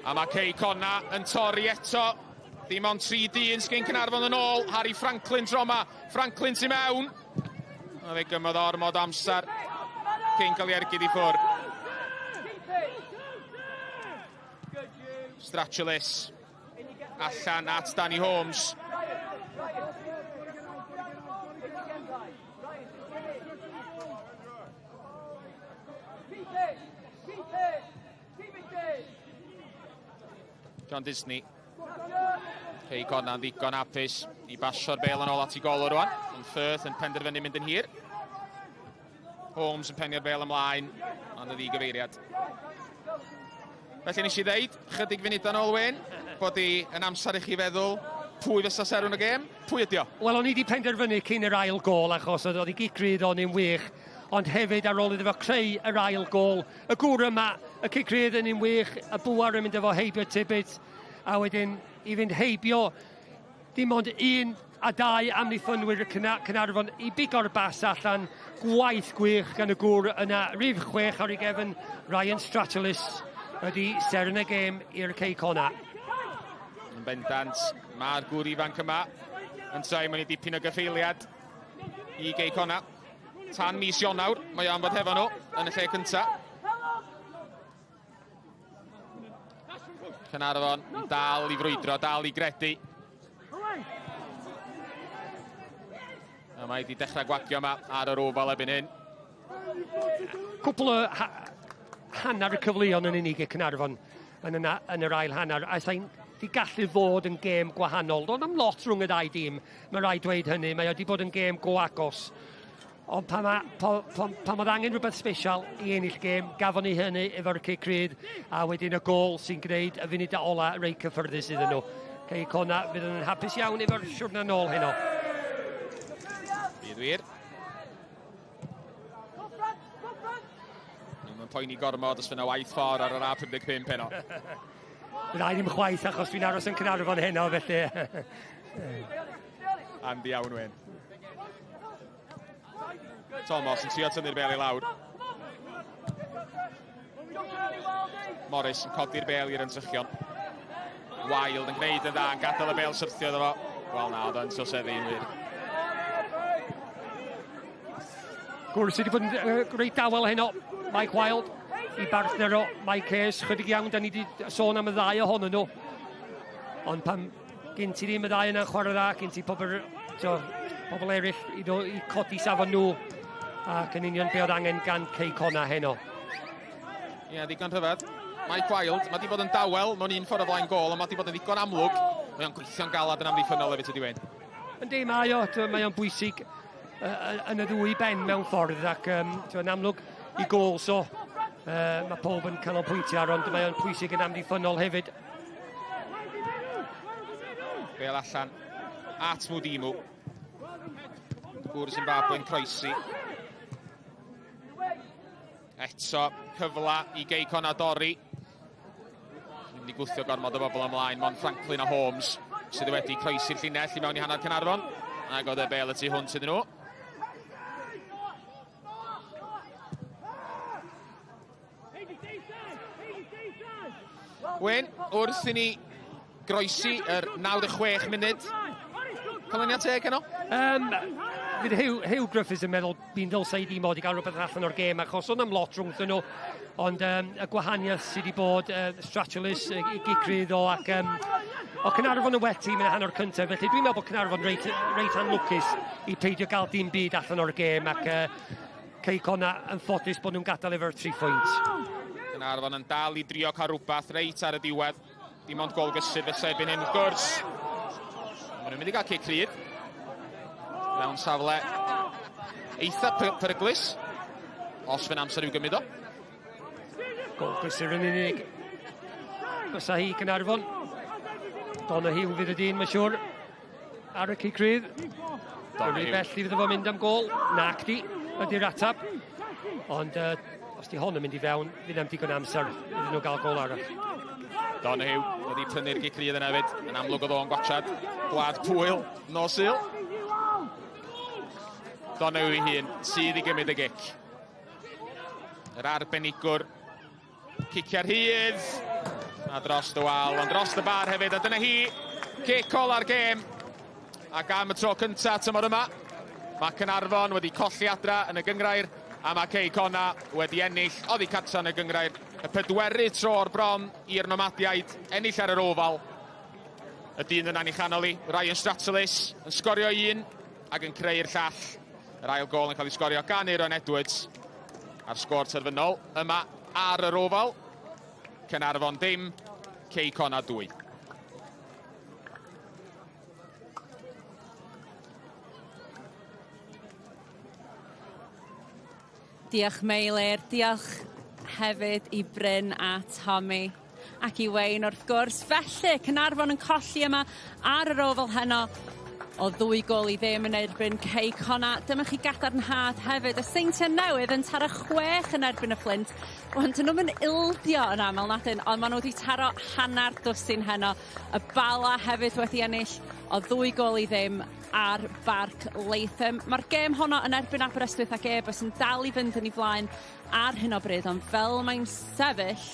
A mae Cei Connah yn torri eto. Dim ond 3 dyn sgyn Caernarfon yn ôl. Harry Franklin tro yma. Franklin tu mewn. A fe gymodd ormod amser cyn cael ei ergyd i ffwrdd. Stratulis allan at Danny Holmes. John Disney. Cei Connah'n ddigon hapus i basio'r bel yn ôl at ei golwr rwan. Ond Firth yn penderfynu mynd yn hir. Holmes yn penio'r bel ymlaen, ond y ddigyfeiriad. Felly nes i ddeud, chydig funudau yn ôl Wyn, bod hi yn amser i chi feddwl pwy fysa serwn y gêm, pwy ydi o? Wel, o'n i wedi penderfynu cyn yr ail gôl, achos oedd hi gic rydd o'n un wych, ond hefyd ar ôl iddo fo creu yr ail gôl, y gŵr yma, y cic rydd yn un wych, y bwar yn mynd efo heibio Tibbet, a wedyn i fynd heibio dim ond 1 a 2 amddiffynwyr Caernarfon i bigo'r bas allan. Gwaith gwych gan y gŵr yna, rhif 6 ar ei gefn, Ryan Stratulis ydy seren y gêm i'r Cei Connah. Yn bendant, mae'r gŵr ifanc yma yn troi mewn i dipyn o gyffeiliad i Gei Connah. Tan mis Ionawr, mae o am fod hefo nhw yn y lle cyntaf. Caernarfon yn dal i frwydro, dal i gredu. A mae wedi dechrau gwagio yma ar yr ofal erbyn hyn. Cwpl o hanner y cyfleon yn unig i Caernarfon yn yr ail hanner. A sa'n di gallu fod yn gêm gwahanol. Doedd am lot rhwng y ddau dîm, mae rhaid dweud hynny. Mae wedi bod yn gêm go agos. Ond pan oedd angen rhywbeth special i ennill gêm, gafon ni hynny efo'r cic rydd, a wedyn y gôl sy'n gwneud y funud ola reit cyffyrddus iddyn nhw. Cei Connah fydd yn hapus iawn efo'r siwrna nôl heno. Bydd wir. Mae'n poeni gormod os fyna waith ffordd ar yr A55 heno. Fydda i ddim chwaith achos dwi'n aros yn Caernarfon heno, felly. Andy iawn, Wyn. Thomas yn trio tynnu'r bel i lawr. Morris yn codi'r bel i'r ymdrechion. Wild yn gwneud yn dda, yn gadael y bel syrthio iddo fo. Wel na, oedd o'n troseddu yn wir. Gwr sydd wedi bod yn reit dawel heno, Mike Wild, i bartner o Mike Hayes. Chydig iawn, da ni wedi sôn am y ddau ohonyn nhw. Ond pan gen ti ddim y ddau yna'n chwarae dda, gen ti pobl, to, pobl eraill i, do, i codi safon nhw ac yn union be oedd angen gan Cei Connah heno. Ie, yeah, ddigon rhyfedd. Mike Wild, mae di bod yn dawel mewn un ffordd o flaen gol, ond mae di bod yn ddigon amlwg. Mae o'n gweithio'n galad yn amddiffynnol hefyd, ydy Wayne. Yndi, mae o, mae o'n bwysig yn y ddwy ben mewn ffordd ac yn amlwg i gôl so mae pob yn canolbwyntio ar ond mae o'n pwysig yn amddiffynnol hefyd. Bel allan at Mwdimu. Gŵr Zimbabwe'n croesi. Eto cyfle i Gei Connah dorri. Mynd i gwthio gormod o bobl ymlaen. Mon Franklin a Holmes sydd wedi croesi'r llinell i mewn i hanner Caernarfon. Ac oedd y bel y tu hwnt iddyn nhw. Wyn, wrth i ni groesi yr 96 munud, canlyniad teg heno? Fydd Hugh Griffiths yn meddwl bu'n ddylsa i ddim mod i gael rhywbeth allan o'r gêm, achos o'n am lot rhwngthyn nhw, ond y gwahaniaeth sydd wedi bod, Stratulis, i gicrydd o, ac o Caernarfon yn well tîm yn y hanner cyntaf, felly dwi'n meddwl bod Caernarfon reit anlwcus i peidio gael dim byd allan o'r gêm, ac Cei Connah yn ffodus bod nhw'n gadael efo'r 3 pwynt. Caernarfon yn dal i drio cael rhywbeth reit ar y diwedd. Dim ond gol gysur fysa erbyn hyn, wrth gwrs. Maen nhw'n mynd i gael cic rhydd. Mewn safle eitha peryglus. Os fe'n amser i'w gymryd o. Gol gysur yn unig. Fysa hi Caernarfon. Donoghue fydd y dyn, mae'n siŵr, ar y cic rhydd. Rhy bell i fyddo fo mynd am gol. Nac di, ydy'r atab. Ond os di hon yn mynd i fewn, fydd am digon amser iddyn nhw gael gol arall. Donoghue wedi prynu'r gic rydd yna hefyd. Yn amlwg oedd o'n gwachad Gwlad Pwyl nos Sul. Donoghue ei hun sydd i gymryd y gic. Yr arbenigwr ciciau'r rhydd. A dros y wal, ond dros y bar hefyd. A dyna hi, cic ola'r gêm. Ac am y tro cyntaf tymor yma, mae Caernarfon wedi colli adra yn y gynghrair, a mae Cei Connah wedi ennill oddi cartra yn y gynghrair. Y pedwerydd tro o'r bron i'r Nomadiaid ennill ar yr Oval. Y dyn yna'n ei chanol i, Ryan Stratulis, yn sgorio un ac yn creu'r llall. Yr ail gol yn cael ei sgorio gan Aaron Edwards. A'r sgôr terfynol yma ar yr Oval. Caernarfon dim, Cei Connah 2. Diolch Meilir, diolch hefyd i Bryn a Tommy ac i Wayne wrth gwrs. Felly, Caernarfon yn colli yma ar yr Oval heno o 2 gôl i ddim yn erbyn Cei Connah. Dyma chi gadarnhad hefyd. Y Seintiau Newydd yn taro 6 yn erbyn y Fflint. Wel, dyn nhw'm yn ildio yn aml nadyn, ond maen nhw wedi taro hanner dwsin heno. Y Bala hefyd wedi ennill o 2 gôl i ddim ar Barc Latham. Mae'r gêm honno yn erbyn Aberystwyth ac Airbus yn dal i fynd yn ei flaen ar hyn o bryd, ond fel mae'n sefyll,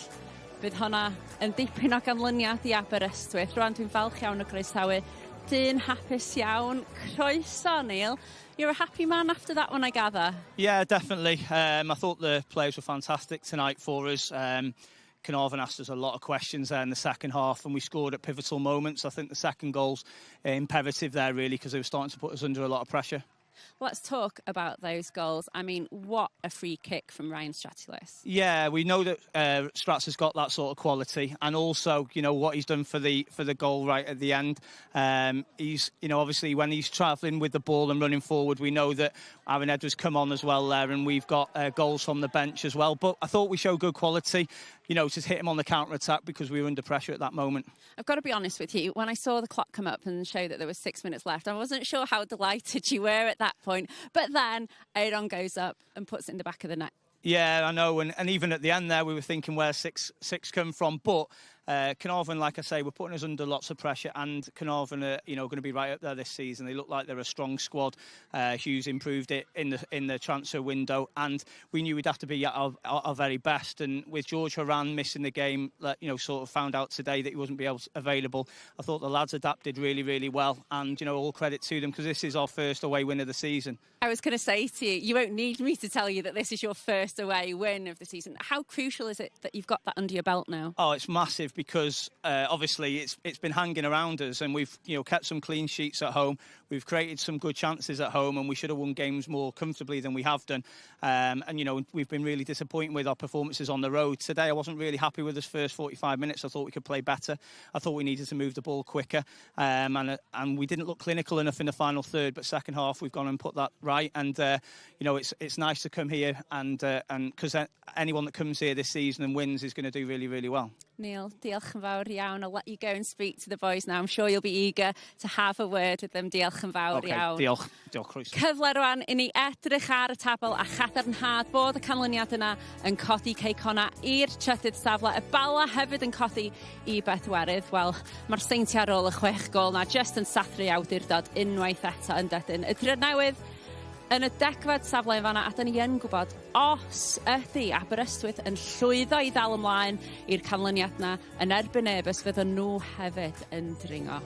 bydd honna yn dipyn o ganlyniad i Aberystwyth. Rwan dwi'n falch iawn o groesawu dyn hapus iawn. Croeso, Neil. You're a happy man after that one, I gather. Yeah, definitely. I thought the players were fantastic tonight for us. Caernarfon asked us a lot of questions there in the second half, and we scored at pivotal moments. I think the second goal's imperative there, really, because they were starting to put us under a lot of pressure. Let's talk about those goals. I mean, what a free kick from Ryan Stratulis. Yeah, we know that Strats has got that sort of quality, and also, you know, what he's done for the goal right at the end. He's, you know, obviously when he's travelling with the ball and running forward, we know that Aaron Edwards come on as well there, and we've got goals from the bench as well. But I thought we showed good quality, you know, to hit him on the counter-attack because we were under pressure at that moment. I've got to be honest with you, when I saw the clock come up and show that there was 6 minutes left, I wasn't sure how delighted you were at that point. But then Aaron goes up and puts it in the back of the net. Yeah, I know, and even at the end there, we were thinking where six come from. But Caernarfon, like I say, were putting us under lots of pressure, and Caernarfon are, you know, going to be right up there this season. They look like they're a strong squad. Hughes improved it in the transfer window, and we knew we'd have to be at our very best. And with George Haran missing the game, you know, sort of found out today that he wasn't be able to, available. I thought the lads adapted really, really well, and, you know, all credit to them, because this is our first away win of the season. I was going to say to you, you won't need me to tell you that this is your first away win of the season. How crucial is it that you've got that under your belt now? Oh, it's massive, because obviously it's been hanging around us, and we've, you know, kept some clean sheets at home. We've created some good chances at home, and we should have won games more comfortably than we have done. And, you know, we've been really disappointed with our performances on the road. Today, I wasn't really happy with this first 45 minutes. I thought we could play better. I thought we needed to move the ball quicker. And we didn't look clinical enough in the final third, but second half, we've gone and put that right. And, you know, it's nice to come here, and because anyone that comes here this season and wins is going to do really, really well. Neil, diolch yn fawr iawn. I'll let you go and speak to the boys now. I'm sure you'll be eager to have a word with them. Diolch yn fawr iawn. Diolch. Diolch, croeso. Cyfle rwan i ni edrych ar y tabl a chadarnhad bod y canlyniad yna yn codi Cei Connah i'r trydydd safle. Y Bala hefyd yn codi i bedwerydd. Wel, mae'r Seintiau ar ôl y 6 gôl na just yn sathru awdurdod unwaith eto yn dydyn. Y Drenewydd yn y 10fed safle yn fanna, a da ni yn gwybod os ydy Aberystwyth yn llwyddo i ddal ymlaen i'r canlyniad na yn erbyn Airbus, fydden nhw hefyd yn dringo.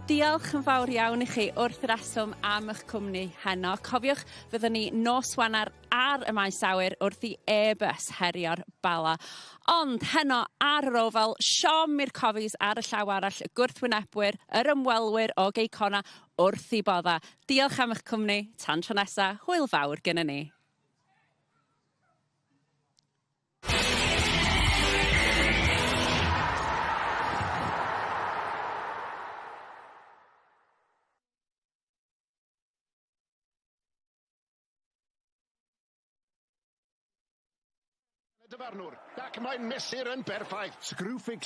Diolch yn fawr iawn i chi wrth reswm am eich cwmni heno. Cofiwch, fyddwn ni nos Wener ar y maes awyr wrth i Airbus herio'r Bala. Ond heno ar yr Ofal, siom i'r Cofis ar y llaw arall, y gwrthwynebwyr, yr ymwelwyr o Gei Connah wrth i bodda. Diolch am eich cwmni, tan tro nesa, hwyl fawr gynnon ni. Dyfarnwr, ac mae'n mesur yn berffaith. Screwfix.